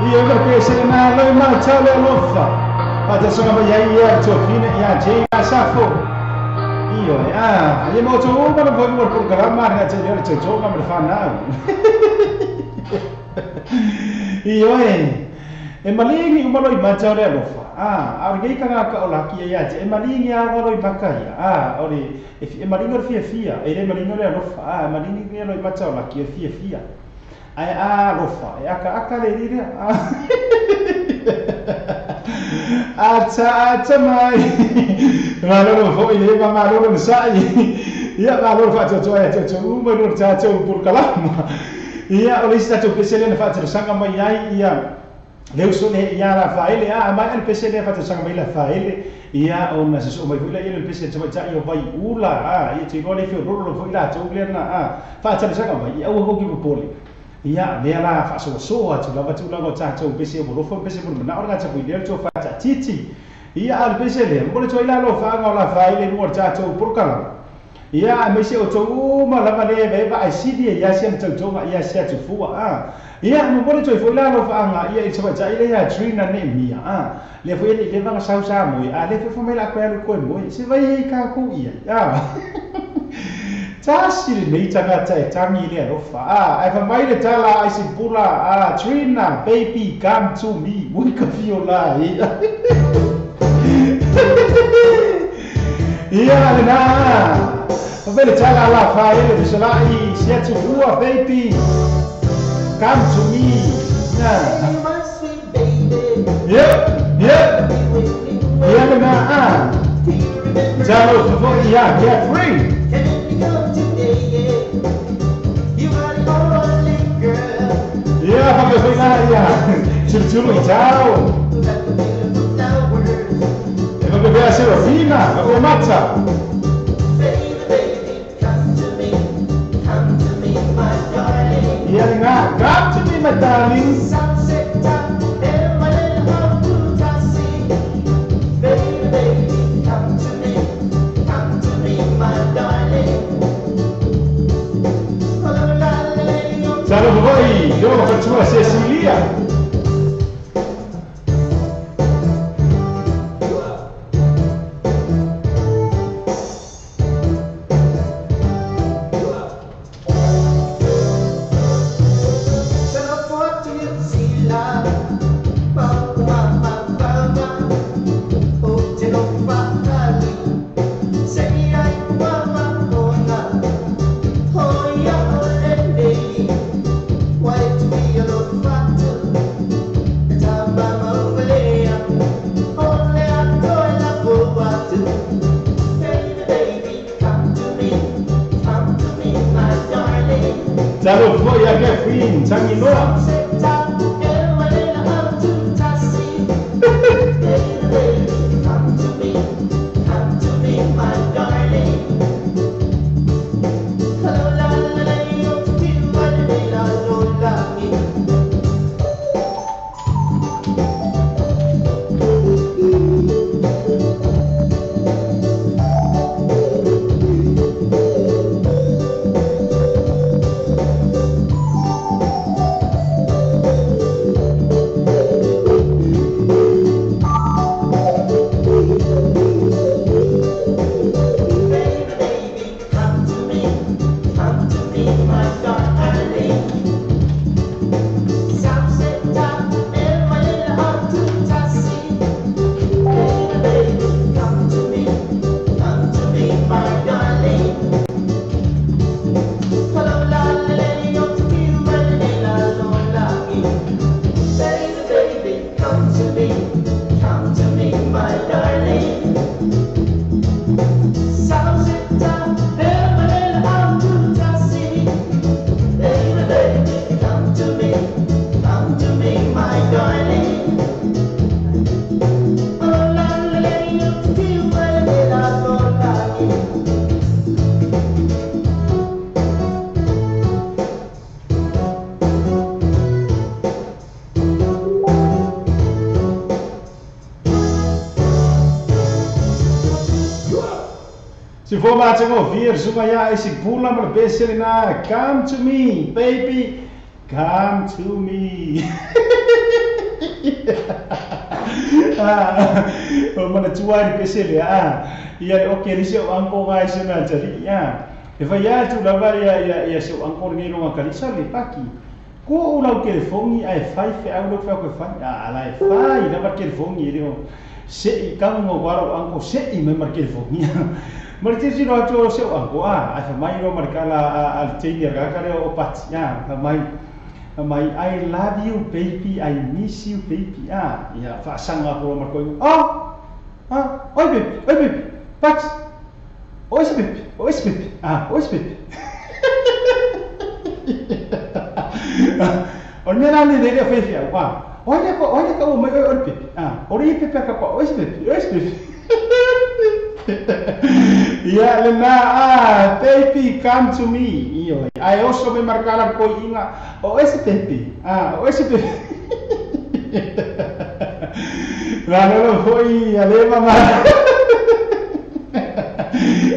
Ia o le pese na loi mata le alofa. Faatasaga mai ai ia tofina ia Jane Safo. Io e ia mo tu ma no voi mo programa na te le te toga ma fa na. Io e malingi uma loi mata le alofa. A o le ka ka o la ki ia te e malingi a o loi maka ia. A o le e malingi o fia fia e le malingi le alofa. A malingi le loi mata o la ki fia fia. Ai a alofa e aka aka le le. Ata ata mai. Malo foi le malo no sai. Ia malo fa to to to uma no ta to por kalama. Ia o le sta to pesele na fa to sanga mai ai ia. Leu so le ia la fa ele a mai el pesele fa to sanga mai la fa ele ia o na se o mai foi le pesele to ta ia vai ula a ia te gole fi ro ro foi la to le na a fa ta sanga mai ia o ko ki pole. Ia lea la faasoasoa atu lava tulaga o tatou pese o lofo pese mo manao le gata le to fa titi. Ia a le pese le mo le toi la lo fa ga la fa ile no tatou porokala. Ia me se o to uma lava le ve va sidi ia se to to ia se atu fua a. Ia mo le toi foi la lo fa ga ia i se va ile ia trina ne mia a. Le foi le va sa sa mo a le foi foi la ko le ko mo se vai ka ku ia. A. Tasi le nei tagata e tangi le alofa. A, ai fa mai le tala ai sipula. A, Trina, baby, come to me. Ui ka fiola ia. Ia le na. Fa le tala la fa ele bisala i se atu ua baby. Come to me. Na. Yep, yep. Ia le na. A. Talo fo ia, get free. Yeah, ia. Tulu e tau. E vou beber a Serafina, vou mata. Ia nga, come to me, my darling. Salve voi, io faccio la Cecilia. Salve voi, a Catherine, Tanginoa. Se for mais ouvir, Zumaya, esse pula, mas come to me, baby. come to me. O mana tua i pese le a ia o ke lise o anko ga se na tali ia e vai atu lava ia ia se o anko ni longa kalisa le paki ko o lau telefongi ai fai fe au lo fe ko fai a la e fai lava telefongi le o se i kango waro anko se i me mar telefongi mar te si ro atu se o anko a ai fa mai ro mar kala al te ni ga kale o pati a mai mai I love you baby, I miss you baby. Ah, ia faasanga ko mar ko. Oh. Ah, oi baby, oi baby. Pax. Oi baby, oi baby. Ah, oi baby. O me na ni le fe fe wa. Oi le ko oi le ko mai oi baby. Ah, oi baby ka ko oi baby, oi baby. Ia le na ah, baby come to me. Io ai oso me marcala ko inga o ese baby. Ah, o ese baby. La no foi a le mama.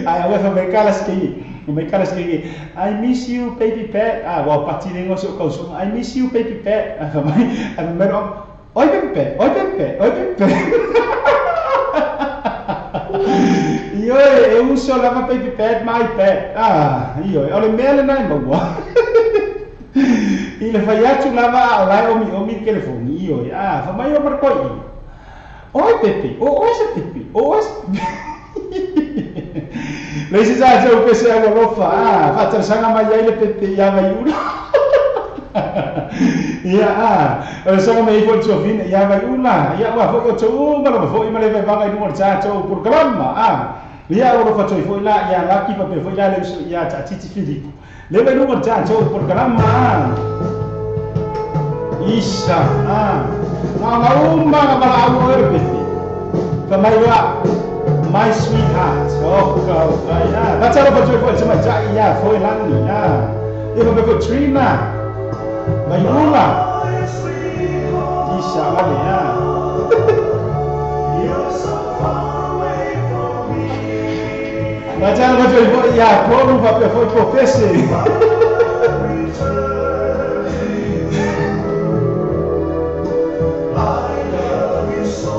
Ai o fa me kala ski. Me kala ski. I miss you baby pet. Ah, wa pati lengo so ko so. I miss you baby pet. Ah, mai. Ah, me oi baby pet. Oi baby pet. Oi baby pet. Io e uso lava baby pet my pet. Ah, io o le mele nai maua. I le fai atu lava lai o mi telefoni io. Ah, fa mai o marco i. Oi pepe, o oi se pepe, o oi. Le se sa o pese a lofa. Ah, fa tsanga mai ai le pepe ia vai ula. Ia ah, o sanga mai fo tso fina ia vai ula. Ia wa fo tso ma lo fo i ma le vai vai no tsa tso programa. Ah, ia o lo fa tso fo la ia la ki pa pe fo ia le ia tsa titi Filipo. Le vai no tsa tso programa. Isa ah. Na uma na bala o pepe. Fa mai wa my sweetheart. Oh, God. Yeah. That's all about you. It's my yeah, for Lani. Yeah. If I go Trina. My Ula. Isha, yeah. You're so far away from me. That's all about you. Yeah, for for professor. I love you so.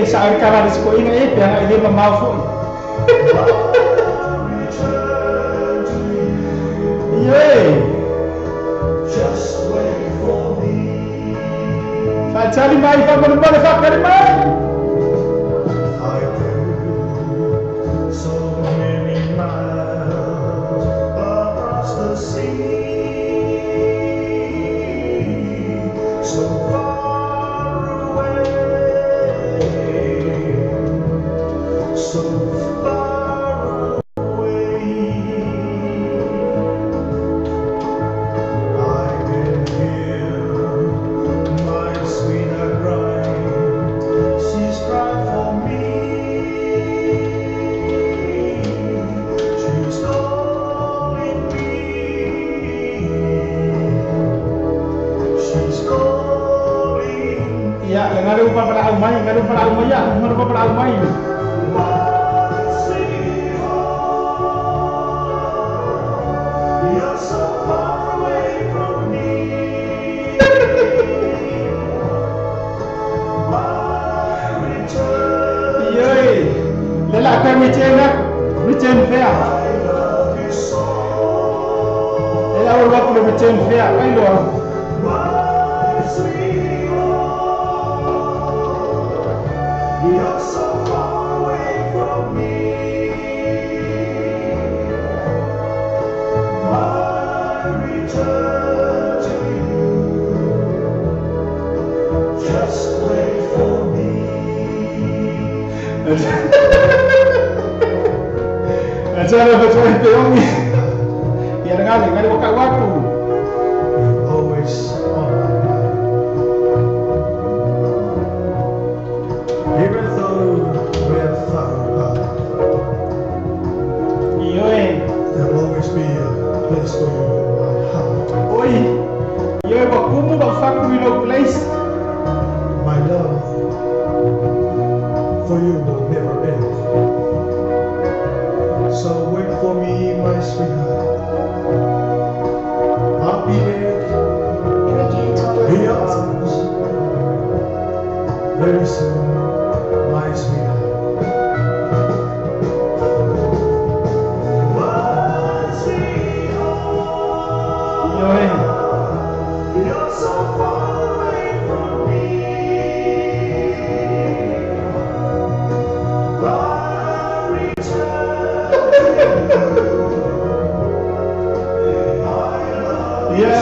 Sa kala ko ina e pe ile ma fo. Ye. Just wait for me. Fa tali mai fa mo mo fa kari mai. I do so many miles across the sea. So far away. So far away, I can hear my sweetheart crying. She's crying for me. She's calling me. She's calling. Ya, ngalu pa pala umay, ngalu pa pala umay, ngalu pa pala umay. You're so far away from me. My return. Yey. Lela ka return na. Return fair. I love you so. Lela o lo return fair. Ai lo. My sweetheart. You're so far away from me. Return to you. Just wait for me. Achana pa choi pe ongi. Ia ngali ngali waka waku. You're always on my mind. Even though we're far apart. Ioe. There'll always be a place for you in my heart. Oi. Ioe wakumu ba faku i no place.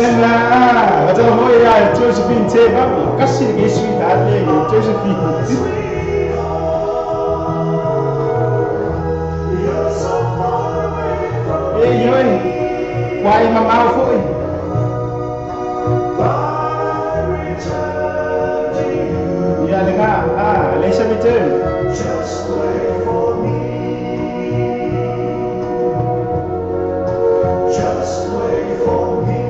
Lena, wata mo ia Josephine te ba kasi le sweetheart le Josephine. Ei oi, wai mamau foi. Ia lena, ah, leisa me te. Just wait for me. Just wait for me.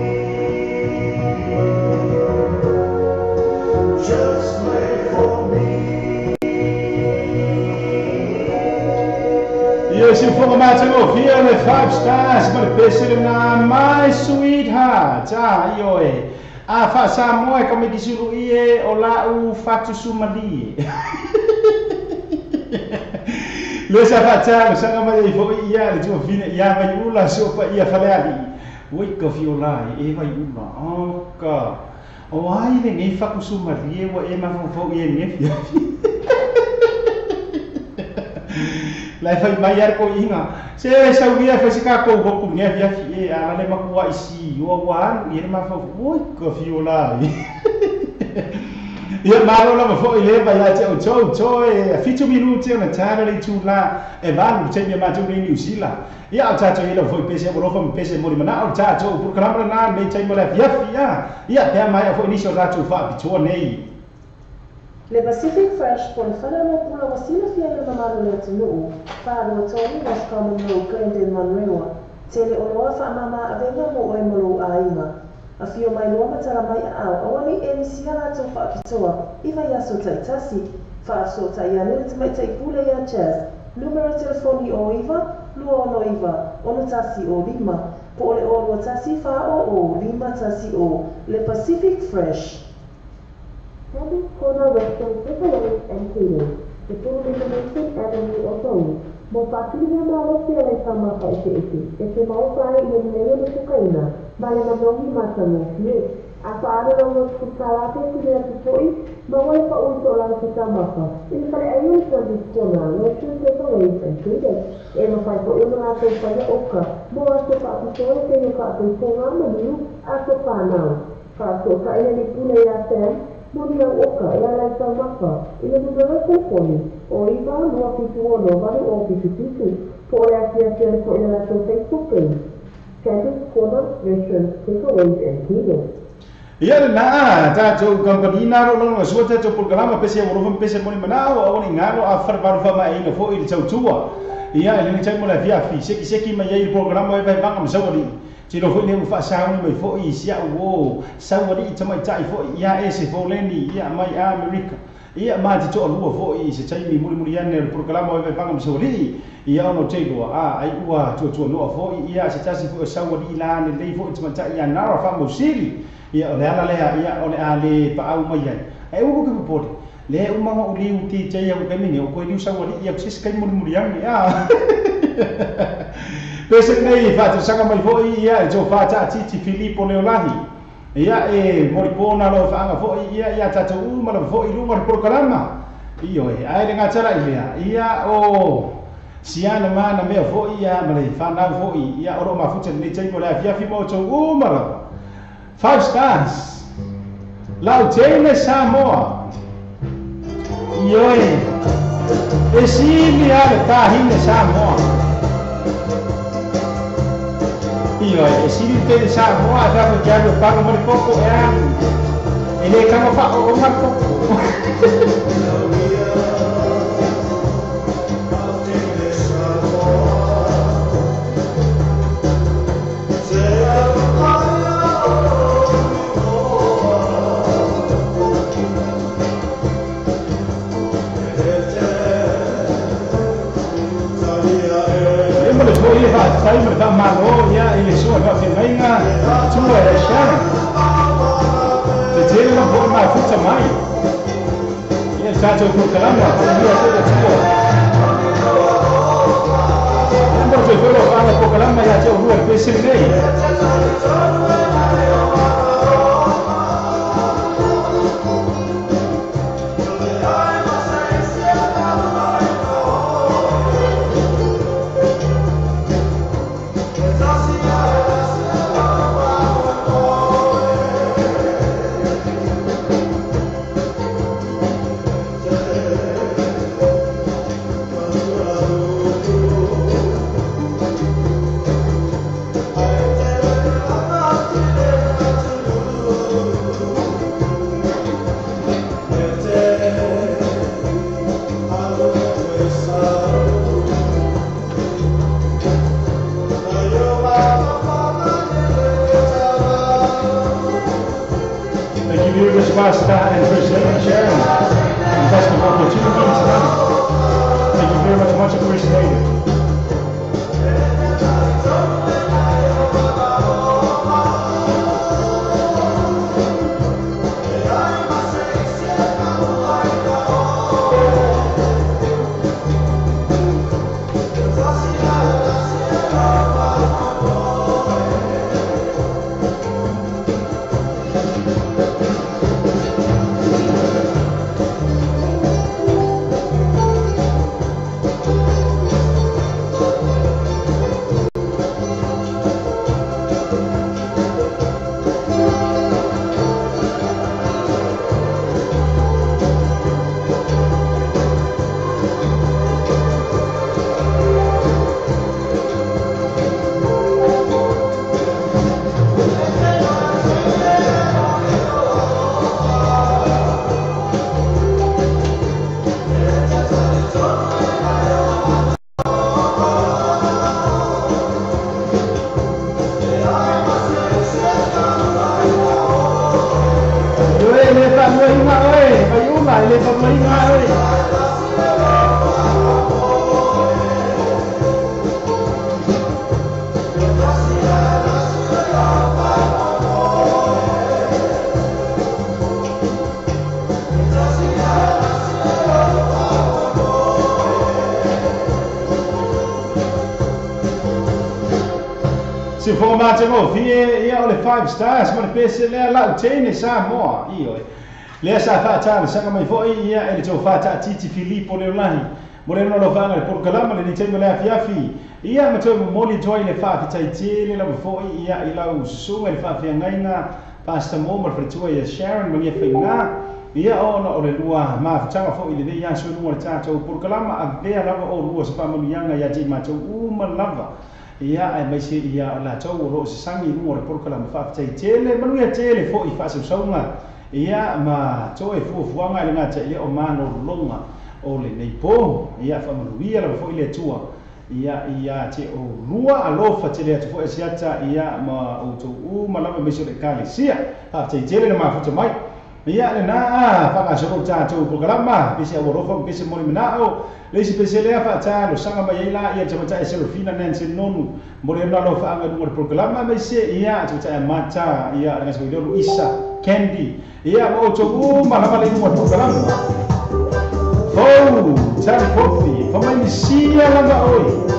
Just wait for me. Ia se foga matango fia le 5 stars ma le pese na my sweetheart. Ah, ioe. A fa Samoa ka me kisulu ie o la u fatu sumali. Le sa fa sanga mai fo ia le tu fina ia mai ula so pa ia fale ali. Oi ka fiola e vai ula. O ka. O ai le nei fa kusumali wa e ma fo ia ne fia. Lai fai mai ar ko inga. Se sa uia fa se ka ko ko ne fia fi e ala le makua isi o wa ia ma fo oi ka fiola. Ia malo lava foi le vai ia te o tau to e 7 minuti ona tara le tula e valu te me matu ni New Zealand. Ia o tatou ila foi pese o rofa pese mo mana o tatou programa na nei tai mo le fia fia. Ia pe mai a foi ni so tatou fa pitoa nei. Le Pacific Fresh po le fale mo pula wasila fia le mamalu le atunuu, whaalua tolu Roscommon Road, Glendon Manurewa, tele o loa wha mama avenga mo oe mo lou āinga. A fio mai loa matala mai a au, awani e nisia lātou whaapitoa, i vai aso taitasi, whaaso tai ane le tamaitai pule ia Jazz, numero telefoni o 9 269 61 o 5, po o le o 21 4 o 5 1 o, le Pacific Fresh. Sandy's Corner Restaurant, Takeaways and Catering, the Pulu Avenue o Saui. Mo whaaturinga malo sia le taumafa e te ete, e te maofa ai i le leo le kukaina, ma le manogi matango fie. A whaara rongo kutala te kuri atu toi, ma wai pa ui tō lau te taumafa. I le whare ai o Sandy's Corner, Restaurant, Takeaways and Catering, e mawhai po una rātou whaia oka, mo ato whaapitoa te yo ka atu tō ngā maniu, ato whānau. Whaato ka ina le pule ia Sam, Moni au oka e ala i taumafa, i le numero telefoni o 9 2 7 6 8 0 7 7, po o le asia sia le po ina latou Facebook page. Sandy's Corner Restaurant, Takeaways and Catering. Ia le naa, tātou company nā ro longa sua tātou programa pese o rofa pese moni manao o ni ngalo a farvaru fa mai ina fo i le tautua. Ia le ni taimo le fia fi seki seki mai ai programa e vai vanga masawali. Te lo foi le ufa sauni mai foi i sia o sawali i tamai tai foi ia e se voleni ia mai Amerika. Ia ma te toa lua foi i se taimi muri muri ane le programa e vai vanga masawali. Ia ono te loa a ai ua tua noa foi ia se tasi foi sawali la ne lei foi tamai tai ia nara fa mausili. Ia o le ala lea ia o le ale pa au mai ai. Ai uku ke popole. Le umanga o liu te te ia o kemini o koe liu sawali ia se kai muri muri ane ia. Pese nei whātu sanga mai foi ia e tō whāta titi Filipo Leolahi. Ia e moripona lo whaanga foi ia ia tātou umara foi lunga le programa. Io e ai le ngā tara i lea. Ia o siana mana mea foi ia ma le whanau foi ia oro mafuta nei taimo le afiafi mo tō umara. 5 stars. Lau teine Samoa. Io e e sili a le tāhine Samoa. Io e sili te Samoa a tāku kia alu pago mari koko e alu. E le kanga wha o mari koko. Fai me fa malo ia i le soa fa whengainga tua e shana. Te tele ma po ma futa mai. Ia tātou programa ko ia te tua. Ia mo te whero whanga programa ia te o rua pese nei. Pastor and First Lady Sharon. And Pastor Bob for tuning in tonight. Thank you very much, much appreciated. Si fo ia o le 5 stars ma le pese lea lau teine Samoa ioe. Lea sa fa'atala saga mai fo'i ia e le tou fa'ata'atiti Filipo Leolahi mo le alofaga le polokalama le taimi o le afiafi ia ma toe momoli atu ai le fa'afetaitele lava fo'i ia i lau susuga i le fa'afeagaiga Pastor Mo ma le faletua ia Sharon ma lia faigā ia ona o le lua mafutaga fo'i lenei aso i luga o le tatou polokalama avea lava o lua se fa'amanuiaga ia te i matou uma lava ia ai mai se ia la tau o lo se sangi luga o le polokalama fa'afetaitele manuia tele fo'i fa'asausauga ia ma toe fuafuaga i le gata i le o malologa o lenei po ia fa'amanuia lava fo'i le Atua ia ia te o lua alofa tele atu fo'i asiata ia ma outou uma lava aemaise o le ekalesia fa'afetaitele le mafuta mai ia lena fa'agasolo tatou polokalama pese au alofa ma pese moli mana'o le isi pese lea fa'atalosaga mai ai la ia tamata'i Serafina Nancy Nonu mo le alofa'aga i luga o le polokalama aemaise ia tamata'i Amata ia le gasa Luisa Candy ia ma outou uma lava le luga o le polokalama fou tali kofi famainisia lava oe.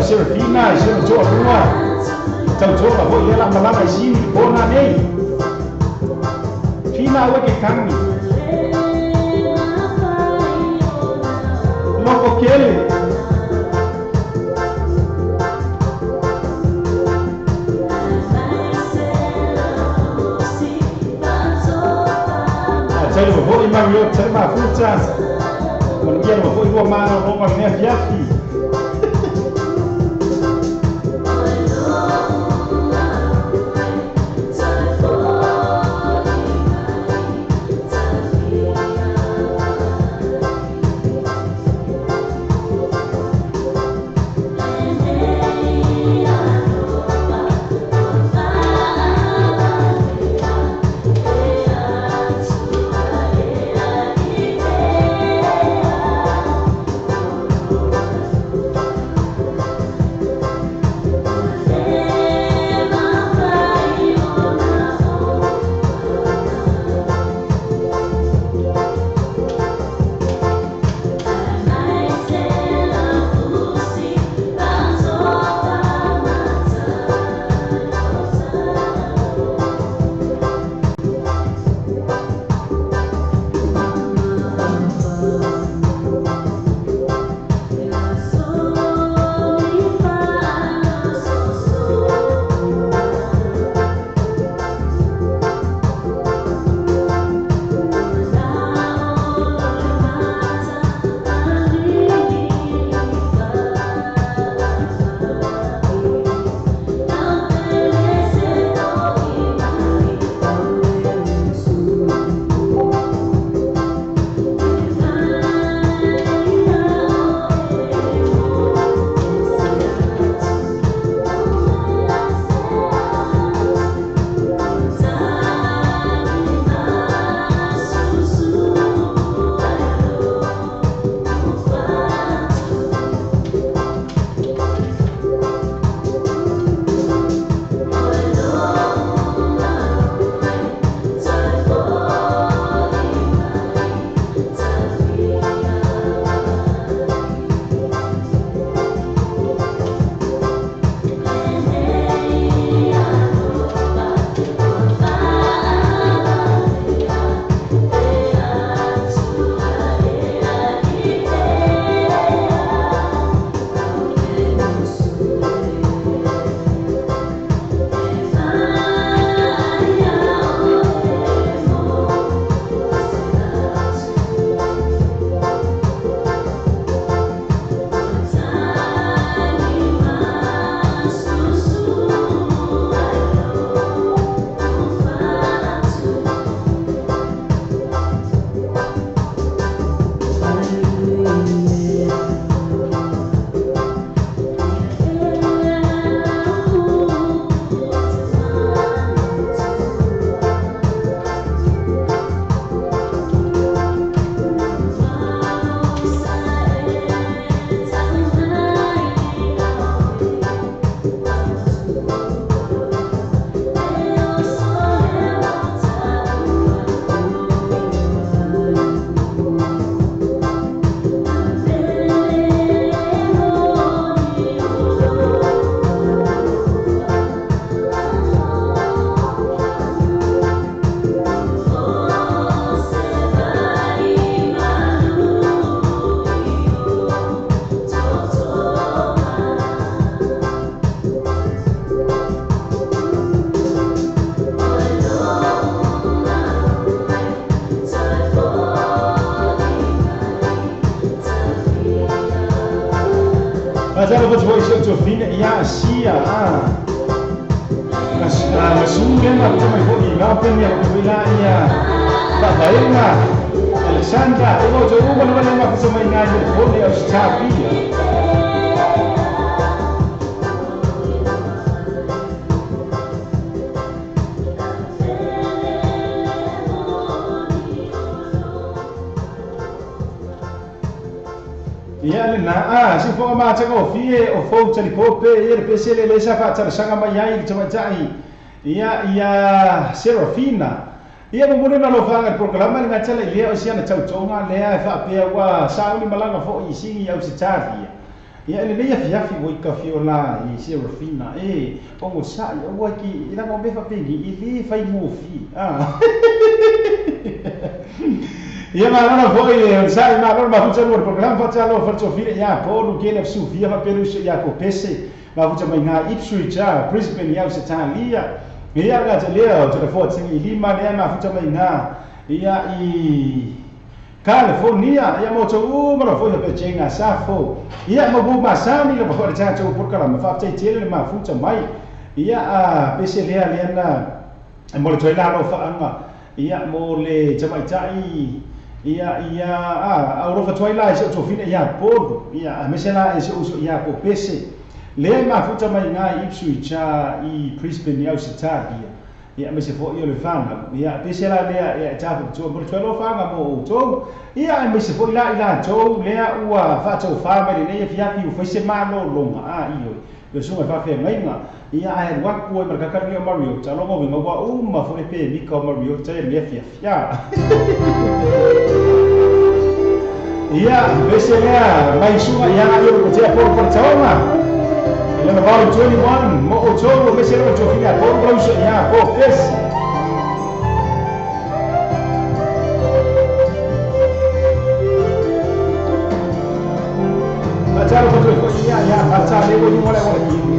Serafina, se no toa lua, tautoga foi ela malama i sini le pona nei. Fina ue ke kangi. Loko kele. A tele foi Mario, tele mafuta. Manuia foi lua mano roma le afiafi. Masu lea mafuta mai fo'i i Melbourne ia faapea foi la ia Faavaega Alexandra e ma outou uma lava lea mafuta mai iga i Melbourne e Ausitalia. Ia le na a si foga matagofie o fou talipope ia le pese le lesa faatalasaga mai ai i le tamaitai ia ia Serafina. Ia momoli na alofaga i le polokalama le gatala i lea o siana tautoga lea e faapea ua sauli malaga fo'i i sigi Ausitalia. Ia e lelei afiafi ua i kafiola i Serafina e ogosa'i aua ki i laga o mea faapegi i lē faigofie Ia malona fo'i le sa'i malona mafuta lua le polokalama faatalofa le tofile ia Polu kele fesufia faapea le uso ia Kopese mafuta mai gā Ipswich Brisbane i Ausitalia. Ia le gata lea o telefoa tigi i lima lea mafuta mai gā ia i California ia mo outou uma lava fo'i faapea Jenga Safo. Ia maupou masani lava fo'i le tatou polokalama faafetai tele le mafuta mai. Ia pese lea lea na mo le toe la alofaaga ia mo le tamaita'i ia ia aulofa tuai la i se tofina ia Polu ia aemaise la i se uso ia Kopese lea e mafuta mai iga i Ipswich i Brisbane i Ausitalia. Ia aemaise fo'i o le fanau ia pese la lea ia e tafapitua mo le toe alofaga mo outou. Ia aemaise fo'i la i latou lea ua faataufā mai lenei afiafi ua fai se malōloga ioe le susuga e faafeagaiga. Ia ae alu aku ai ma le kakalagi o Mariota loga uiga ua uma fo'i le pemika o Mariota ia lenei afiafi Ia pese lea mai suga ia ia le kotea Polu faletaoga i lona volume 21 mo outou aemaise lea o le tofina a Polu lauso ia Kopese. Faatalofa toe fo'i ia ia faataleua i luga o le auala kivi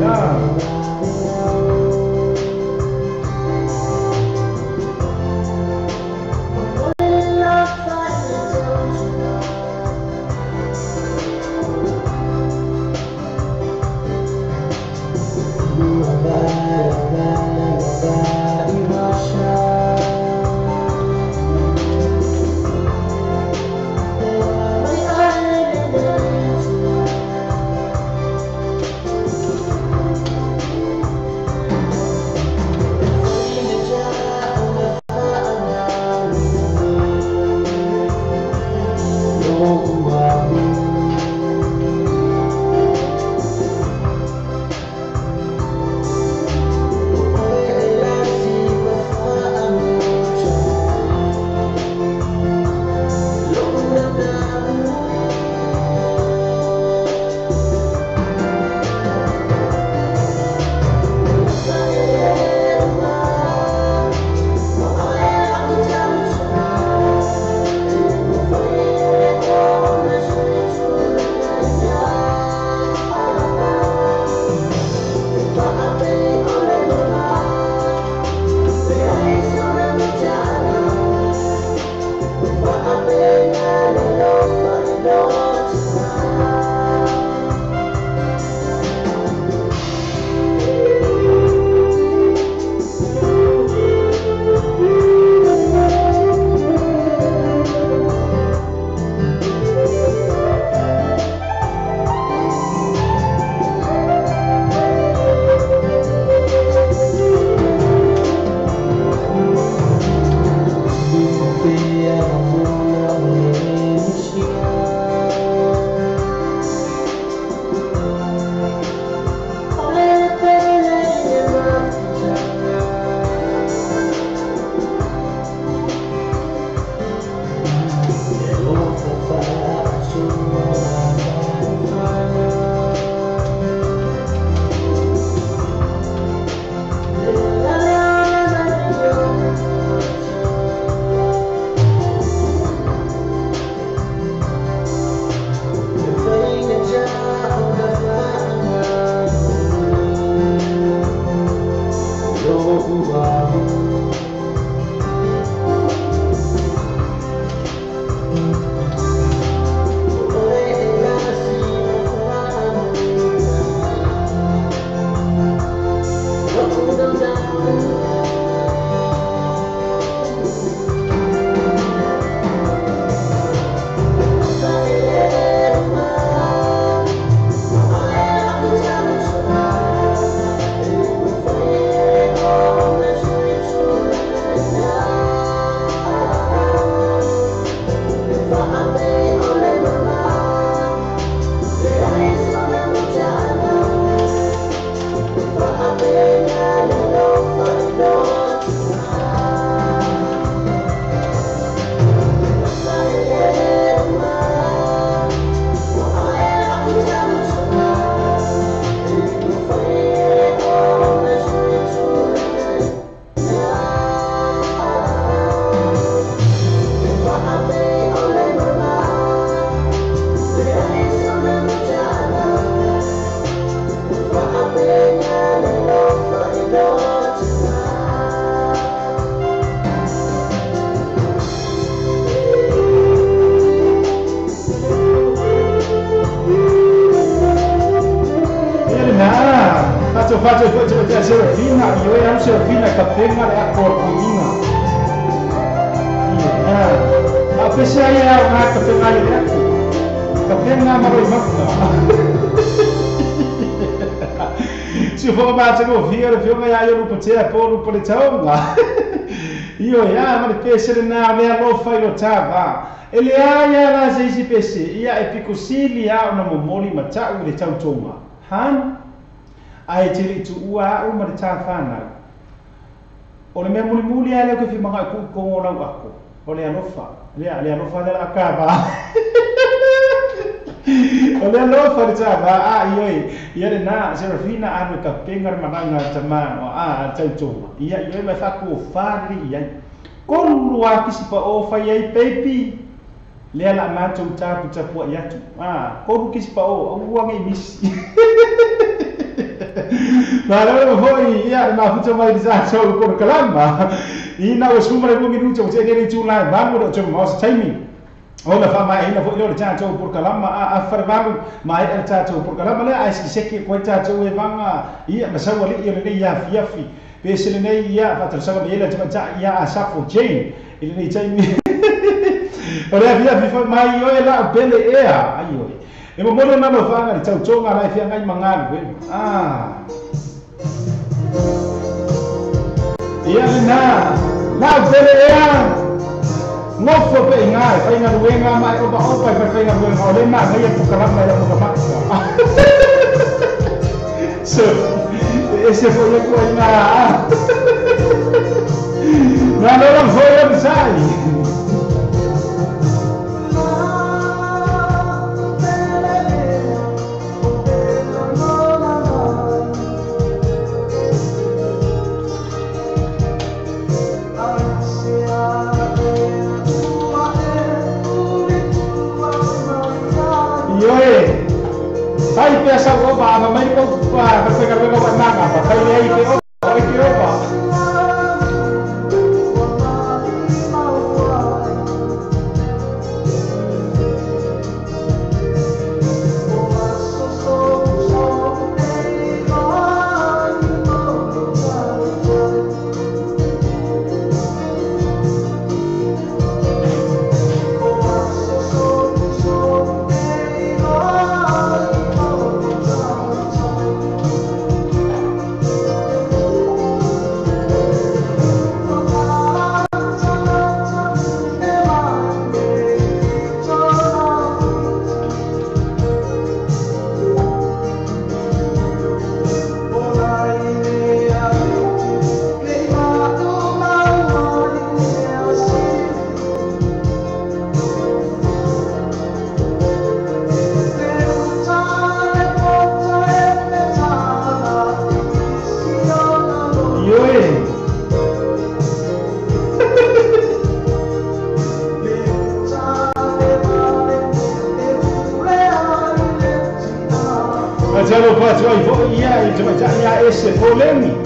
Fato foi te meter a Serafina, e eu amo Serafina, capenga le acorpina. A pessoa aí é uma capenga le aku. Capenga maroi makna. Se for mais te ouvir, viu mai aí no pote pô no pote taonga. Io ia ma le pese na le alofa i lo tava. Ele ia la se pese, ia e pikosili ia ona momoli matau le tautonga. Han ai te le tuua au ma le tāwhanau. O le mea mulimuli a leo ke whimanga i kukongo lau ako. O le alofa. Le alofa le akava. O le alofa le tāwha a ioi. Ia le nā Serafina anu ka penga le mananga tamā o a tautonga. Ia ioi mai whaku o whāriri iai. Kolu a kisipa o whai ai baby. Lea la mātou tāpu tapua i atu. Kolu kisipa o auange i misi. Malo foi ia mafuta mai sa so ko kalama ina o suma le mungi nuto te nei tu lai vamu do chuma o taimi ona fa mai ina foi le cha cho por kalama a farvamu mai el cha cho por kalama le ai seki ko cha cho e vanga ia masawa le ia le ia fiafi pe se le nei ia fa tra sa le cha cha ia a safo jane ile nei taimi o le fiafi foi mai o la pele ea ai oi e mo mo na no fanga le tautonga la fia ngai mangalu ia na la pele ea ngofo pe ngai fai nga luenga mai opa opa fai nga luenga ole ma ngai pukalama ya pukamaka so ese foi ko ina na no foi o sai. Ai pesa o ba mai ko pa ka ka ka ba na ka pa ai ke o ai ke o pa Esse polêmico.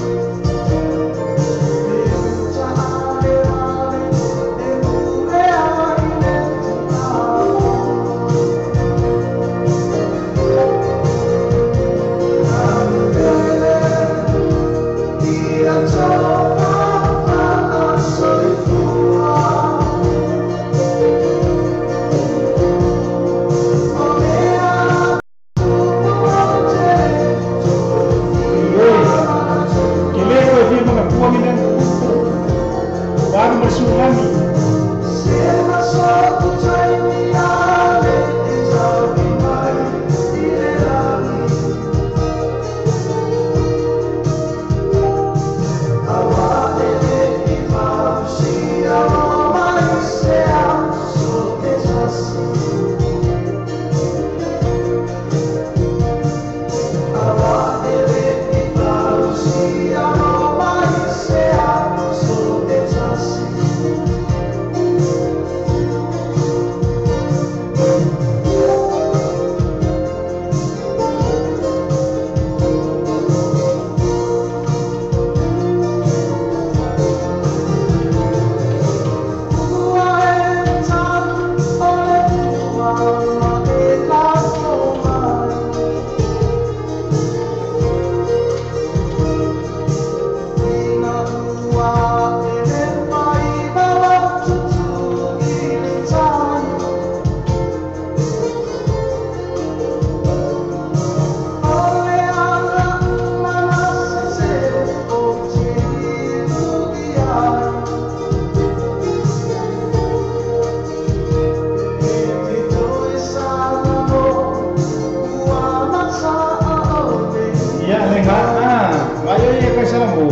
Salamo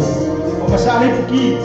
o masale fuki.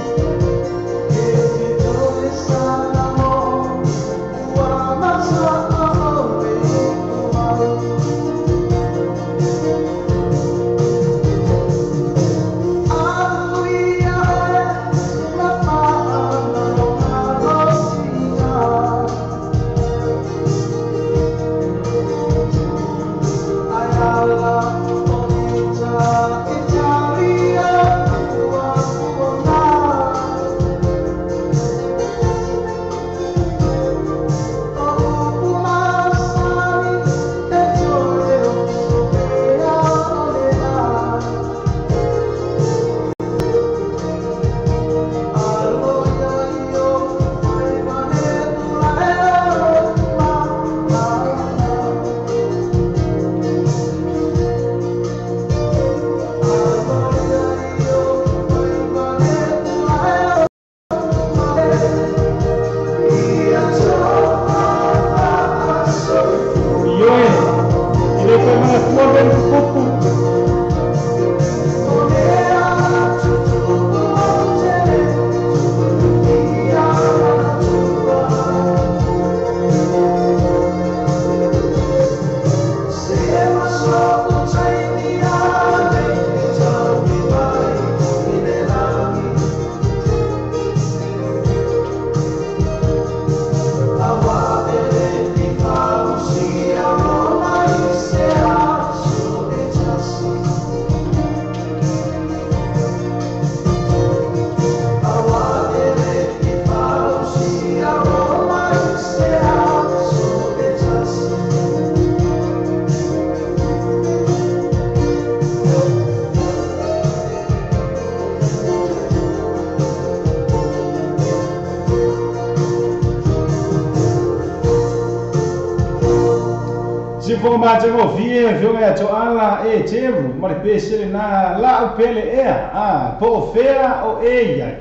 Matengo vie vio ya to ala e teru mari pesele na la upele ea a po fea o eia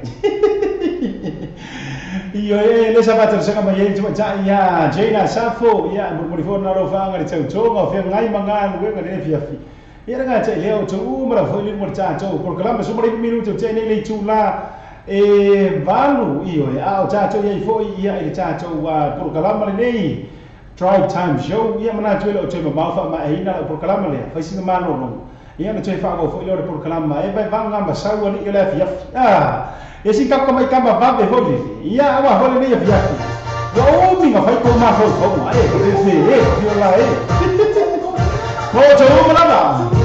io e le sabata se kama ye tu ta ya Jena Safo ya muri fo na ro fa ngari tau tonga fe ngai manga we ngari fia fi ia nga te leo to mara fo le mo ta to programa so mari minuto te ne le tu la e valu io e a ta to ye fo ia e ta to programa le nei Drive Time Show ia mana tu le o te maufa ma ina o programa le fai sina malo no ia na te fa go fo ile programa e vai vanga ma sau ali ile fia ah e si ka mai kamba va be holi ia wa holi ne fia o mi nga fai ko ma fo fo ma e e e e la e mo te o ma la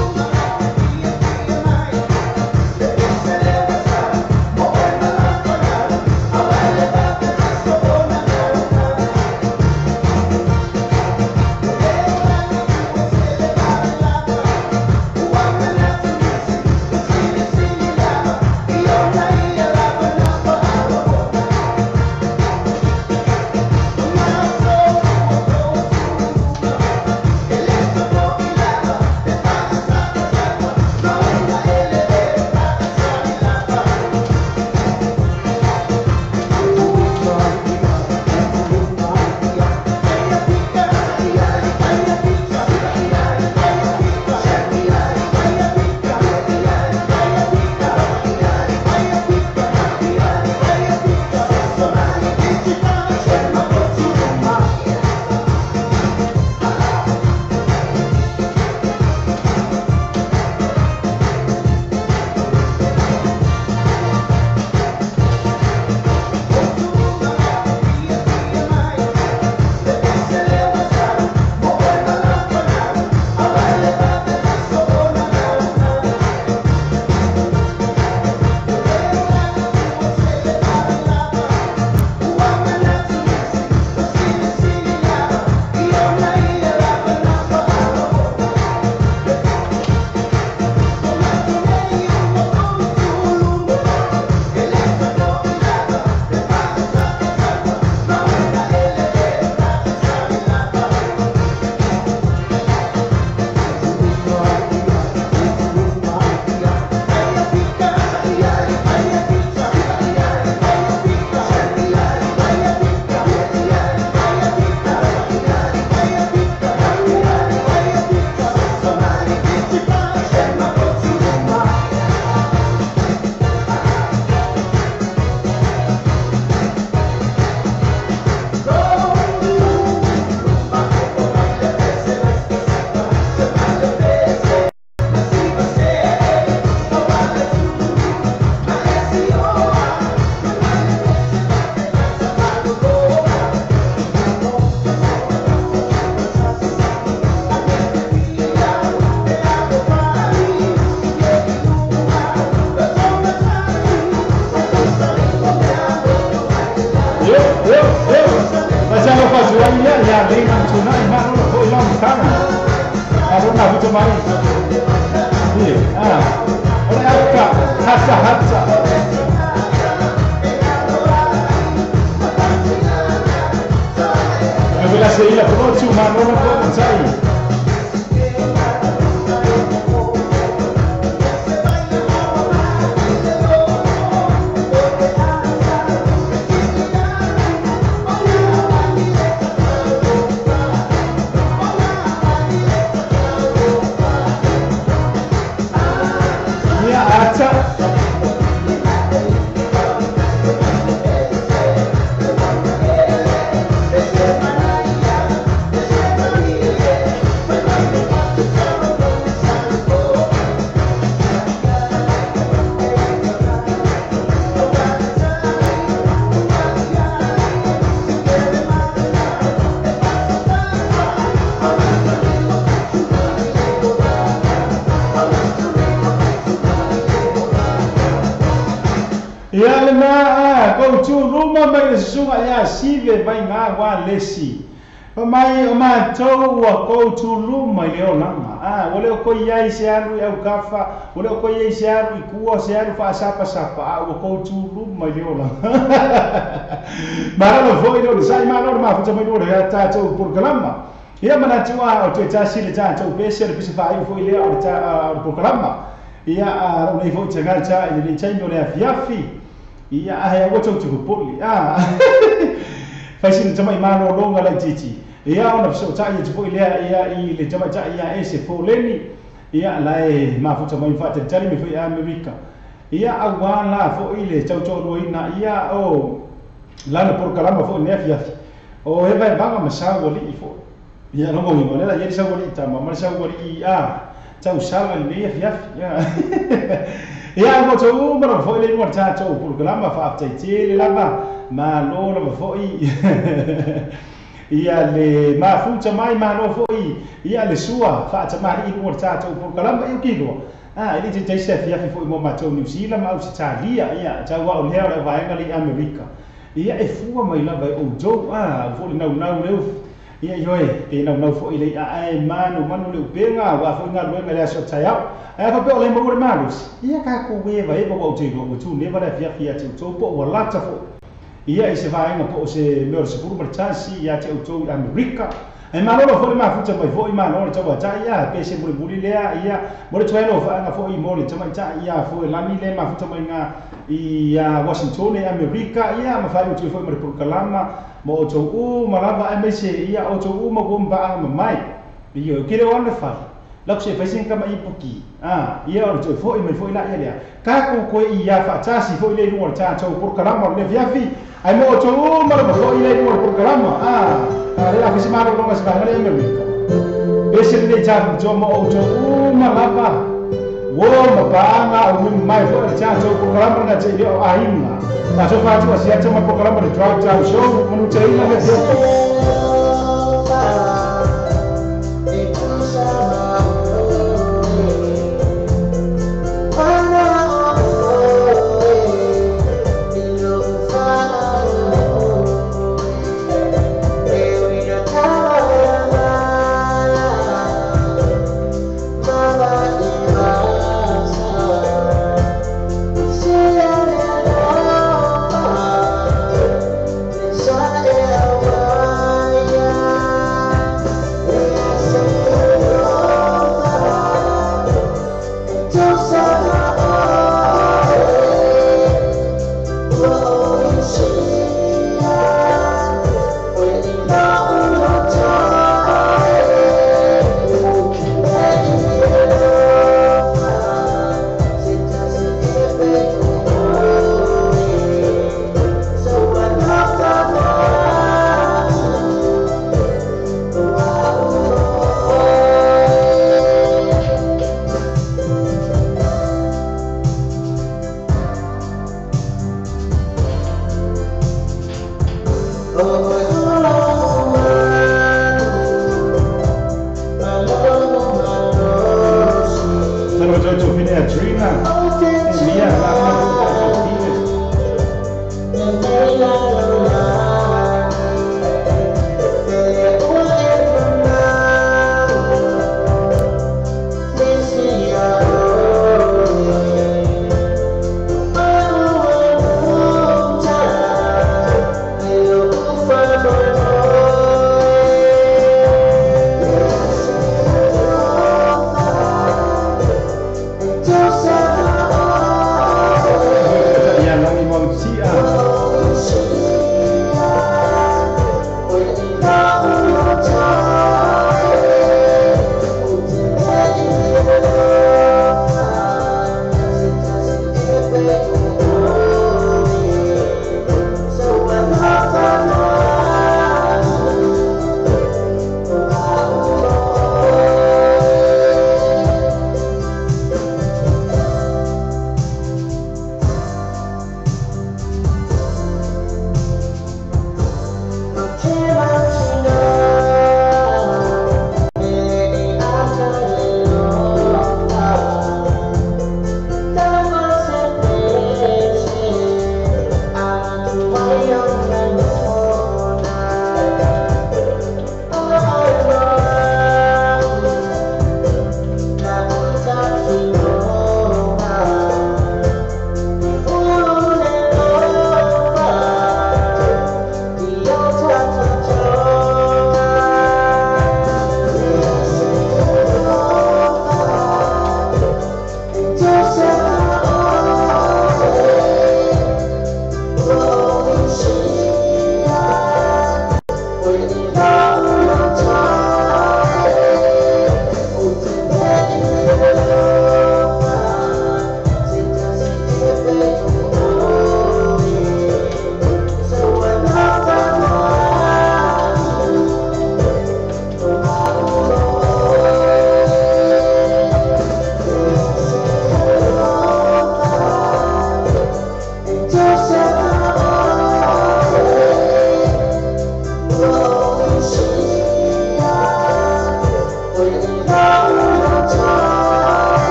Bye. malo foi lá no carro. Alô na vuta mai. Ah. Ora aka hata hata. Eu vou lá sair a pronto, mano, não pode sair. Ia le maa, kou tū ruma mai le susuga ia sive vai ngā wā lesi. Pa mai o mātou ua kou tū ruma i le olanga. Ah, o leo koi iai se alu i au kafa, o leo koi iai se alu i kua, se alu whaasapa sapa, ah, ua kou tū ruma i le olanga. Maralo foi le sai malo le mafuta mai le ia tātou porokalama. Ia manatu a o te tasi le tātou pese le pese whaai foi lea o le porokalama. Ia a o nei foi te ngai tā i le taimi o le afiafi. Ia a hea ua tau tukupoli. Ah. Faisina tamai malo longa lai titi. Ia ona feso'ota'i atu fo'i lea ia i le tamaita'i ia ese foleni. Ia lae mafuta mai fa'atalitali me fo'i Amerika. Ia auā la fo'i le tauto'oluaina ia o lana porokalama fo'i le afiafi. O e vaevaga ma sauali'i fo'i. Ia logo uiga o lela ia le sauali'i tama ma le sauali'i a tausala i lenei afiafi. Ia. Ia mo tau uma lava fo'i le inuga le tatou porokalama fa'afetaitele lava malo lava fo'i. Ia le mafuta mai malo fo'i ia le sua fa'atamali'i luga le tatou porokalama ia kiloa. Ah, e le taisi afiafi fo'i mo matou New Zealand ma Ausitalia ia tau a'o lea o le vaega le Amerika. Ia e fua mai lava e outou ah fo'i le naunau le ufi. Ia ioe pe naunau fo'i le i'ae manu manu le upenga ua fo'i galuega le aso taeao. Ae faapea o le maua le malosi. Ia takou eva eva ua ou te iloa ua tu neva le afiafi ia te outou po ua lata fo'i. Ia i se vaega po o se mea o le 11 ia te outou i Amerika. Ae malolo fo'i le mafuta mai fo'i malo le tauata'i ia pe se mulimuli lea ia mo le tuaelo fa'aga fo'i mo le tamaita'i ia fo'i lani le mafuta mai ngā i Washington e Amerika ia ma fai utu fo'i ma le porokalama ma outou uma lava ae maise ia outou uma ua mapaaga mamai. Ia kele o le fale. Lau se fai singa mai puki. Ah, ia o le toe fo'i mai fo'i la ia lea. Takou koe ia fa'atasi fo'i le iluga o le tatou porokalama o le afiafi. Ae mo outou uma lava fo'i le iluga o le porokalama. Ah, le afi se malologa se vaega le Amerika. Pese lenei tafutoa mo outou uma lava. Ua mapaaga au mai fo'i le tatou porokalama na te i lea o aiga. Tatou fa'atua siata ma porokalama le Drive Time Show manu teina le afiafi.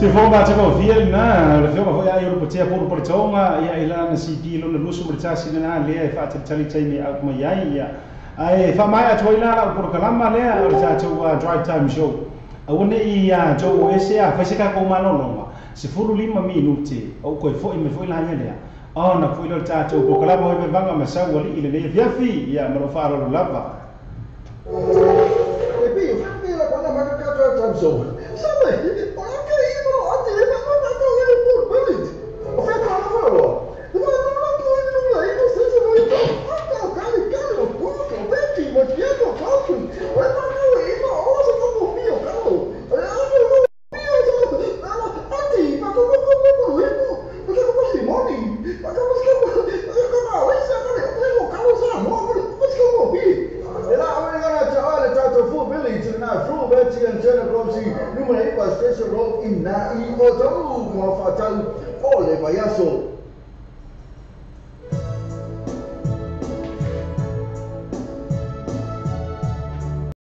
Se foga te ko fia na le fioga foi ai o potea po po tonga ia ila na CD lo na lusu mo tasi na lea e fa tali taimi au mai ai ia ai fa mai atu ila la por kalama lea o ta tu drive time show au ne i a jo ese a fa se ka ko malolo se fulu lima minuti au ko foi me foi la ia lea ona foi lo ta tu por kalama o vanga masau ali ile le fiafi ia mo fa lo lava e pi fa la quando ma ka drive time show sabe.